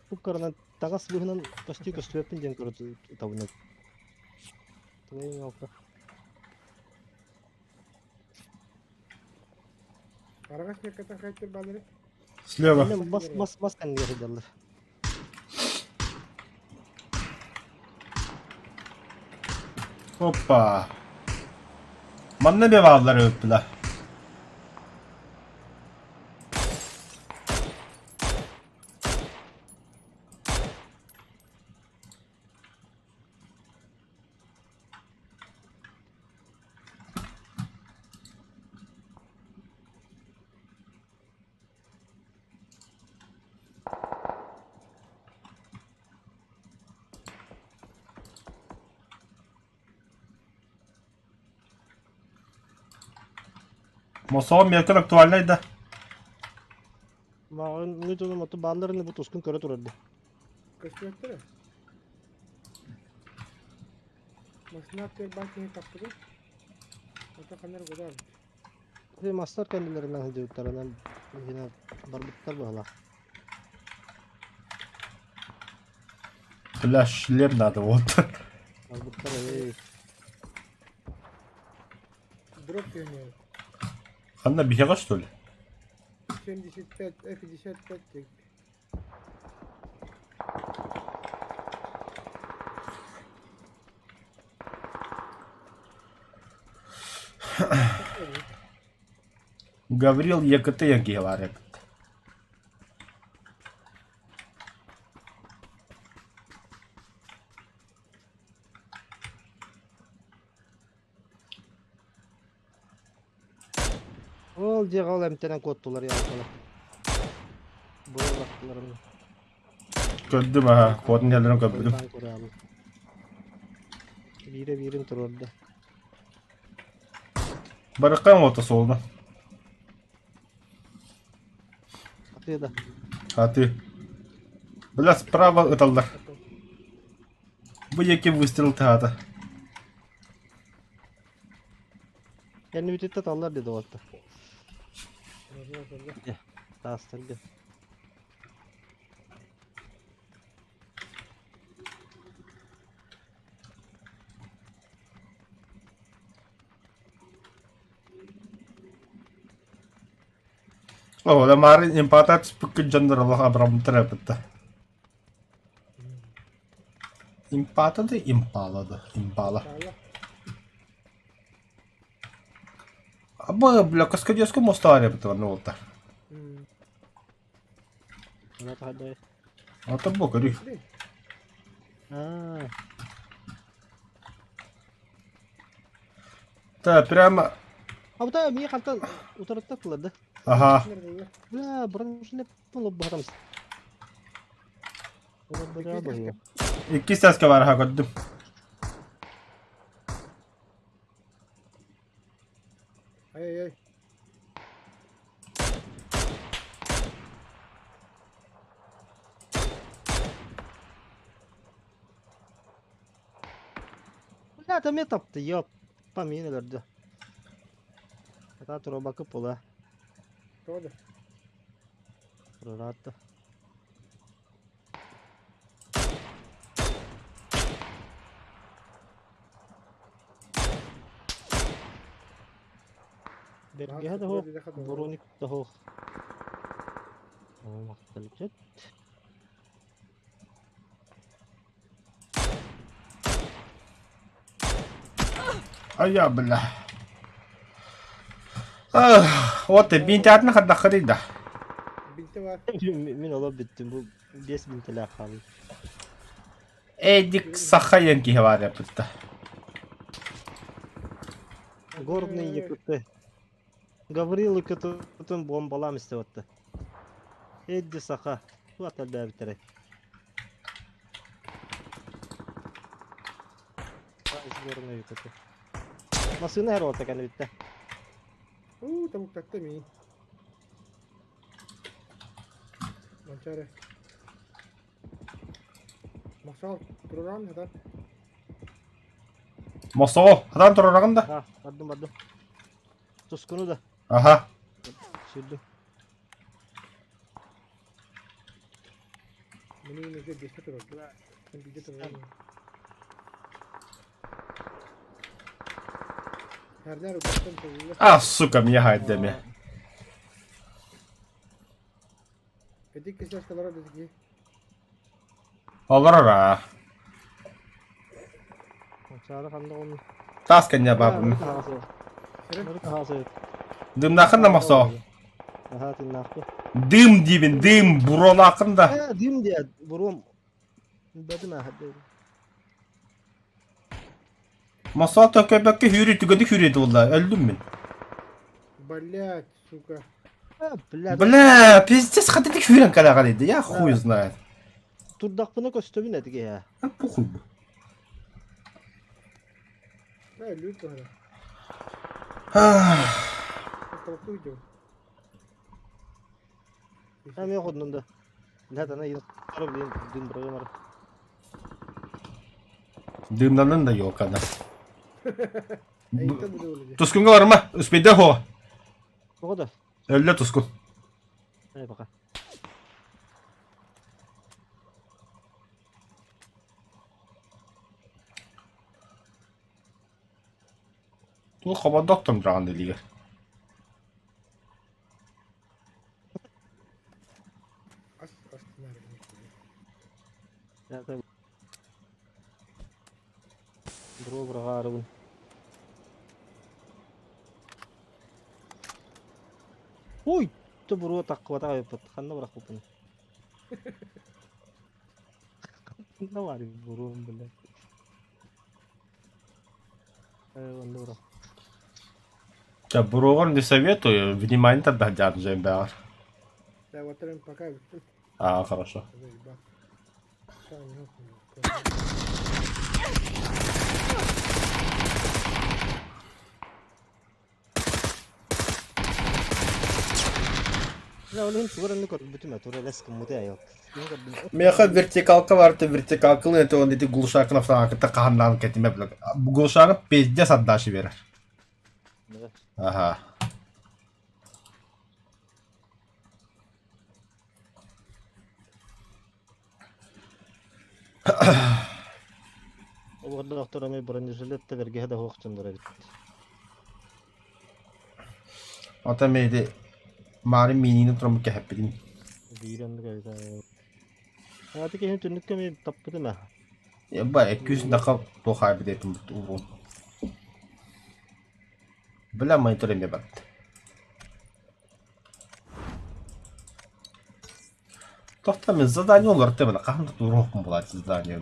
Кып кырынан тагас быһынан көстүү көстүөппүн диэн көрө табына. Тынайын елка. Слева. Бас бас бас кәнге хыдаллар. Опа. Манна бе бааллар өппүлэ. Мосоҕо мелкон актуальнай да? Мааҕын Аны дьонум оту баалларына бу тускун көрө турар дии. Көстүбэттэрэ. Машина аттыгар баар киһи таппытым. Ото ханна эрэ кудаабыт. Ити мастар кэннилэринэн сылдьыбыттарынан иһинэ барбыттар быһалаах. Бля, шлем надо вот. Барбыттар эй. Дроп түһэн Ханна биһиэхэ что ли? 75, 55 диэбит. Гаврил ЕКТ киһи баар эбит. Ол дьиэҕэ ол эмтэнэн куоттулар ялкалар. Буоллахтыларын Көрдүм аха, куотун иһэллэрин көрбүтүм. хойутаан кураабын. Биирэ биирин туруорда. Барыккаҥ уота суолна. Атыы да. Аты. Бля, справа ыталлар. Бу диэки выстрел таһаата. Кэннибититтэ таллар диде уолаттар. Таастарга. О, да мары импата түспүккүн дьоннор олох абыраммыттар эбит да. Импата да импала да импала. Абы, бля, каскадерская моста эбит барна уолтар. Ата бу көрүй. Та прямо Абыта мии хантан утарыттаттылар да. Ага. Бля, бронежилет баһатам. Иккис таска бар аха көрдүм. Ай-ай-ай. Бля, там тапты, ёп. Помин өлөрдө. Ата туробакы була. Тоҕо да? Тураратта. Бэргэһэ да суох, броник да суох. Оо, махталычыт. Айа, бля. Ах, вот бинтятын хардаххарый да. Бинте бар. Мин олох бүттүм, бу 5 бинтелээх хаалым. Эдик саха диэн киһи баар эппитта. Горный ЕКТ. Гаврил ЕКТ-тын бомбалаам истебатта. Эдди саха. Туох элбээбиттэрэй. Горный ЕКТ. Массыына эр уолта кэлбиттэ. Уу, тобуктатта миин. Манчаары. Махсал, туруран хатан. Мосоо, хатан турараҕын да? А, бардым бардым. Тускуну да. Аха. Сүрдүм. Мені уже бесте турар. Мен биде турар. Хәрдәр үтәктән турулла. А, сука, меня хайдами. Эдик кесәскәләр дедики. Олорор аа. Чаары ханна он. Таас кэннэ баабын. Бары Дымнаахын да мохсоо. Аха, тыннаахпы. Дым диибин, дым, буруолаахын да. Э, дым диэ, буруом. Бэтим аха. Мосоо төкөйбөккө хүүрүү түгэни хүүрээд буолла. Өлдүм мин. Блять, сука. Бля, Бля, пиздец, хатытык хүүрэн кэлэҕэр иди, я хуй знает. Турдахпына көстөбүн этиги ээ. А похуй бу. Да, люто туһана. Толку идем. Эмиэ ходунум да. Лятана блин, дым бырагымар. Дымнанын да елканы. Тускунга барма, успейда хо. Тоҕо да? Өллө тускун. Эй, пока. Туох хобордоохтон быраҕан илиигэр. Бро быраҕаарыбын. Ой, то буруо таххыбатах эбиппит. Ханна бырахпыппын? Ханна баар буруом, блядь. Онно бырах. Да, буруоҕар не советую, внимание тогда дьаам баар. Да, вот пока. А, хорошо. Миэхэ вертикалка барыта вертикалкалыы это он ити глушакын автомакыта хаһаннаан кэтимэ билэ. Глушагы пиздец отдача берер. Ага. Олордоохтор эмиэ бронежилет да бэргэһэ да суох дьоннор эбит. Ата мээди маары миинини туран кэһэппитин. Биир оннук эбит ээ. Ааты киһини түннүккэ эмиэ таппытым ээ. Ба 200 даха туох аайбыт этим урун. Бля монитор эмиэ барда. Тохто мин задание олорто бына хаһан да туруохпун булааччы задание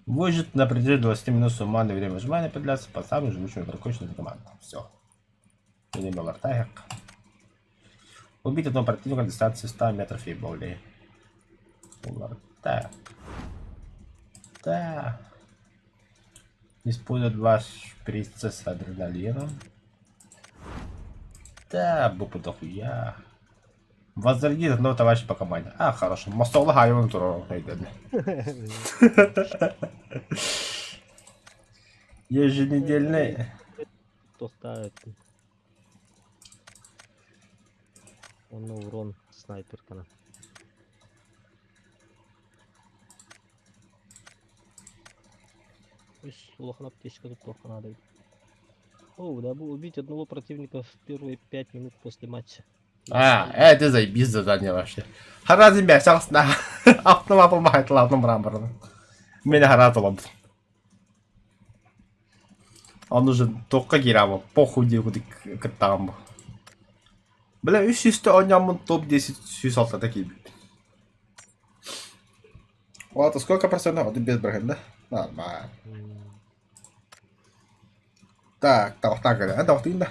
Выжить на пределе 20 минут суммарное время выживания определяется по самым живучим игроку члена команды. Все. Время лартаек. Убить одного противника на дистанции 100 метров и более. Лартак. Да. Использовать два шприца с адреналином. Да, бупа дохуя. Возродить одного товарища по команде. А, хорошо. Мостолы хайван турор. Еженедельный. Тохтаа Онно урон снайперкана. Үс улахан аптечка туттуохха наада эбит. О, да, убить одного противника в первые 5 минут после матча. А, это заебись задание вообще. Харазин бә шахсна. Автомат махайтлавным брамбарны. Меня харат олом. Он уже тоққа кирамы, похуй дей кудик кыттаган бу. Бля, 300 оонньооммун топ-10 106 киирбит. Ладно, сколько процентов? Вот без брахен, да? Нормально. Так, так, так, так, да.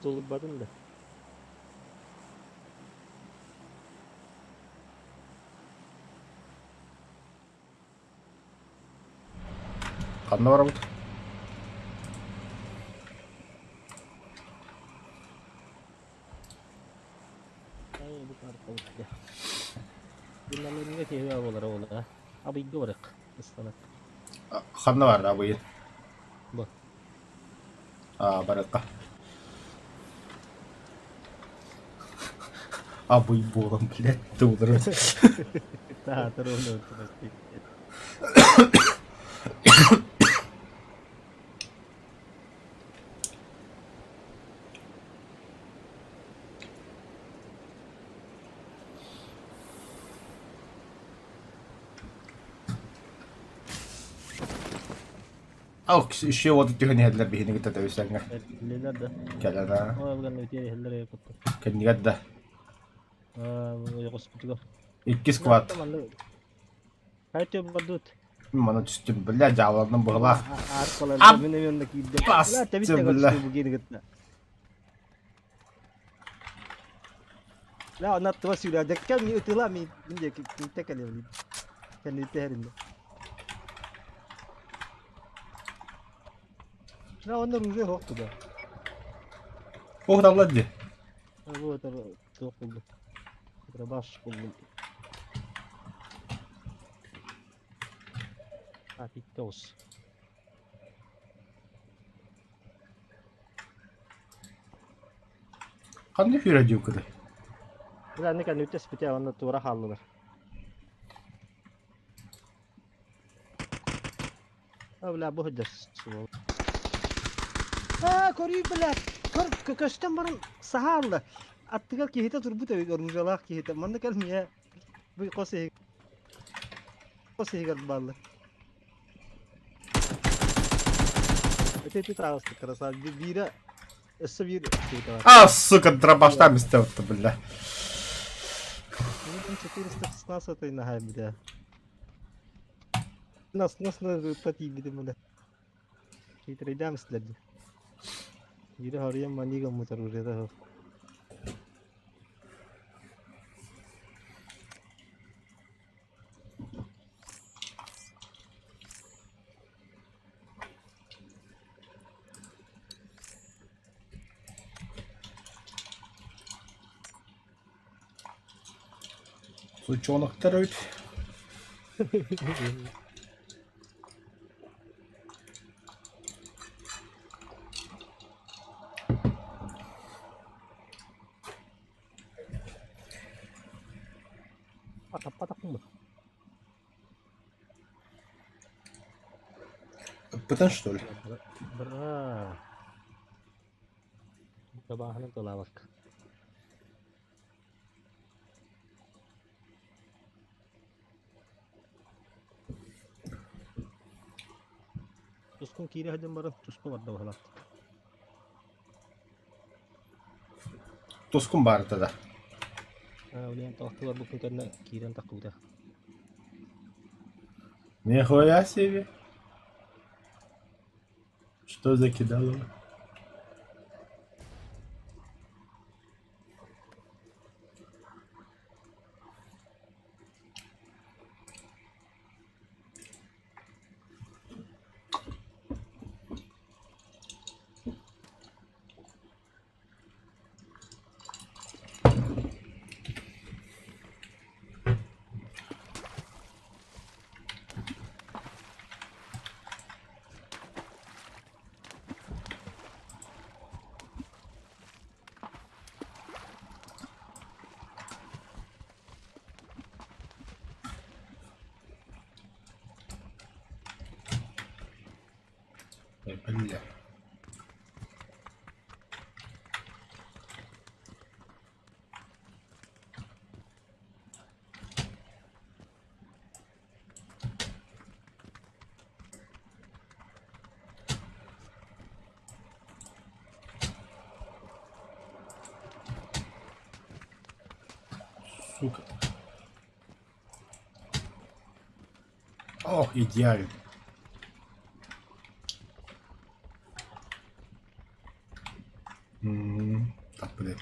Тулуйбатым да. Ханна барабыт? Ханна бар абыйын? Бу. Аа, барыахха. Абый буолан, блядь, туулары. Таатар уонна Ал еще вот түһэн иһэллэр биһини кытта тэбисэҥҥэ. Билэлэр да. Кэлэн аа. Ол ган үтүө иһэллэр кутта. Кэннигэр да. Аа, ойоҕоспутугар. Иккис сквад. Хайты бардут. Маны түстүм, бля, дьааланным быһылаах. Аар мин эмиэ онно киирдим. Бас, бля. Бу Ла онно аттыба сүүрэ. Дьэккэ ми ытыла ми мин диэки кинтэ кэлиэбин. Кэнниттэ иһэриннэ. Ла онно оружие суох туда. Ох, далла дии. Вот туох булдум. Дробаш булдум. А, питтос. Ханна фюра дьуукудай? Бля, кэнниттэн спитэ уонна туора хааллылар. А, бля, бу сылдьар суол. Аа, көрүй, бля, көр, көстөн баран саһаалла. Аттыгар киһитэ турбут эбит, оружиялаах киһитэ. Манна кэл миэ бу хос иһигэр хос иһигэр бааллар. Ити ити таҕыста красавчик. Биирэ өссө биир киһитэ бар. А, сука, дробаштан истэбитте, бля. 416 наһаа бля. Нас нас на тиийбитим бля. Хитрейдам истилэр. Биирэ хоруйан маньык гыммыт оружиета суох. Сучонохтор эбит. Атаппатахпын бу. Ыппытын что ли? Бра. Табааһынан тылаабакка. Тускун киирэ сылдьан баран туспа барда баһылаах. Тускун баарыта да. Улиан тоохтулар бу кэннэ киирэн таххыбыта. Нихуя себе. Что за кидалово? Ой, бля. Сука. Ох, идеально. М, Так, блядь.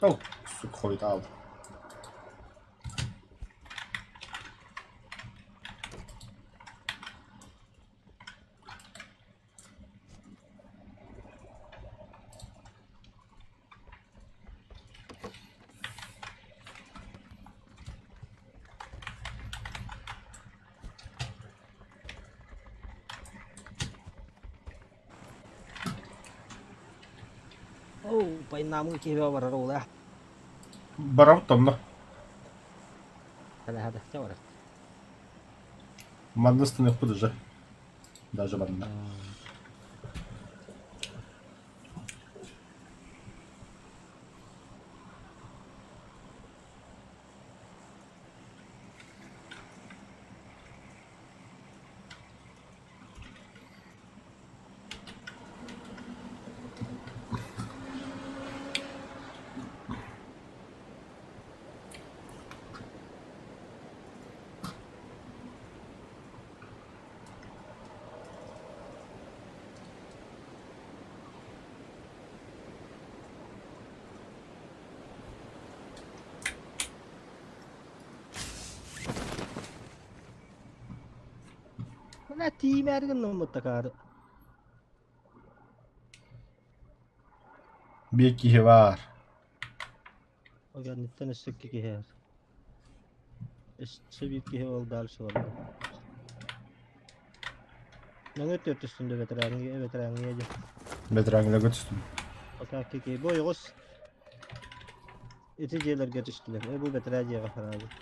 О, сука, ходит, ал. Оо, пайнаамҥа киһи барар уолаа. Барабыт онно. Хада хада барар. Манна станыахпыт уже. Даже манна. Бля, тиийимээри гынным такаары. Биир киһи баар. Ол кэнниттэн өссө икки киһи эр. Өссө биир киһи ол дальше барда. Нөҥүө түөрт түстүм да ветераҥҥа ветераҥҥа дьэ. Ветераҥҥа түстүм. Пока икки киһи. Бу ойоҕос ити дьиэлэргэ түстүлэр. Э бу бэтэрээ дьиэҕэ хараабыт.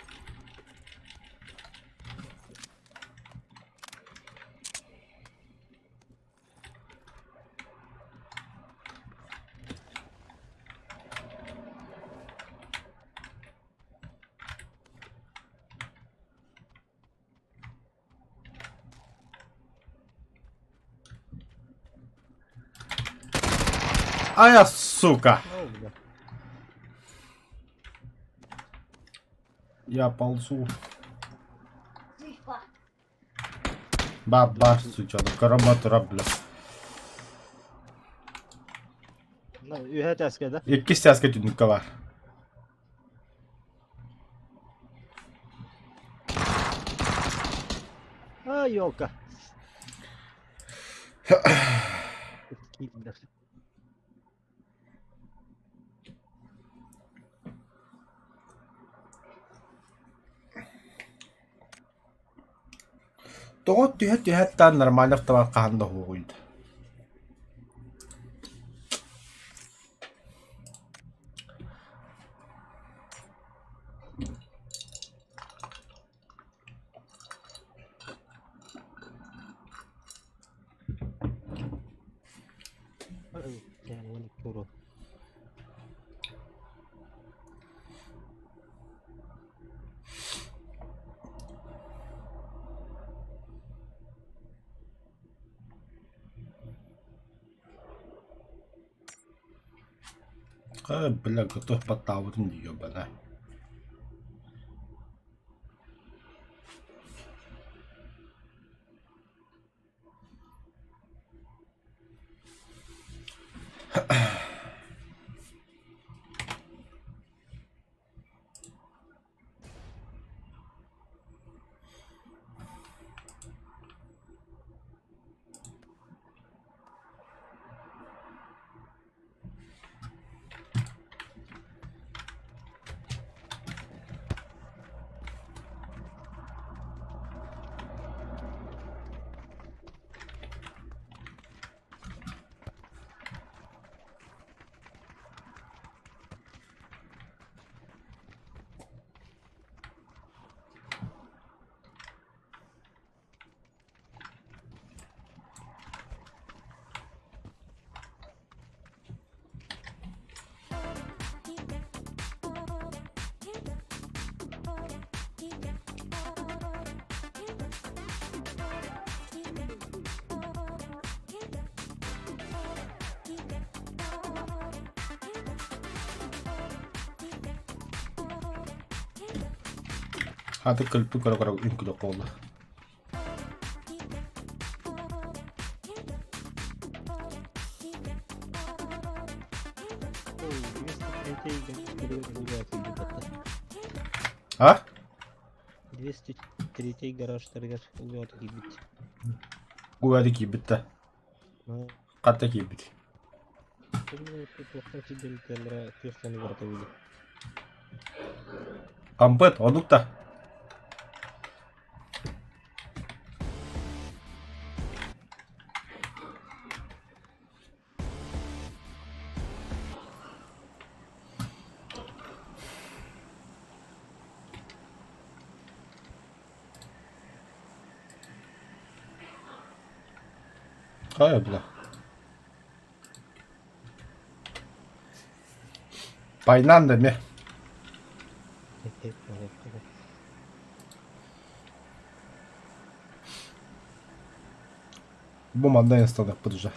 А я, сука! О, бля. Я ползу. Баба, сучонок, караматура, бля. Үһэ тээскэ да? Иккис тээскэ түннүккэ баар. А, елка. Киирдэр. Тоҕо түһэ-түһэ таан нормально автомат хаһан да уһугуйда. Э, бля, готов баттаабытым дии ёбана. Хаты көлпү көрө-көрө үҥкүлэ буолла. А? 203 гаражтарыгар улуота киирбит. Гуади киирбит да. Хатта киирбит. Ампыт, оннук да. Хайа бля. Пайнан да эмиэ. Бу манна станахпыт уже.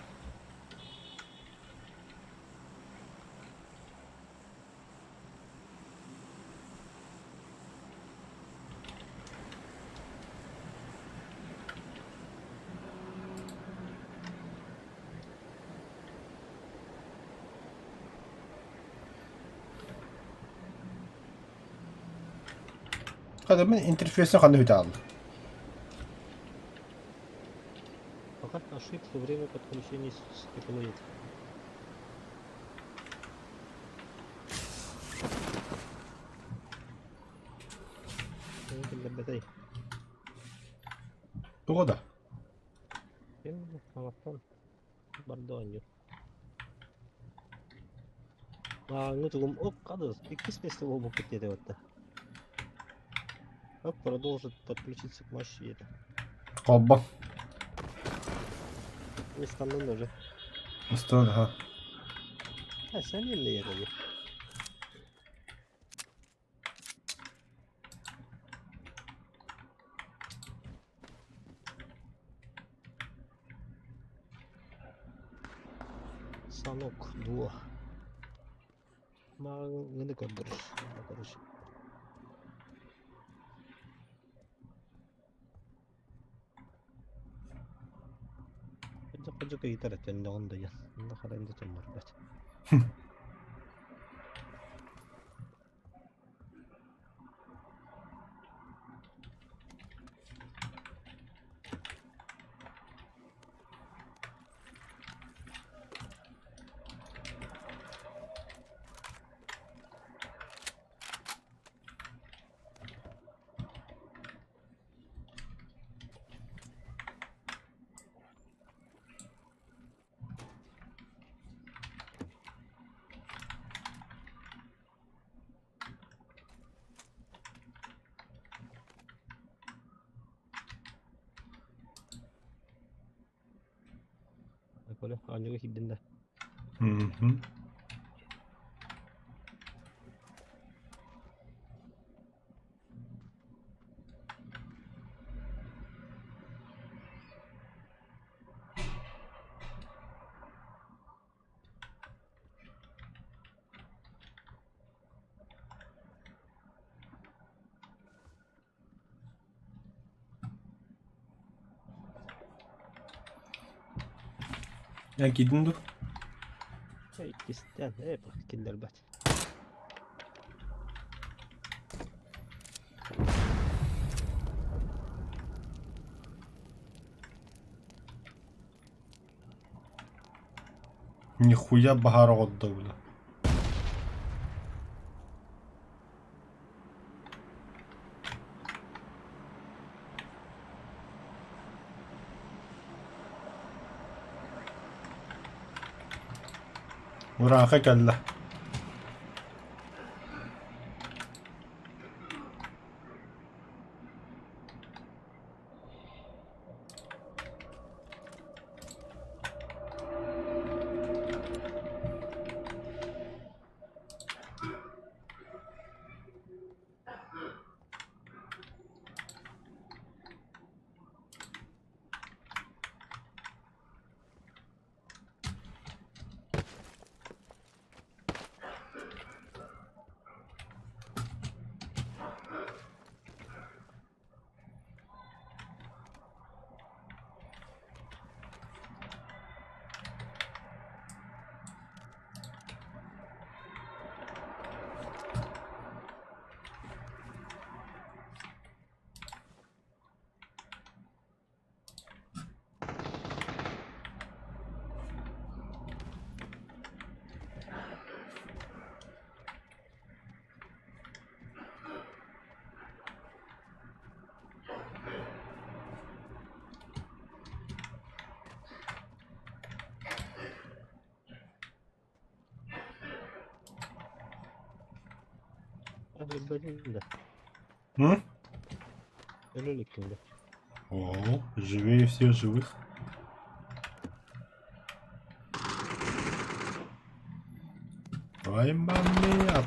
Хата мин интерфейсин ханна үтэ Пока ошибся время подключения стеклоид. Киллэрбэтэй. Тоҕо да? Ким саҥаттан барда оонньуу. Мааҥҥы тулум оп хадыс иккис миэстэ буолбуппут диэтэ батта. Оп продолжит подключиться к матчу диэтэ. Холбо. Ыстаннын уже. Ыстан аха. А sen elle Санок дуо. Мааҕыны көрдөрөр. Короче. Хадьык-хадьык ыйытар этэннэҕин да диэн. Онно харайым да тумнарбат. Коля, аанньуга киирдин да? Мгм. Эн киирдиҥ дуо? Иккистээн, ээ, киллэрбэт. Нихуя баһаар оҕордо бля. Урааха кэллэ. Өлбөтүн да. М? Өлө иликкин да. О, живее всех живых. Пойманный ат.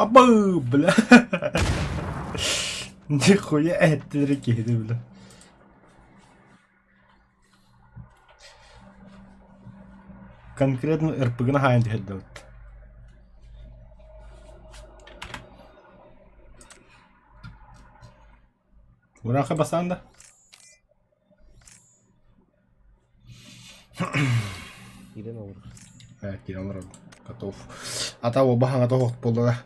Абы, бля. Нихуя эттилэр киһини, бля. Конкретно РПГ-ны хаайан түһэрдибит. Ураха басаан да? Киирэн олорор. Э, киирэн олорор. Готов. Ата оба хаҥата оһох буолла да.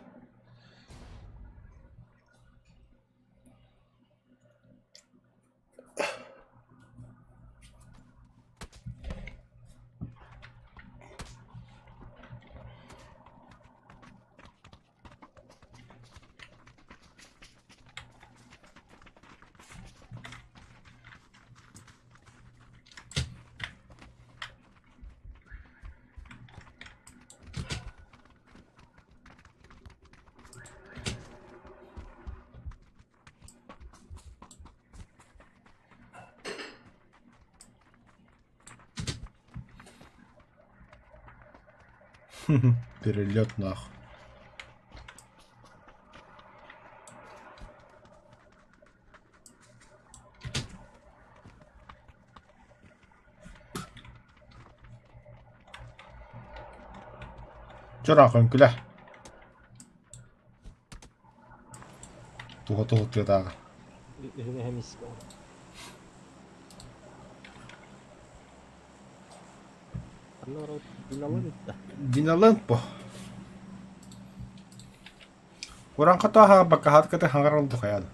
Перелет нах. Чораах үҥкүлэ. Туһа туһуттуотааҕа. Үһүн эһэм ис Ханна барабыт? Диналын ытта. Диналын по. Ураҥха тааһа бакаһаат кыты хаҥар олду хайаан.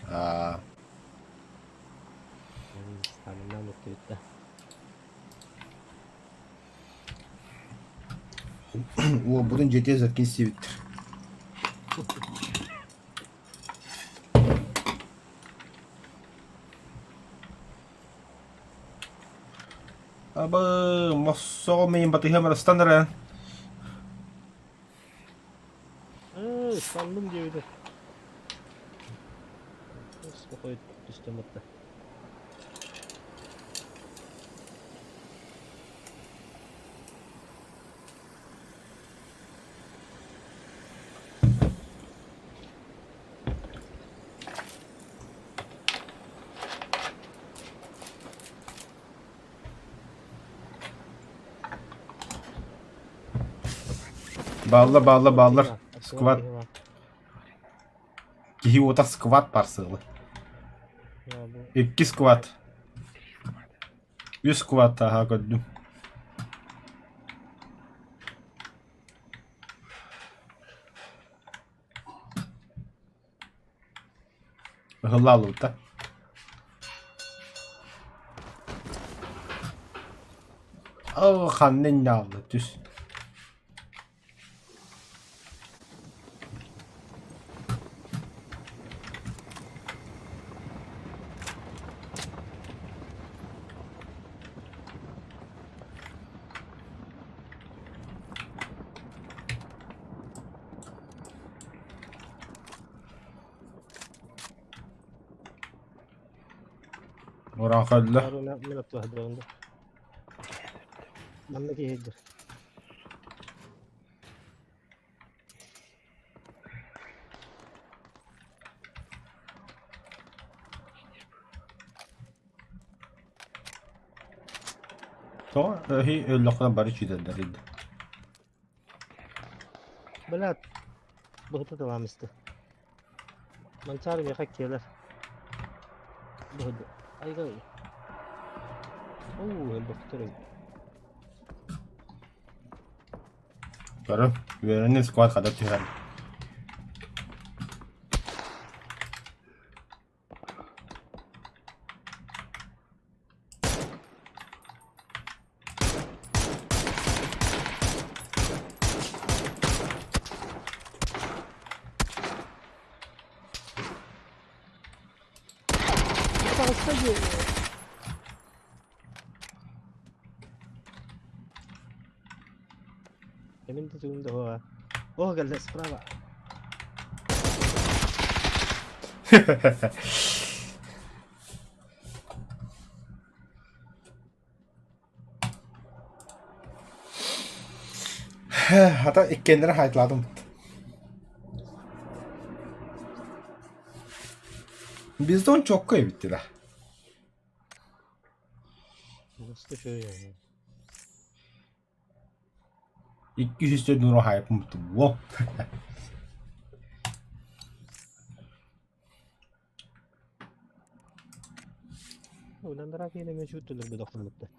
Аа. Бүттэ. Уолбутун дьиэтигэр сэркин сиэбиттэр. Абы, моссоҕо миин батыһыам ырыстан эрэн. Ээ, санным диэбитэ. Спокойно түстэн барда. Бааллар, бааллар, бааллар. Сквад. Киһи уота сквад барсыылы. Икки сквад. Үс сквад тааһа көрдүм. Ыһыллааллыбыта. Оо, ханна инньэ аалла түс. Уран кэллэ. Манна киһи Тоҕо эһи өллөххүнэ бары киирэллэр ини. Блядь, быһыта тылаам истэ. Манчаары миэхэ кэлэр. Быһыта. Айга. Уу, элбэхтэр эбит. Көрүҥ, үөрэнин сквад хата түһэр. Таҕыста дии. Эмин да тугум да суоҕа. Оо, кэллэ справа. Хата иккиэннэрэ хаайталаатым. Bizden çok bitti Nasıl şöyle 200 nuro хайпмут. Ulan киһини мен шүүттүлэр бөдөхтөрбүттэр.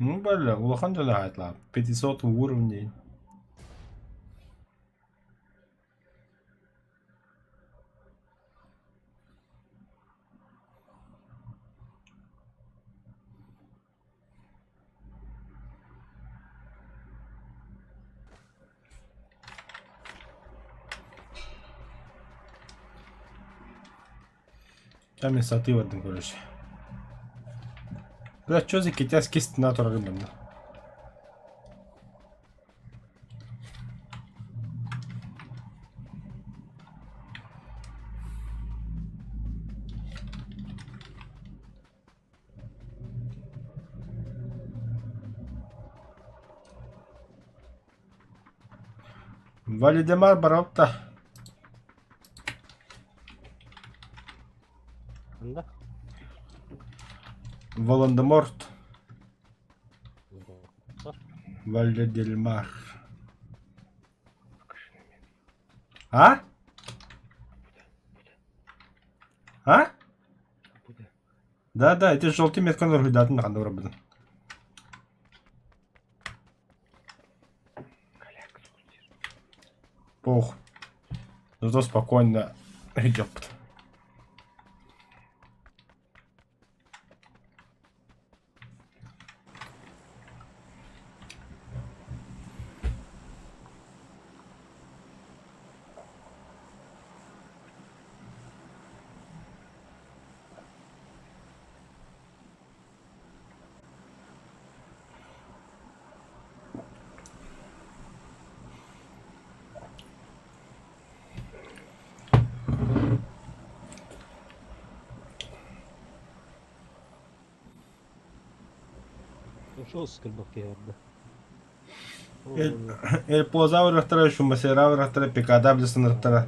Ну, бля, улахан дьоно хаайтлаап. 500 уровней. Там и саты в одном, короче. Бля, что за китайский стена рыбан? Валидемар Баропта. Анда? Волан-де-Морт. Вальдемар. А? А? Откуда? Да, да, ити желтый метканы уруһуйдаатын да ханна барбытын. Коляк, сустер. Пох. Зато спокойно идет. Ушел скребок киһи Эл поза ырыхтара, шумасера ырыхтара, пикада билсэн ырыхтара.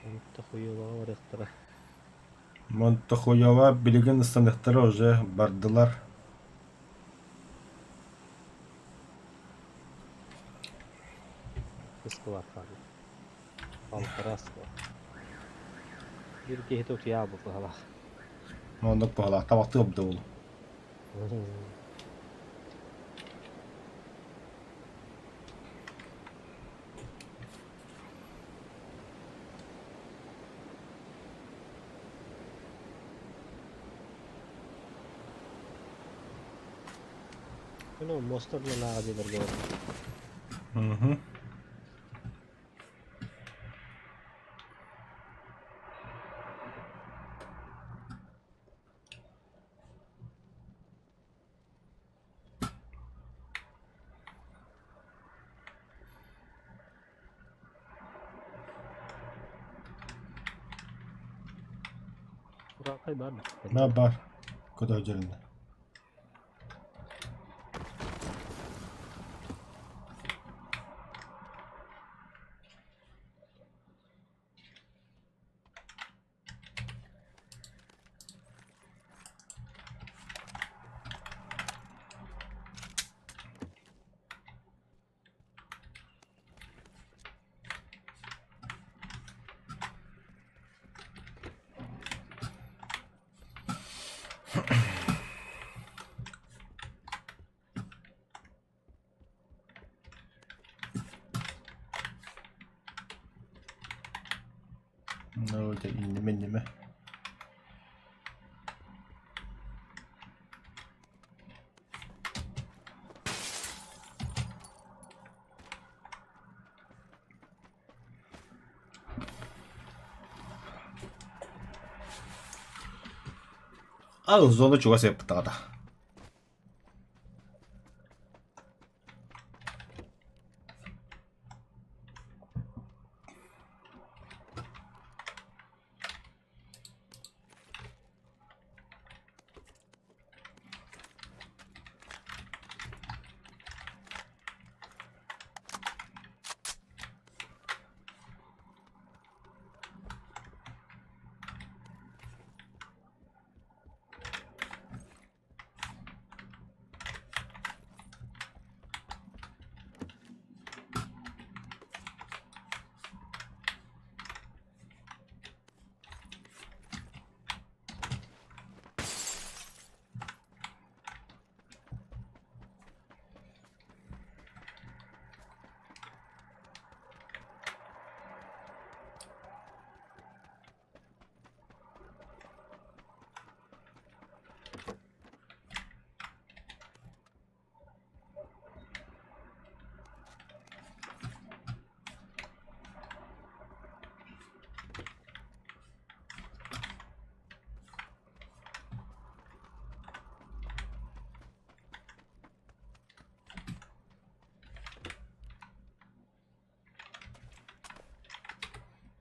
Онто хуёлаҕа барыахтара. Монтохуева билигин ыстаныахтара уже бардылар. Ыскылаат хаалла. Балтараа ыскылаат. Биир киһитэ утуйаабыт быһалаах. Оннук быһалаах табахтыы обдуул. Ну, мостар на дилерге Угу. Уракай бар. На бар. Куда üzerinde? Ну, это иннеме иннеме. Ал зона чугас эппытаҕа.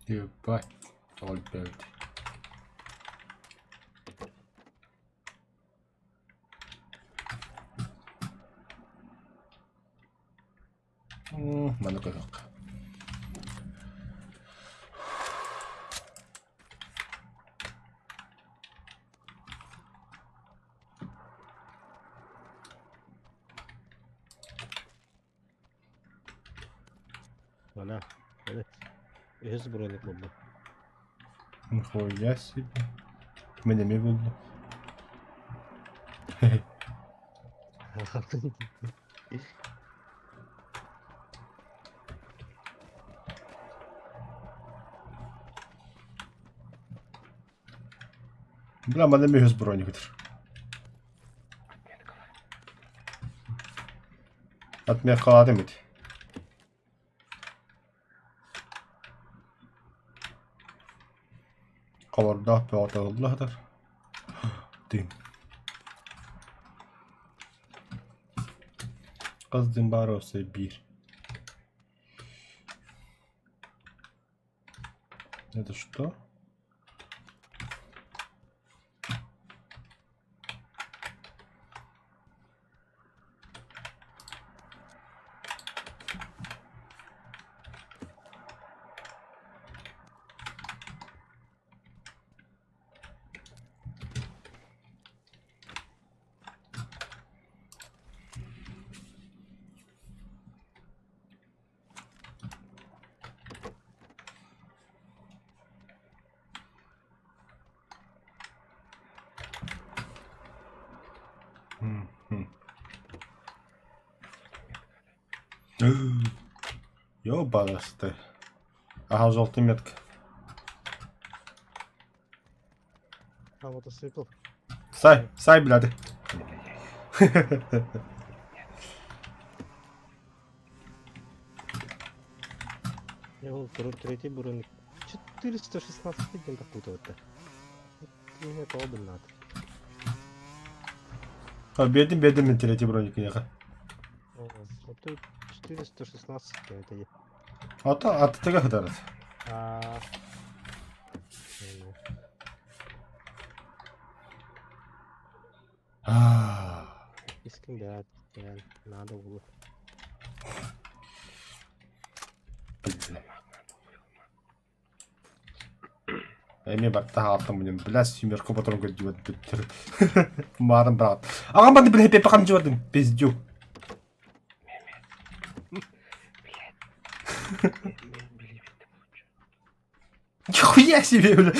Ебать, Альберт. Манна көрүөххэ. Она. Evet. Үһүс броник буллум. Нихуя себе. Мин эмиэ буллум. Бля, манна эмиэ үһүс броник ытыр. Отметкалаатым ити. Холордоох бөҕөтө ылла сытар. Тыын. Хас дым баар өссө биир. Это что? Ёбарасты. Ага, желтый метка. А мотоцикл. Сай, сай, блядь. Я вон третий броник. 416 день какой-то. Мне это оба надо. А бедим, бедим, третий броник ехал. Вот тут 416 это я. А то, а ты как это? А. Искин да, надо было. Эмиэ барта хаалтан мунньан, бля, семерка патрон көрдүбэт бүттэр. Маарым быраҕат. Аҕам барды бля пепе хамдьыбатым, пиздю. Нихуя себе, бля.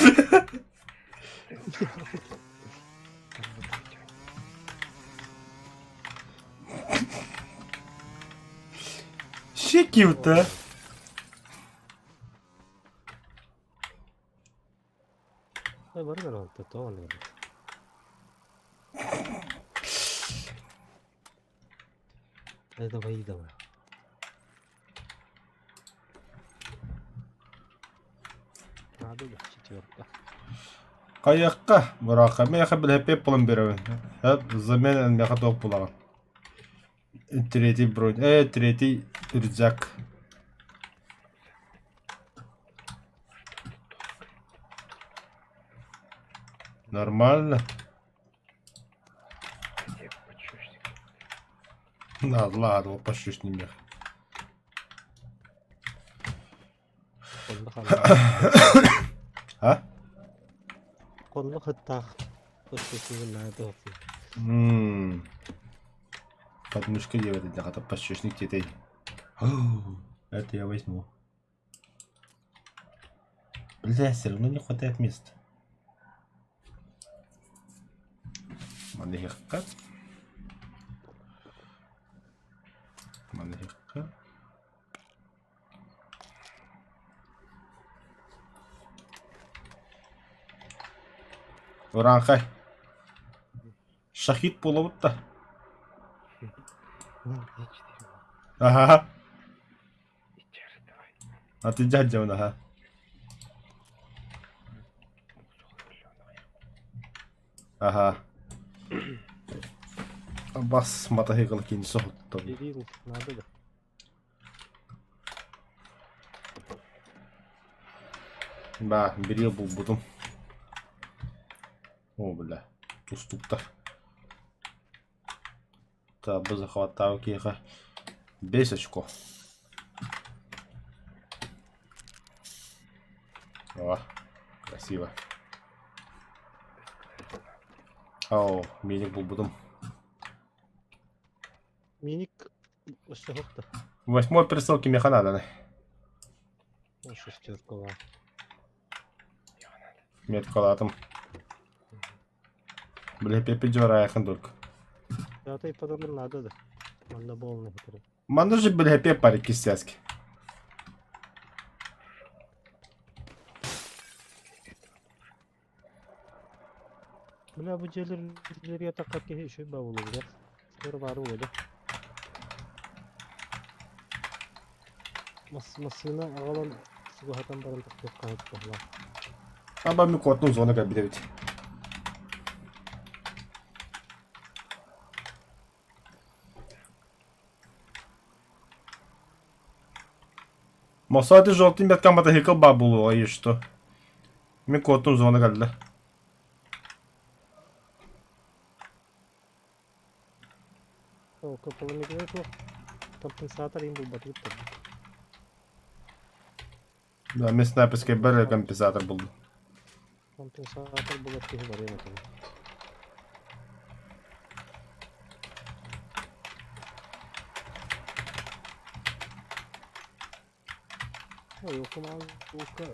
Щеки-то. Ой, бары баран тоҕо Давай, давай. Надо да, четверка. Хайыахха, бураахха, миэхэ билэһэппиэт булан биэрэбин. Взамен миэхэ туох булаҕын? Третий бронь, третий рюкзак. Нормально. На, ладно, пощечный мех. А? Онно хыттаах пощечник Ммм. Подмышка делает для хата пощечник детей. Это я возьму. Бля, все равно не хватает места. Манехка. Манехка. Урааҥхай. Шахид буолабыт да. Аха. А ты дядя ага. Аха. Бас матаһыгыл кини соһуттум. Кирилл, надо да. Ба, бирил булбутум. О, бля, тустуктар. Так, бу захваттаабы киһиэхэ 5 очко. О, красиво. О, миник булбутум. Миник өссө да. Восьмой пересылки меха надо. Ну, шестерка баар. Меткалаатым. Бля, пепе дьуораайахын только. Пятый патрон надо да. Манна буолна хитре. Манна же бля пепе парик кистяски. Бля, бу дьиэлэр үлэлэргэ таххар киһи үчүгэй баа буолуо Скоро баары буолуо. Мас массыына аҕалан чугаһатан баран тахсыахха сөп быһыылаах. Аба ми куотун зона кэлбит эбит. Мосати желтый метка мотоцикл баа буолуоҕа и что? Мин куоттум зона кэллэ. Ол поломигнай суох компенсатор им булбатыбыт да. Да, мен снайперский бэр компенсатор булдум. Компенсатор булар киһи барыан этэ. Ой, окумаан лука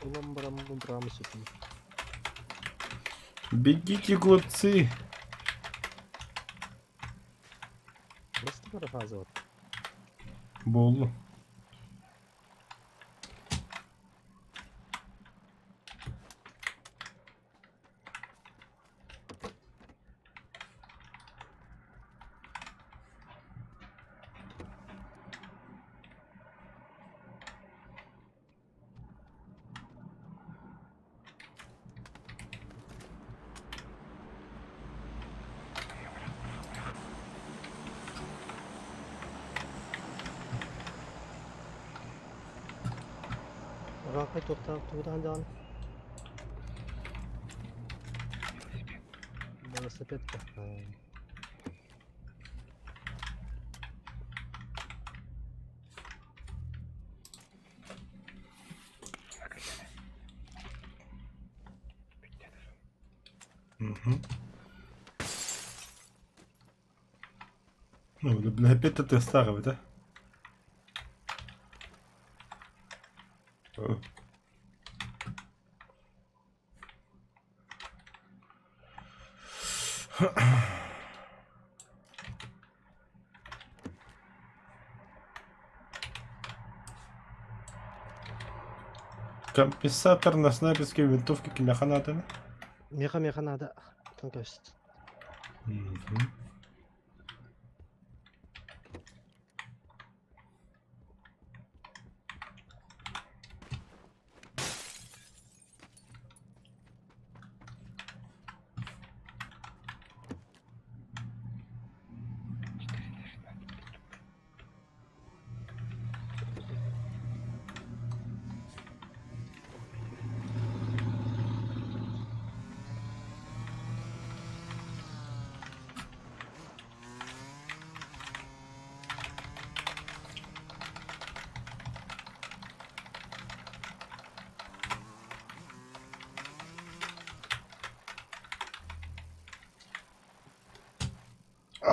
ылан бараммын быраамы сүтүм. Бегите, глупцы! Просто фаза вот. Буоллу. Ыраахай туохтаах тугутаан даҕаны. Велосипед Мгм. Ну, опять это старого, да? О. Компенсатор на снайперской винтовке кимиэхэ нааданы? Миэхэ миэхэ наада. Тон кэбис. Мгм.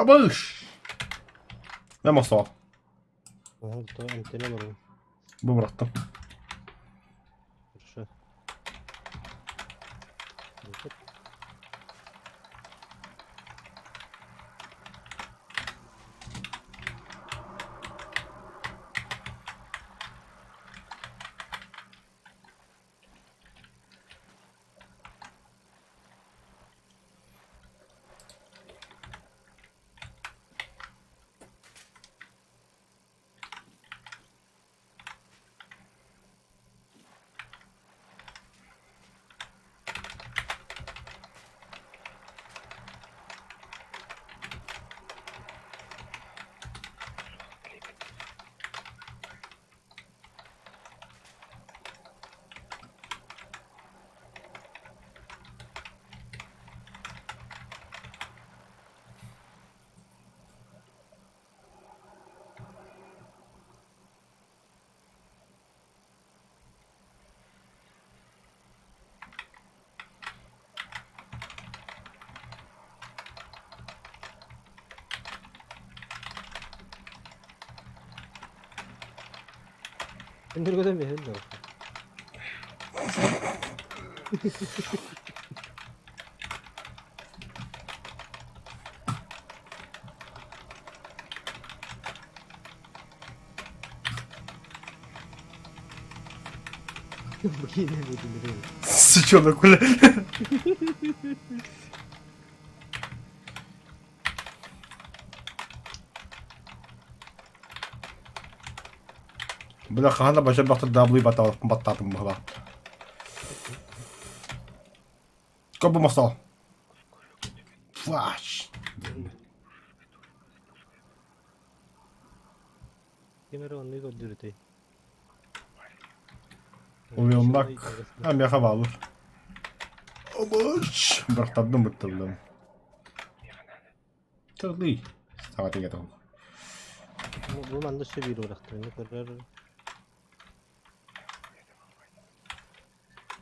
Абыш! Я мостова. Эмтэнэ олоробун. Бу бырахтым. Хорошо. Өндөргөтөн биһин да. Бу киинэ бөдүлүрү. Сучонок, бля. Бля, хаһан да бача бахтар даблый баттаатым быһылаах. Кобу мостол. Флаш. Ким эрэ оннук көрдүрүтэй. Уйулмак. А, меха баалыр. Обоч. Бырахтардым быттыллым. Тылый. Саҥа тиҥэ тоҕу. Бу манна өссө биир бырахтым. Көрөр.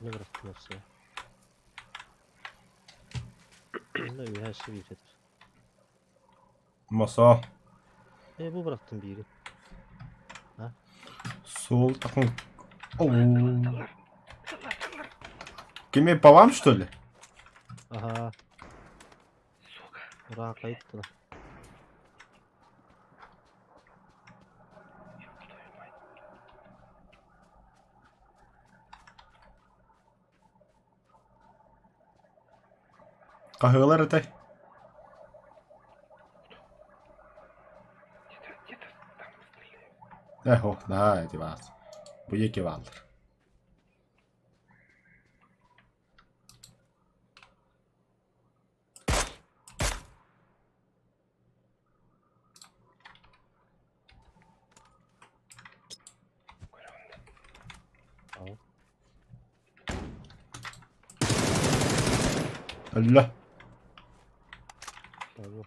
Не бырахтым өссө. Манна үһэ өссө биир этэр. Мосо. Э, бу бырахтым биири. А? Сол такой. Кими по вам, что ли? Ага. Сука. Ура, кайттыла. Ёб твою мать. Хаһыалар этэй? Где-то, где-то там стреляют. Э, ох, наһаа эти баас. Бу екі бааллар. Өллө. Tamam.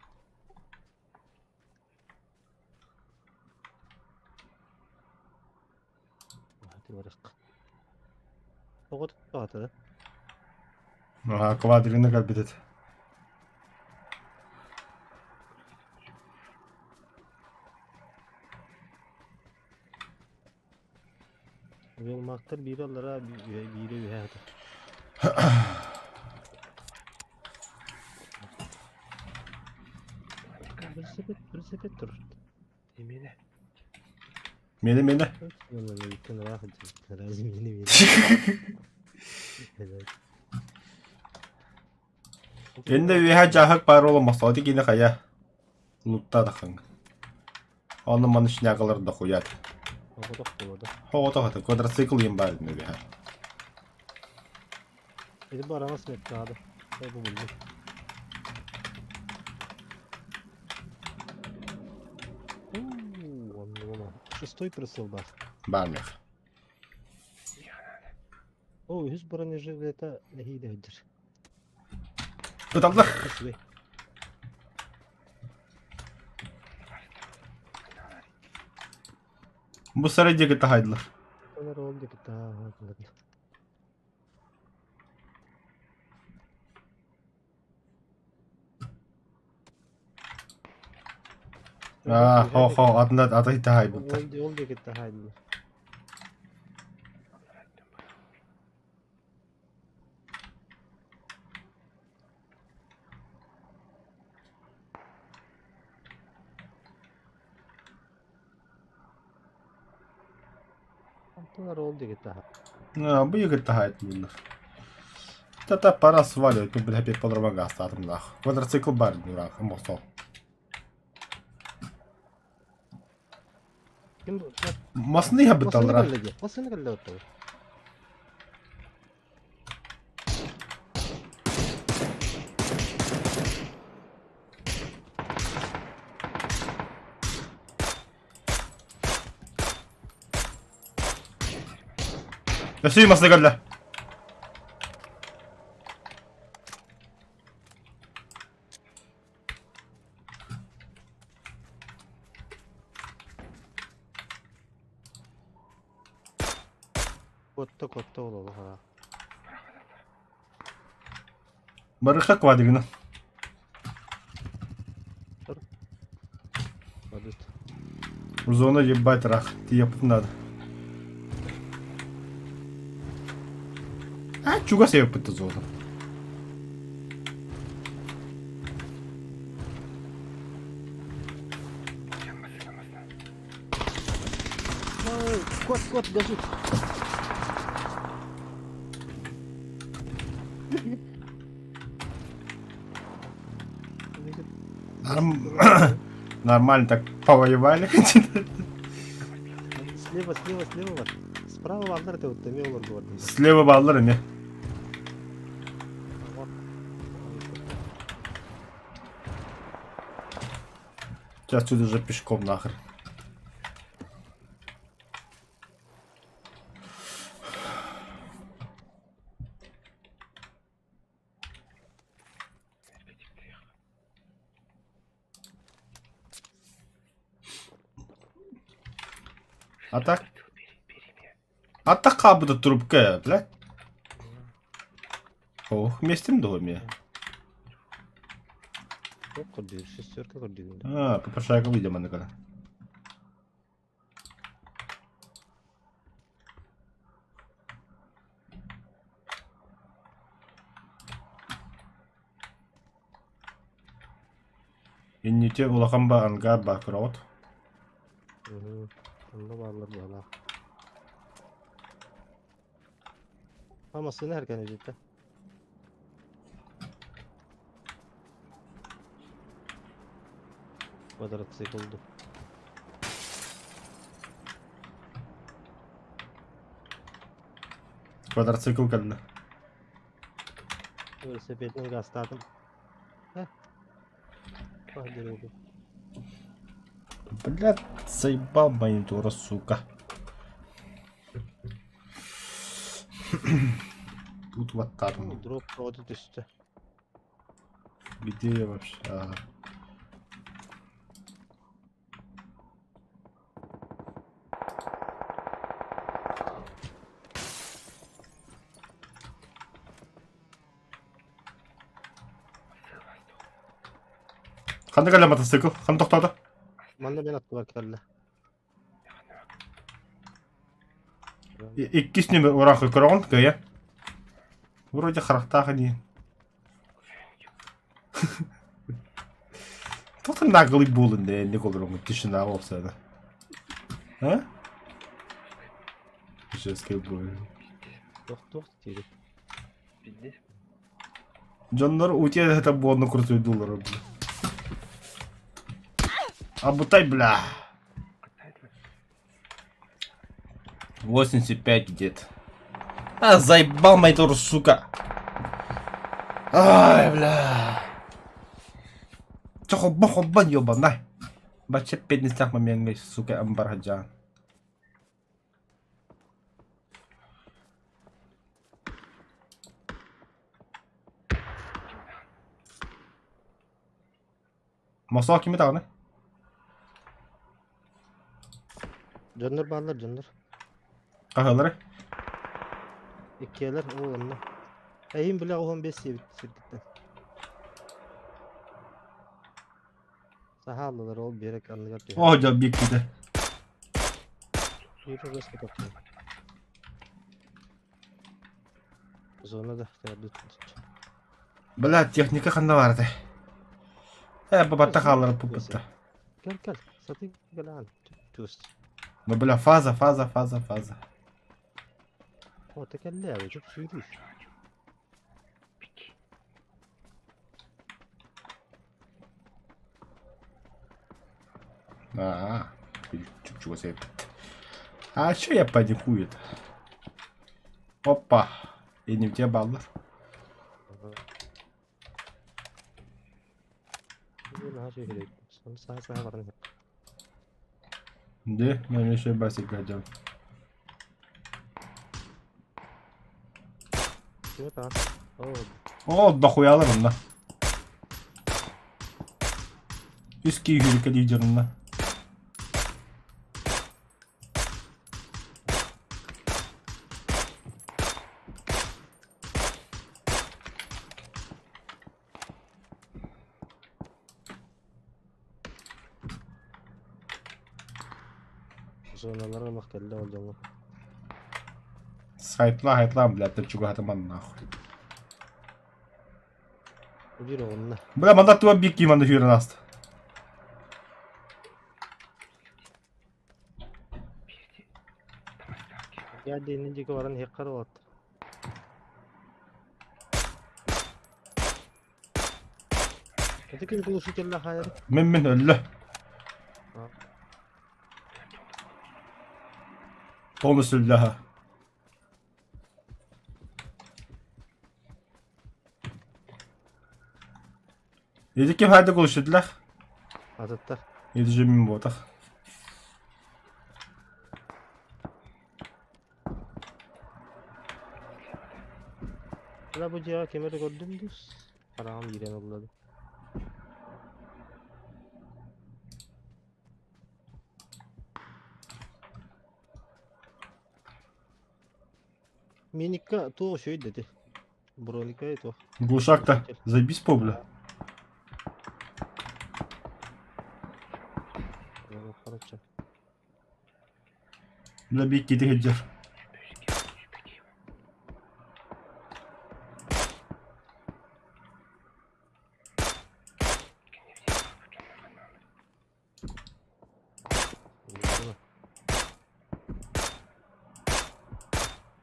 Hadi барык. Тоҕо тоҕо Аха, квадрины кэлбит Уйулмаактар биири аллараа, биири үөһээ сытар. Велосипед, велосипед турар. Именно. Миэнэ, миэнэ. Разве миэнэ миэнэ. Иннэ үөһэ дьааһык баар буолан мохсоҕо киинэ хайа луттаатаххын. Онно маны шнягалар дохуят. Оҕотох буолуо Оҕотох это квадроцикл иин баар иннэ үөһэ. Ити бу араҥас меткаада. Бу буллум. Уу, оннугума. Шестой прицел баар. Баар миэхэ. О, үһүс бронежилета нэһиилэ сылдьар. Ыталлар. Үчүгэй. Бу сарай диэки таһайдылар. Олор ол диэки таһаатылар. Аа, хо хо атына аты таһайбыттар. Ол ол диэки таһайдылар. Антылар ол диэки таһа. Аа, бу диэки таһайдылар. Та-та пора сваливать, тут бля опять по газ нах. Квадроцикл бар дурак, мосол. Ким бу? Масны Масыны быталлара. кэллэ дии. Масыны кэллэ оттон. Өссө масны кэллэ. Котто котто ол ол хара. Барыха квадрина. Падут. Зона ебать рах. Тиеппит надо. Чугас эбиппит зона. Кот, кот, бежит. Нормально так повоевали. Слева, слева, слева бар. Справа баллар это вот эмиэ олорго бар. Слева баллар эмиэ. Сейчас отсюда уже пешком нахер. А так? А так хабыта трубка, бля. Ох, местим доме. Туох көрдүүр, шестерка көрдүүр. А, попрошайка выйдем на когда. Инники улахан ба ангар ба көрөҕүт. Онно бааллар быһалаах. А массыына эркэн эбит Квадроцикл ду. Квадроцикл кэллэ. Велосипедин газтаатым. Э? Блядь, заебал монитора, сука. Тут вот так. Дроп проводы түстэ. Где я вообще? Ага. Ханна кэллэ мотоцикл? Ханна тохтоото? Манна мен аттыбар кэллэ. Иккис нүмер ураахы көрөҕүн кыайа. Вроде харахтаах ини. Туох наглый буолун дээ инник олоруҥ тишина уопсайда. А? Жесткий бой. Туох туох диир. Пиздец. Дьоннор утиэ это буолну куртуйдуулар бля. Абутай, бля. 85 где-то. А, заебал монитор, сука. Ай, бля. Чэ, холбон, холбон, ёбанай. Бачча педнистах момент, сука, амбархаджан. Мосоо кими даҕаны? Дьоннор бааллар, дьоннор. Хаһыалары? Иккиэлэр, ол онно. Эйин бile 15 сиэбит сиргиттэн. Саха аллылар ол биэрэк анныгар түһэн. Оо, дьэ, бииккитэ. Биир рыска тохтоо. Зона да тәрдүт. Бля, техника ханна баар этэ? Э, бабатта хаалларып пуппутта. Кел кел, сатыы кэлэҕин. Түс. Ну, бля, фаза, фаза, фаза, фаза. О, ты кэллэ, чуп сүүрүү. А, чуп-чуп А чё я паникую-то? Опа. И не в те баллар. Где? Я еще басик хотел. О, дохуялар онно. Үс киһи лидеринна. Зоналар олох кэллэ ол дьоҥҥо. Сайтла хайтлаан, блядь, деп чугаһатыман нахуй. Биир оҕунна. Бля, манда туа бикки манда хүрен аста. Я диэни диэки баран иһиэххэ эрэ уолаттар. Это ким глушителлээх хаайар? Мин мин өллө. Полностью өллө ха. Ити ким хайда глушителлээх? Атыттар. Ити же мин буотах. Бля бу дьиэҕэ кими эрэ көрдүм дуу? Хараҕым киирэн ылла дуу. Миникка туох үчүгэй да ити. Броника и туох. Глушак-то заебись по, бля. Короче. Бля бииккити сылдьар.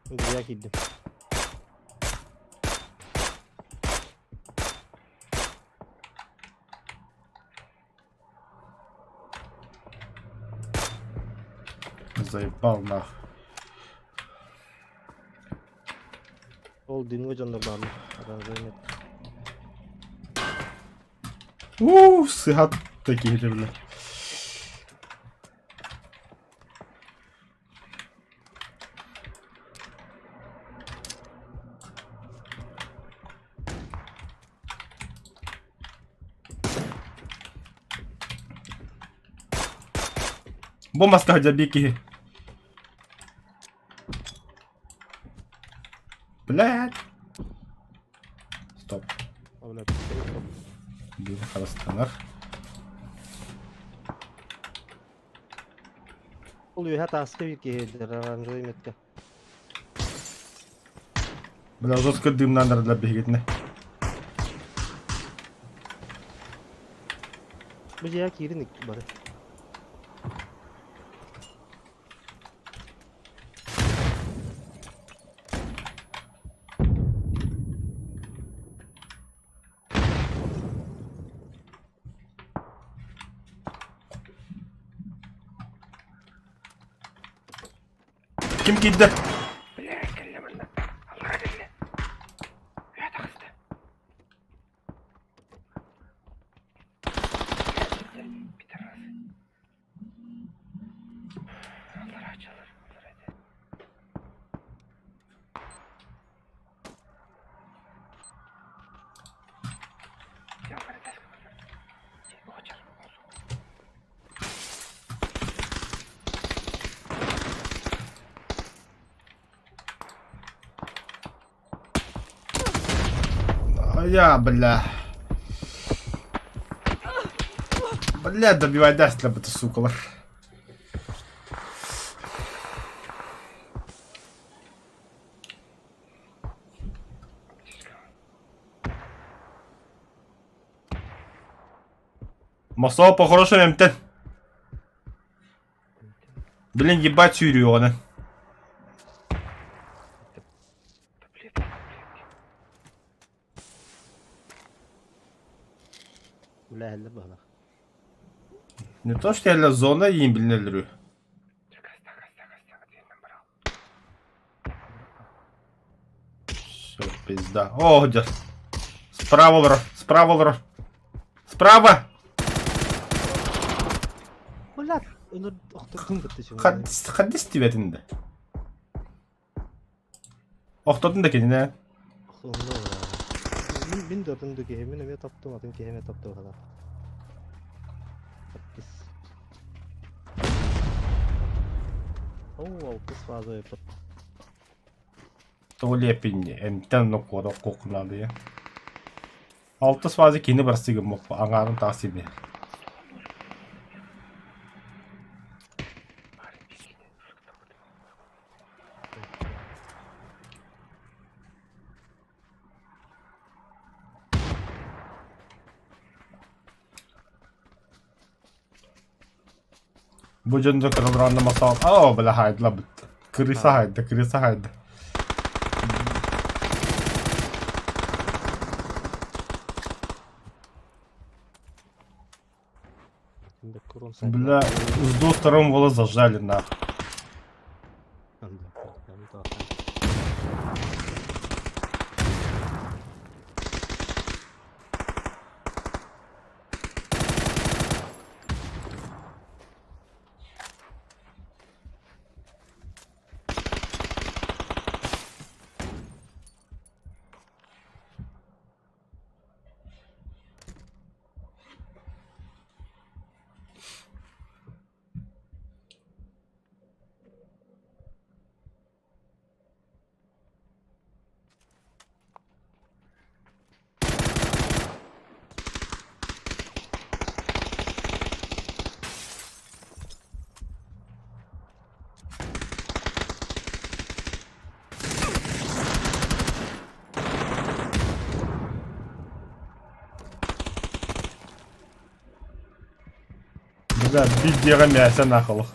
Дьиэ киирдим. Заебал нах. Ол дыҥҥа дьоннор бааллар. Араанзайын Уу, сыһат такие бля. Бу маска хотя киһи. Блядь. Стоп. Биир харыстанар. Ол үөһэ тааска биир киһи оранжевый метка. Бля, жестко дымнан для биһигитинэ. Бу дьиэҕэ киирин бары. Ким киирдэ? Бля, кэллэ манна. Аллара кэллэ. Үө таҕыста. Пидорасы. Аллара ачалар. Аллара этэ. Я, бля. Бля, добивай даст для сука. Мосоо по-хорошему эмтэн. Блин, ебать сүүрүөҕүнэн. Таблетки, таблетки. Үлэһэллэр быһалаах. Не то, что я зона иин билинэллэр үһү. Каста, каста, каста, ответным брал. Все, пизда. О, где? Справа, лор. Справа, лор. Справа! Блядь, ыныр охтотун бытты чуҥ. Хадис, хадис тибетинде. Охтотун да кинине. Мин мин да атын да киһи, мин эмиэ таптым, атын киһи эмиэ таптым хана. Алтыс. Оо, алтыс фаза еппит. Тоҕо лиэппин эмтэн ноккуода куокунаадыйа. Алтыс фаза кини барсыы гыммаппа, аҥаарын таас сибиһэр. Бу дьон да кыраларанна масаал аа бля хаайдылар Крыса хаайда, крыса хаайда. Бля, с двух сторон волос зажали нахуй. Бля, биир мясо нахуй.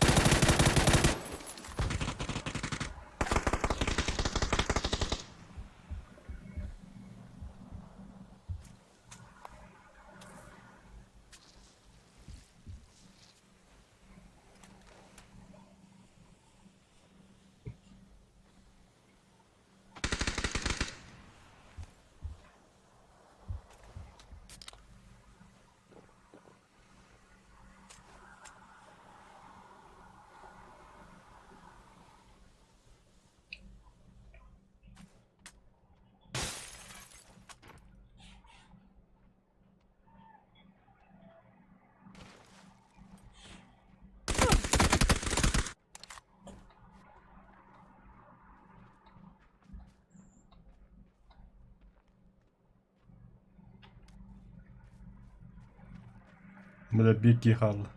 Бля, бики хаалла.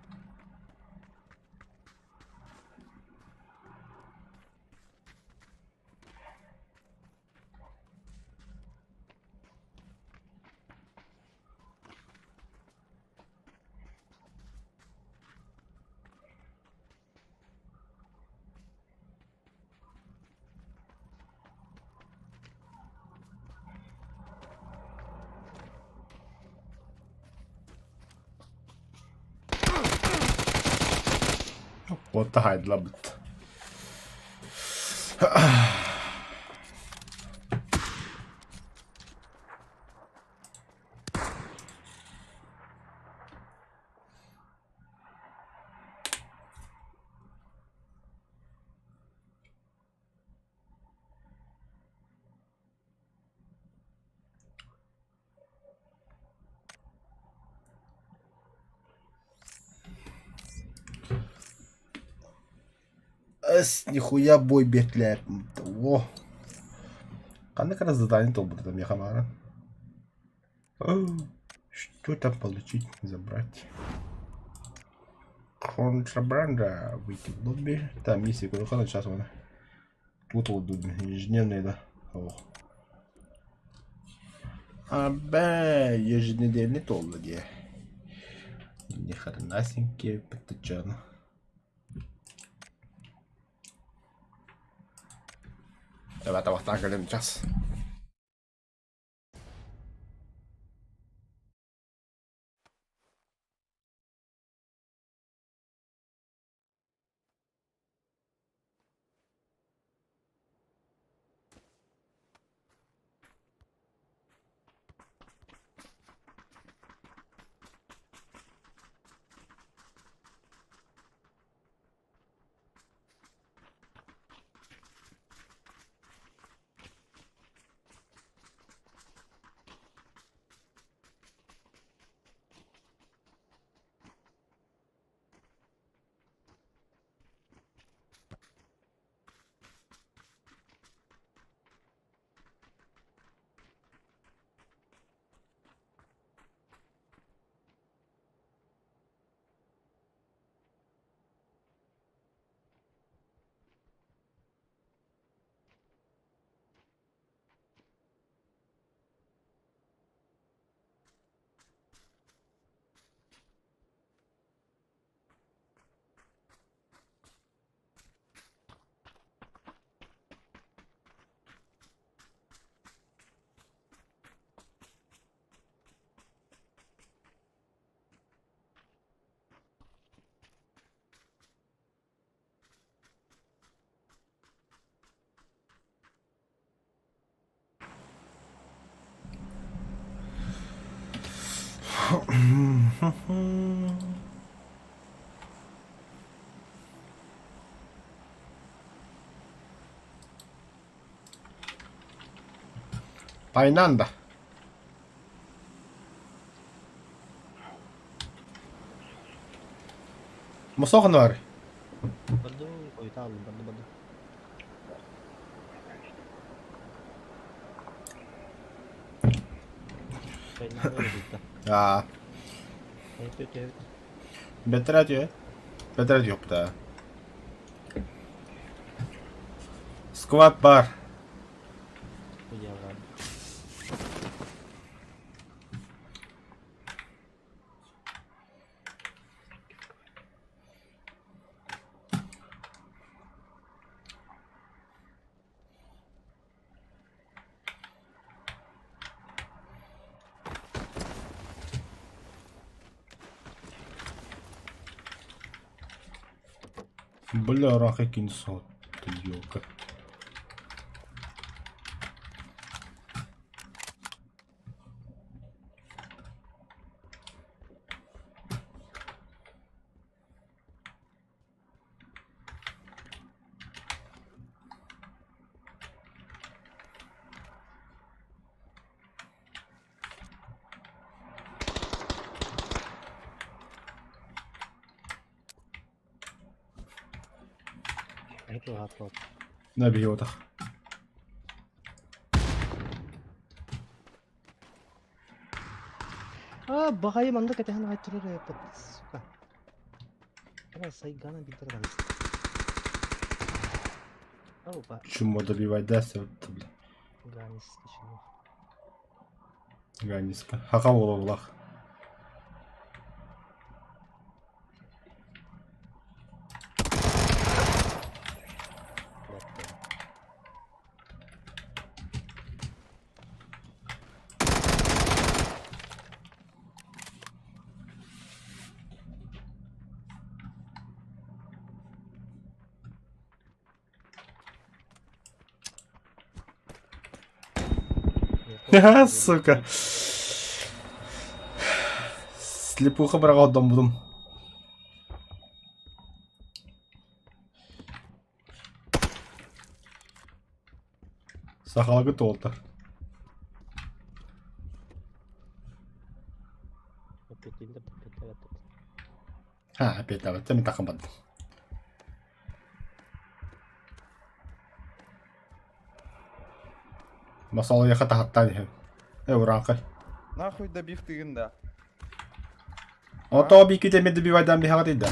Вот хайдлабыт. Эс, нихуя бой бетлер. О. Ханнык эрэ задание толбута миэхэ баара. Что там получить, забрать? Контрабанда. Выйти в лобби. Там миссия көрөхөн сейчас она. Тут вот ежедневные, да. Ох. А, еженедельный толла дии. Ни хренасенькие пятачана. Давай, табахтаан кэлэн час. Тайнан да. Мосохон бар. Бардым, ойта алдым, бардым, бардым. Аа. Бэтэрээт үө. Бэтэрээт ёпта. Сквад бар. Бля, рахыкин сот, ёлка. Набьет их. А, баҕайы манна кэтэһэн аҕай турар эбиппит, сука. Ана сайгана билдер даҕаны. Опа. Чмо добивать, да, бля. Ганиска чмо. Ганиска. Хака буолар Сука. Слепуха быраҕа будум. Сахалгы туолта. Ha, опять мен тақын бардым. Масалыйха таһаттаан иһэн. Э, урааҥхай. Нахуй добив тыгын да. Ото биките мен добивайдан биһаҕа да.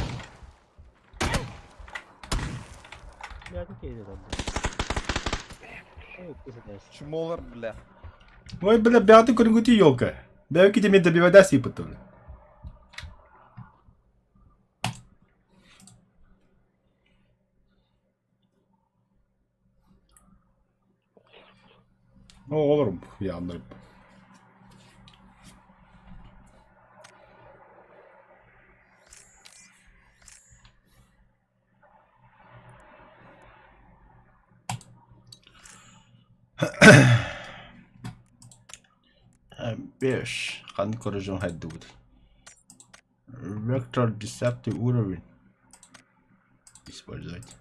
Чмолар, бля. Ой, бля, бяты көрүнгүтү елка. Бәки мен добивайда сыйпыт бля. О, олорум, я аннырып. Беш, ханнык көрөжөн хайдыбыт. Vector Deceptive уровень. Использовать.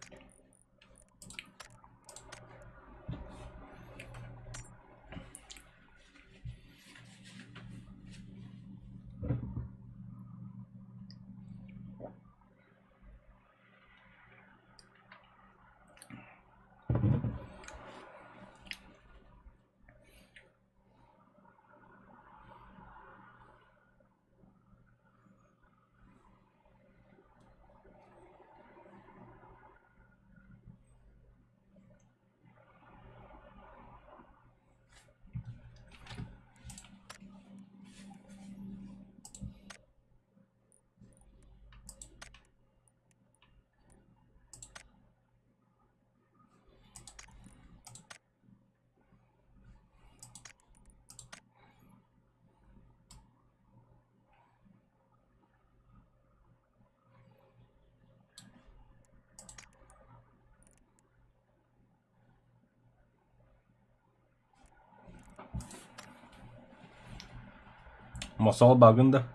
Мосол багын да?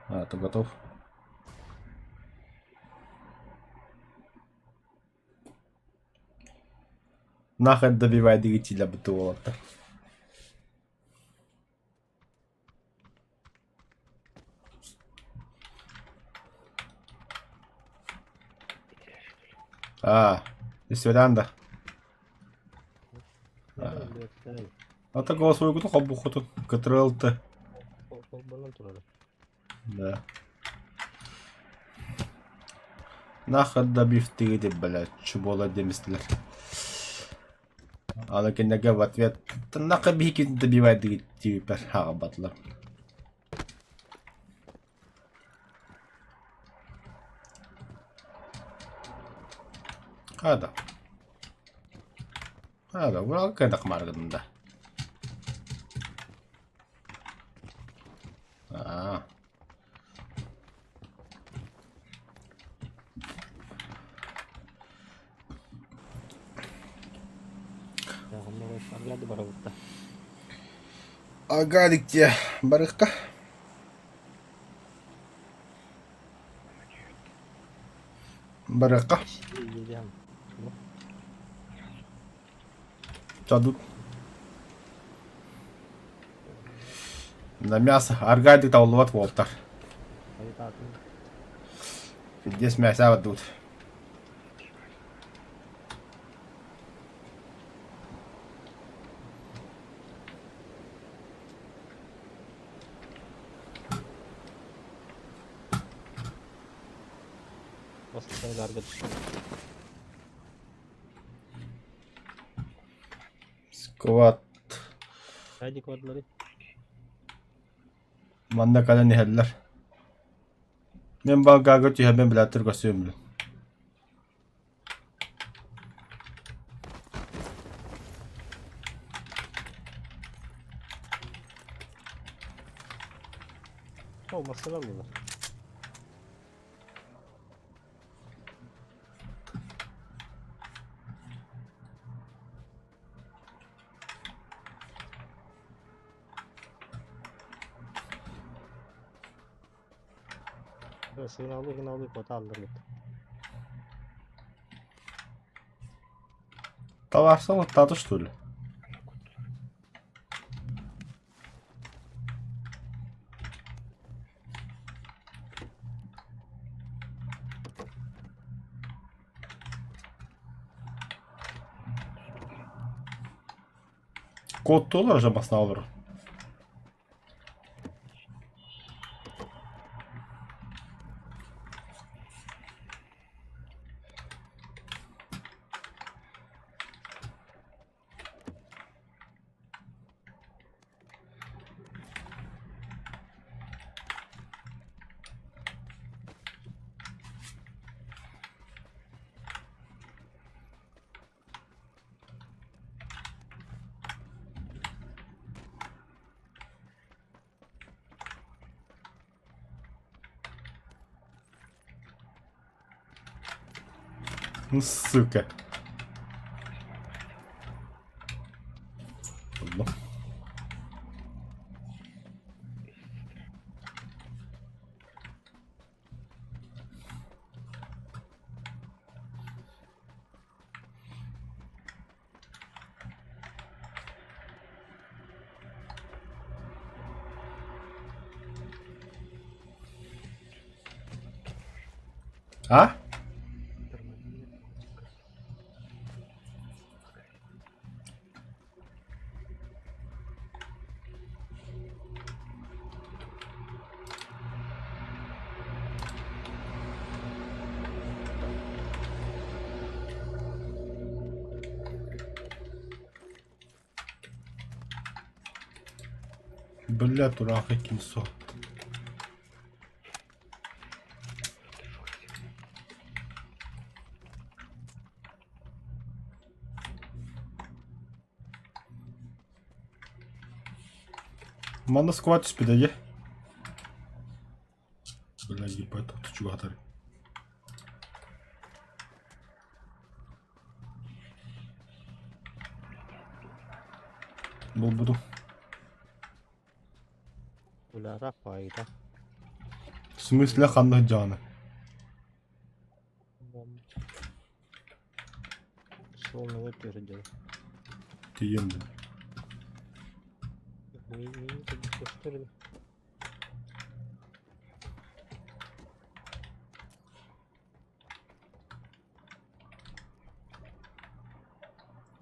А, ты готов? Нахер добивай двигателя бытового-то. А, исверян да. Ата голосовой холбухутун кытырылты. Холбонон турар. Да. Нахер добив ты, блядь, чубола демистилер. Аны кинилэргэ в ответ нахер биһиккитин добивайдыгыт диэбиппэр хаалбатылар. Хада. Хада, урал кайдах мааргын да. Аа. Агалик те барыхка. Барыхка. Чадут. На мясо. Аргадик тауллубат буолтар. Здесь мясо дут. Сквад. Манна кэлэн иһэллэр. Мин балгаага түһэбин билэттэр көрсүөм билин. Табарсан оттаата что ли? Куоттулар уже басна олорор. Ну, сука. Ладно. А? Бля, тураах ким суох. Манна скват түспүтэ дии. Бля, ебать, тут чугатар. Булбутум. Үлэҕэ пайда. В смысле ханна дьааны? Солнце пердел. Тиийэн Мини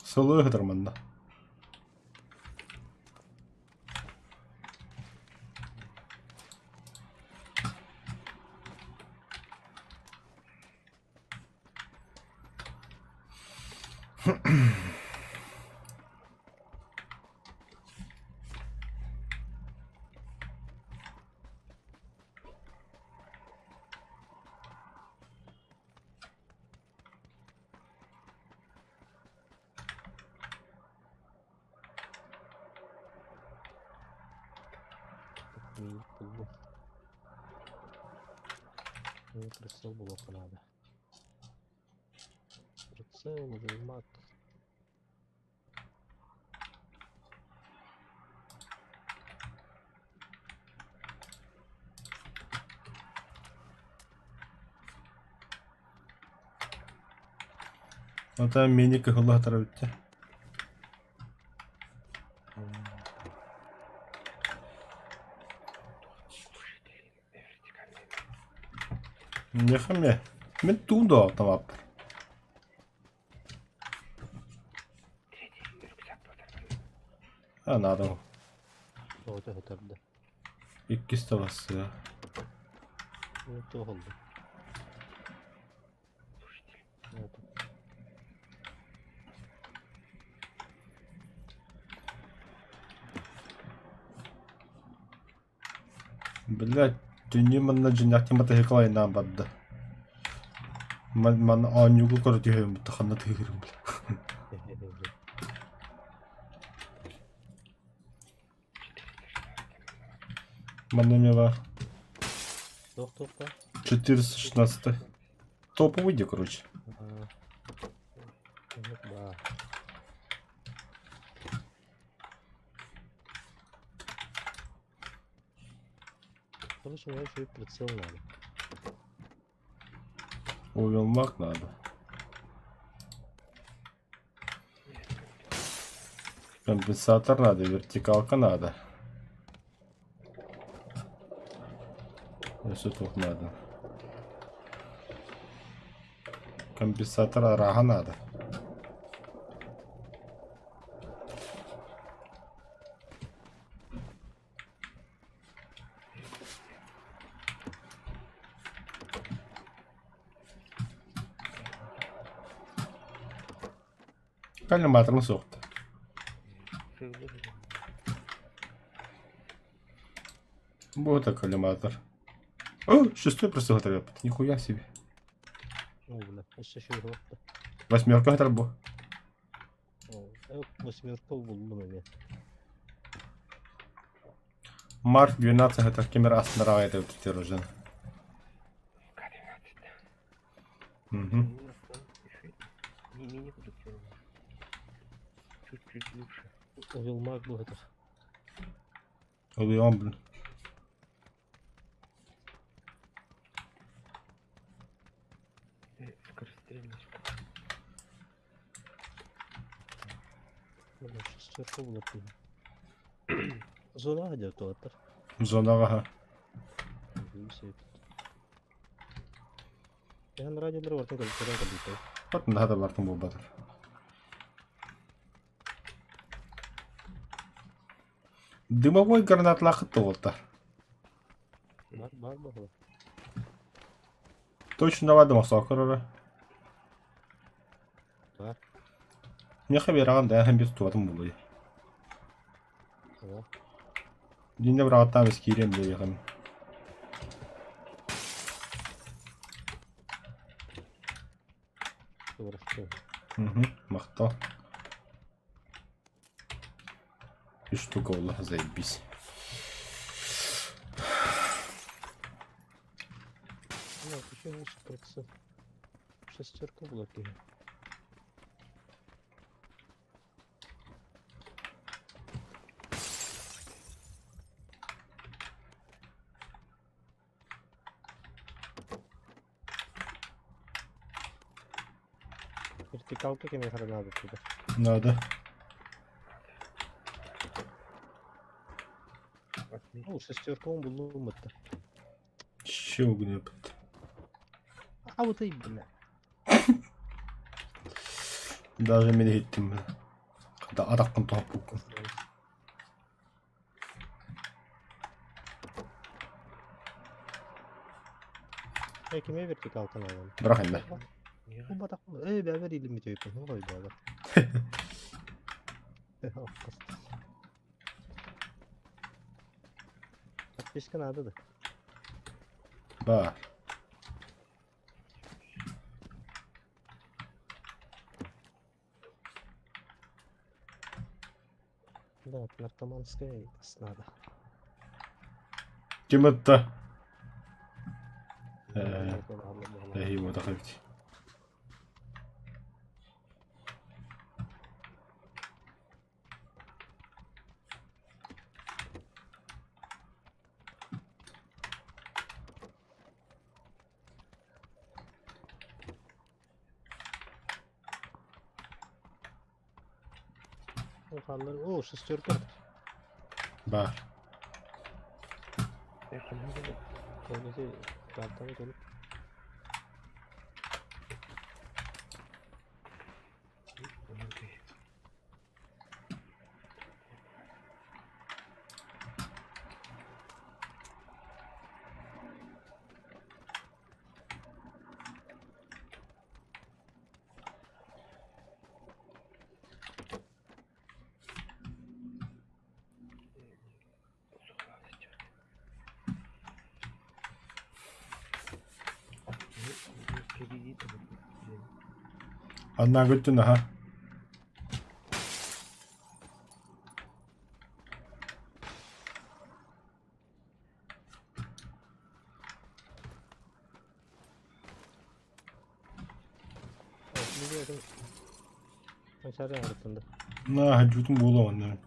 Сылыы сытар манна. Буллум. Прицел булуохха наада. Прицел, модельмат. Это мини кыһылла сытара бүттэ. Нехаме. Мин туун да тамаппар. А, надо. Тоҕо өтөрдө. Иккис табасы. Туох oldu? Блядь, түннүү манна дьиҥнээхтик матаһыыкал айаннаан барда. Манна оонньууга көрө түһүөм ханна тыыһырым бля. Манна эмиэ баар. Туох туохха? 416. Топовый где, короче. Баа. Короче, мне еще и прицел надо. Уелмак надо. Компенсатор надо, вертикалка надо. Все тут надо. Компенсатор арага надо. Коллиматорын суохта. Бу это коллиматор. О, шестой просто готовят. Нихуя себе. О, бля, өссө шүүрүөхтэ. Восьмерка готов бу. Восьмерка буллум эмиэ. Марк 12 это камера останавливает этот уже. К-12, да. Угу. Не, не, не буду Чуть-чуть лучше. Увелмак был это. Ылыам, блин. Скорострельность. Бля, шестерка булар Зона где туаттар. Зонаҕа Эн радиолары бартын көрөн кэлбиттэр. Вот надо бартын буолбатар. Дымовой гранатлаахыт туолта. Бар бар баҕала. Точно давай мосоокор Бар. Миэхэ биэрэҕин да эн биир туотум булуй. Ага. Динде быраҕаттаан бис киириэм диэҕим. Хорошо. Угу, махтал. Үс штука буолла, заебись. Ну, еще лучше прицел. Шестерка была киһи. Вертикалка кимиэхэ эрэ наада этэ. Надо. Ол шестеркабын буллум бытта. Щелкнет. А вот и бля. Даже мин иһиттим. Хата атахпын тоһоппуккун. Э, кими вертикалканы алан? Бырах инде. Бу батах э бэбэр илиммит өйпүн ой бэбэр. Подписка надо да. Ба. Да, наркоманская надо. Ким ытта? Э, эһи буотах эбит. О, шестерка. Баар. Анна көттүн аха. На, жутун буола онно.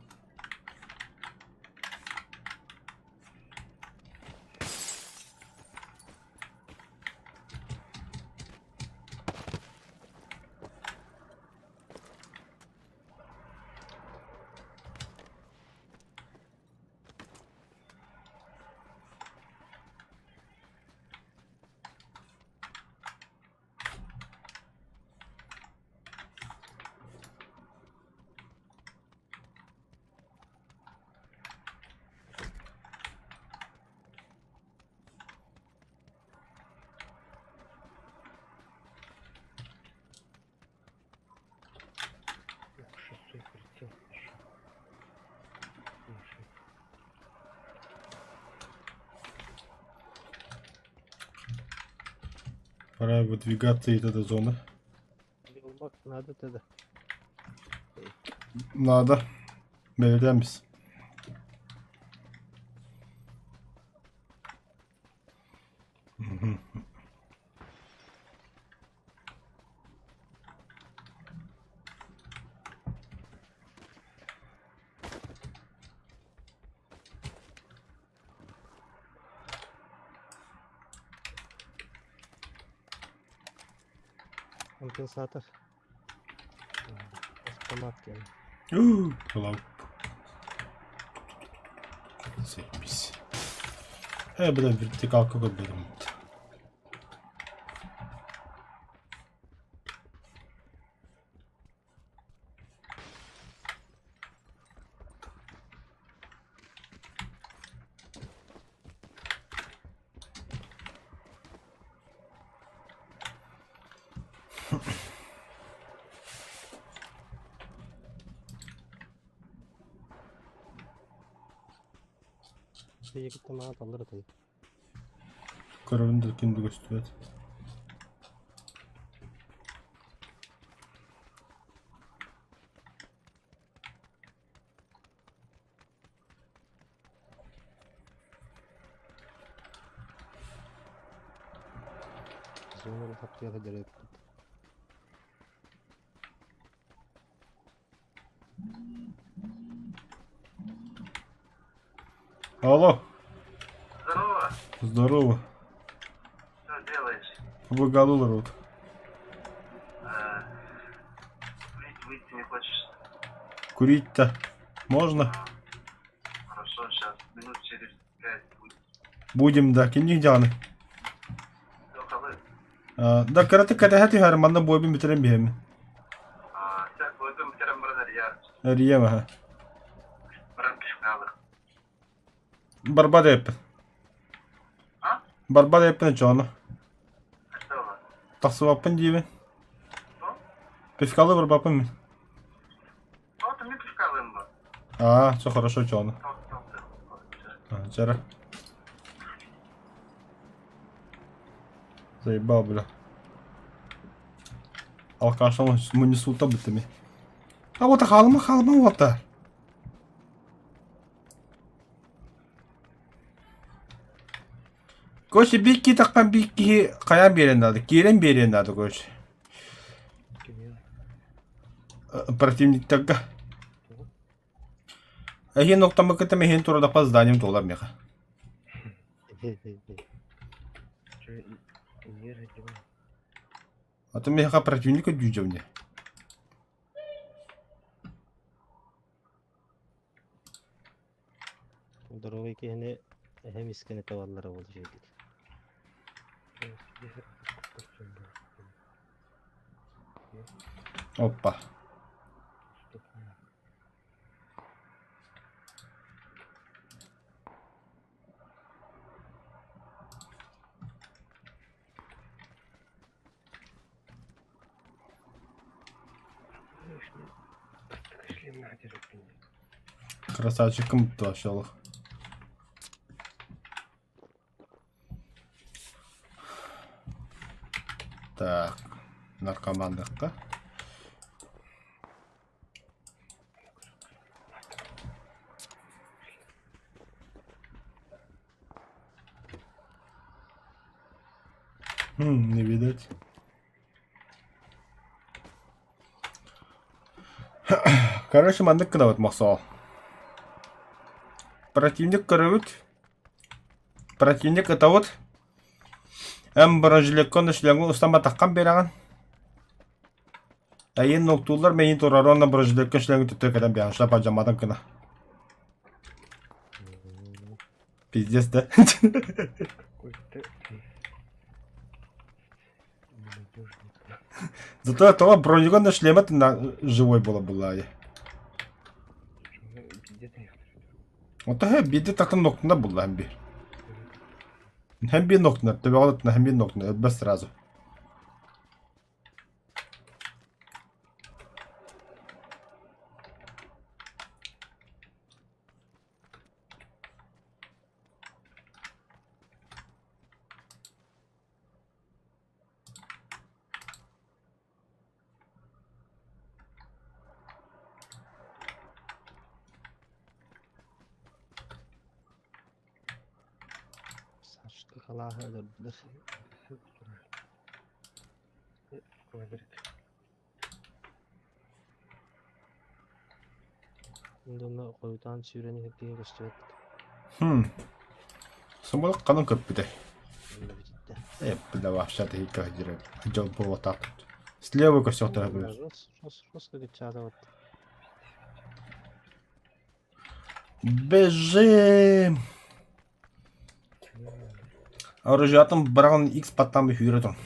Шестой прицел. Пора выдвигаться из этой зоны. Надо тогда. Надо. Belirlenmiş. Компенсатор. Автомат киэн. Ulan. Заебись. Э, бля, вертикалка көрбөтүм. Биһиги таллар этин. Көрөрүн да ким да көстүбэт. Зона хаптыга дереп. Алло, Здорово, здорово. что делаешь? Помогал рот. А, Курить-то можно? Хорошо, сейчас минут через пять будет. Будем, да, кимник дьаҕаны. Все, Да кыратык кэтэһэ түһэр, манна буойбун бүтэрэн биһэммин. Так, буойбун бүтэрэн баран эрийээр. Эрийэм аһа. Баран пешкалых. Барбат эппин. А? Барбат эппин очоҕуна. Что? Тахсыбаппын диибин. Что? Пивкалы барбаппын мин. Вот мы пивкалым ба. А, все хорошо очоҕуна. Чара. Заебал, бля. Алкашам мунисута бытыми. А вот халма халма вот. Короче, биир киһи таххан биир киһи хайаан биэриэн наада, киирэн биэриэн наада, короче. Противниктарга. Эһиэн октаммыккыта эһиэн турадаппа зданием туолар миэхэ. А то миэхэ противник өйдүүдьэбин Здоровый киһини эһэм искэн этэ баллара буолар үчүгэйдик. Оппа. Красавчиком пошел. Так, наркомандыкка. Хм, не видать. Короче, маннык гынабыт мохсоҕол. Противник көрөбүт. Противник ытабыт. Эн бронежилеккын шлемҥин устан батаххан биэрэҕин. Эйин нуктууллар мэйин турар уонна бронежилеккын шлемҥин төттөрү кэтэн биэрэҕин. Шляпа дьамматын гына. Пиздец, да? Какой-то ненадежный. Зато того бронегон шлема на живой была была. Ота биде тахтан ноктуна булла hem bir. Hem bir ноктуна, төбөҕө hem bir ноктуна, өлбөс сразу. Сашка халааһы өлөрдүлэр. Онно хойутаан сүүрэн иһэр киһи көстүбэт. Хм. Сымылык ханан көппүтэй? Онно бүтүттэ. Э, бля, вообще ты как дьол буолуохтаах. Слева көстүөхтэрэ Рос, рос, рос кыччаата Бежим! Оружиятын быраҕан X баттаан бүһүүрэ туран.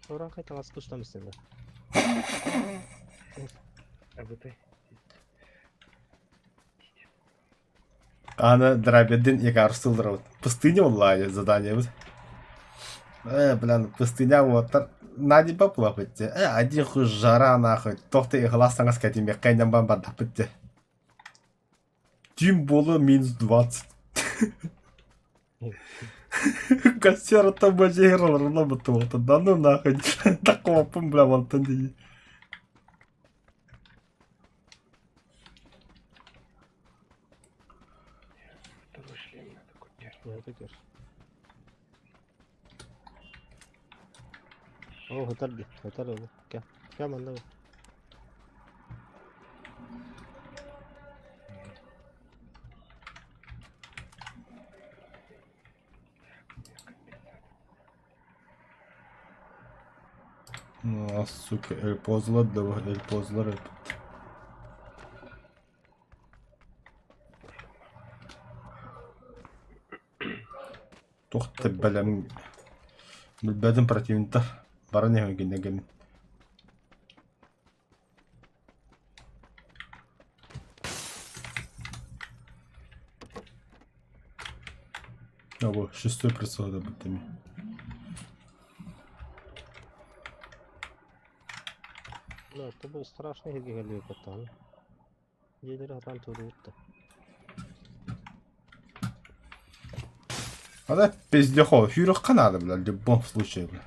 Урааҥхай таҥаска устан истэллэр. Аны Драбедин икарстылдырабыт. Пустыня буоллаа заданиебыт. Э, блин, пустыня уоттар Надя баплапыт дии. Э, один хуй жара нахуй. Туох да ыхлаас таҥас кэтимиэххэ иннэн баран бардахпыт дии. Тим буолуо минус 20. Кассираттан бачыгыраларына Да ну нахуй. Такого бля мантан дии. Второй шлем надо купить. Я көр. Оо, хытар дии, хытар ол. Кэ, кэ манна бу. Ну, сука, эльпозлар да эльпозлар эпит. Туох да бэлэм билбэтим противниктар баран иһэн гиннэгин. Або шестой прицел добытыми. Да, это был страшный гигалиопатан. Дьиэлэри хатаан туруутта. А да пиздехо, хүйрөххэ наада, бля, в любом случае, бля.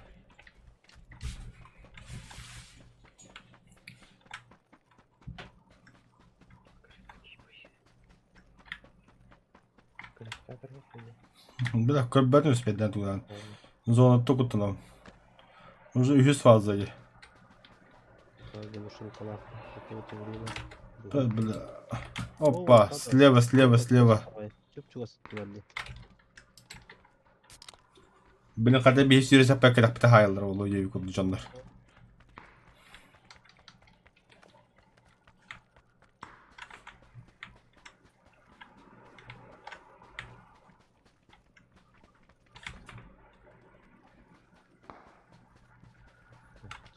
Бля, көрбөтүн успейден туган. Зона тукутунам. Уже үһүс фаза дии. Бля. Опа, слева, слева, слева. Блин, хата биһи сүүрэ саппакка кэлэхпитэ хаайаллар буолуо диэбит курдук дьоннор.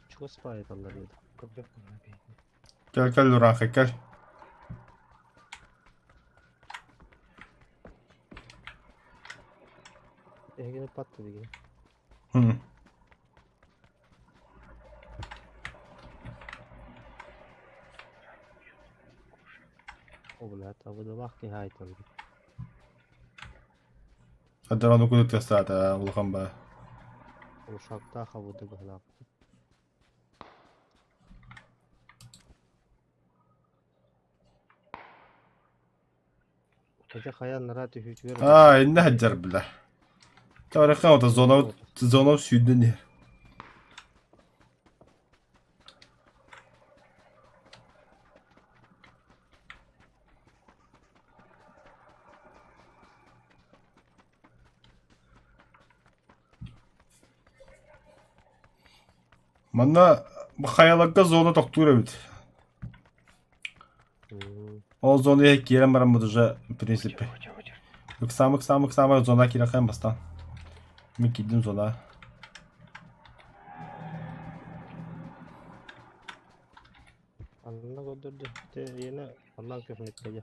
Чугас баайыталлар диэтэ. Кэл, кэл, Ураха, кэл. Эһигини патта дигин. Хм. О, блядь, абыдалаах киһи аайтан. Адараны куду тестаата улахан ба. Ушактаах абыды быһылаах. Дьэ хайа анараа түһүүтүгэр Аа, иннэ сылдьар бля. Тарыхха ота зона зона сүүрдэн иһэр. Манна хайаларга зона тохтуур эбит. Ол зона иһэ киирэн бараммыт уже в принципе. Ыксаама-ыксаама-ыксаама зона киирэххин бастаан. Мин киирдим зона. Анна көрдөрдө. Те иэнэ аллаан көмүккэ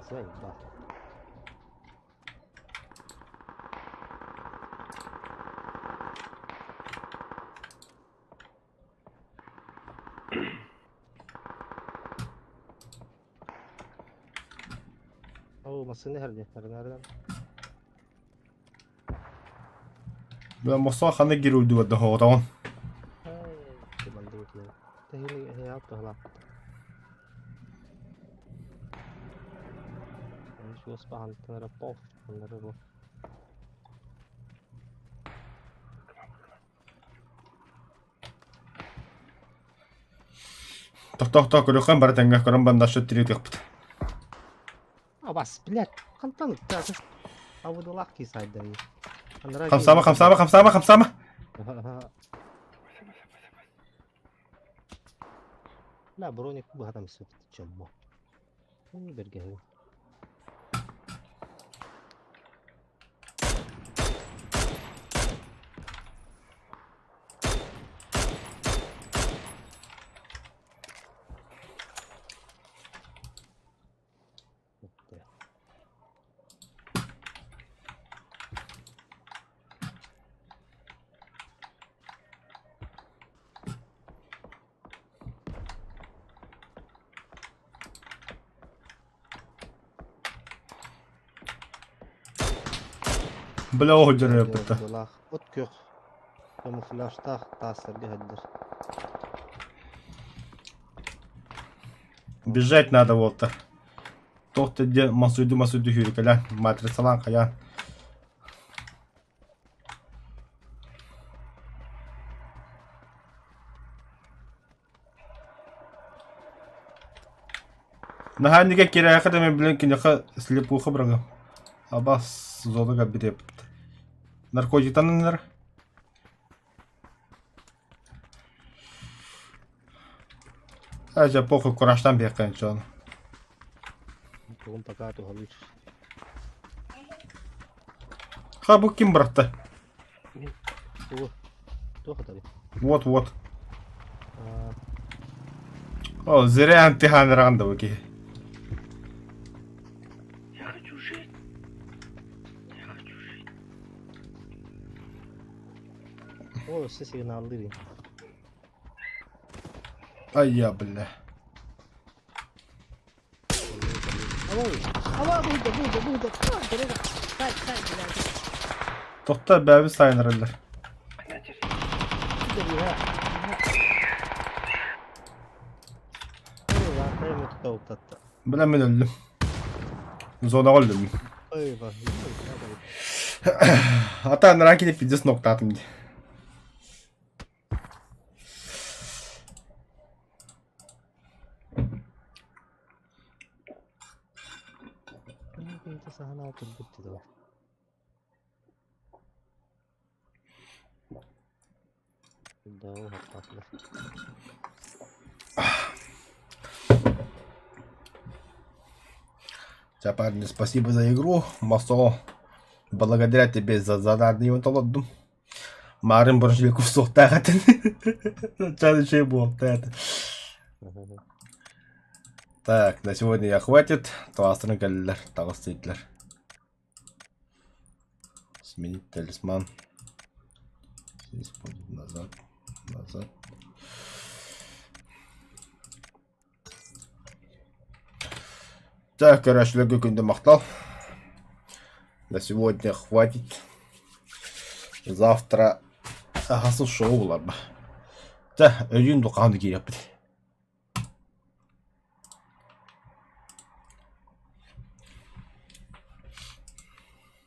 Заебал. Оо, массыына иһэр Nereden? Бля, Москва ханна киирүүлдүбэт да хоҕотоҕун. Тохтоо көрүөххэ бары тэҥҥэ көрөн бандашчы тириэтиэхпит. Абас, блядь, хантан Абудулах кисайдыр. Хамсаама, хамсаама, хамсаама, хамсаама. Бля, броник быһатам сөп чоммо. Бэргэһин. Бля, оһдьор эппитэ. От күөх камуфляжтаах таастарга иһэллэр. Бежать надо вот. Туох да диэн масуйду масуйду сүүрүкэлээн, матрицалаан хайаан. Наһаа иннигэ кирээхэ да мен билэн киниэхэ слепуха быраҕыам. Абас зонага бириэппит. Наркотиктаныннар. А дьэ похуй кураштан биэххин чон. Тугум пока туһалыыр. Ха бу ким бырахта? Тугу? Туох атарый? Вот вот. Аа, О, зря антиханеран да киһи. Я хочу жить. Я хочу жить. О, өссө сигналлыыр. Ай я, бля. Тохто бэби сайынараллар. Бля мен өллүм. Зонаҕа өллүм. Ата анараа кини пиздец ноктаатым дии. Ча, парни, спасибо за игру. Масо, благодаря тебе за задание толордум. Марын Боржеликов суохтаах этин. Ча үчүгэй буолта этэ. Так, на сегодня я хватит. Талаастарын кэллилэр, таҕыс диэтилэр. Сменить талисман. Здесь будет назад, назад. Так, көрөөччүлэргэ күндү махтал. На сегодня хватит. Завтра аһасы шоу буларба. Чэ, өйүүн духаан киириэхпит.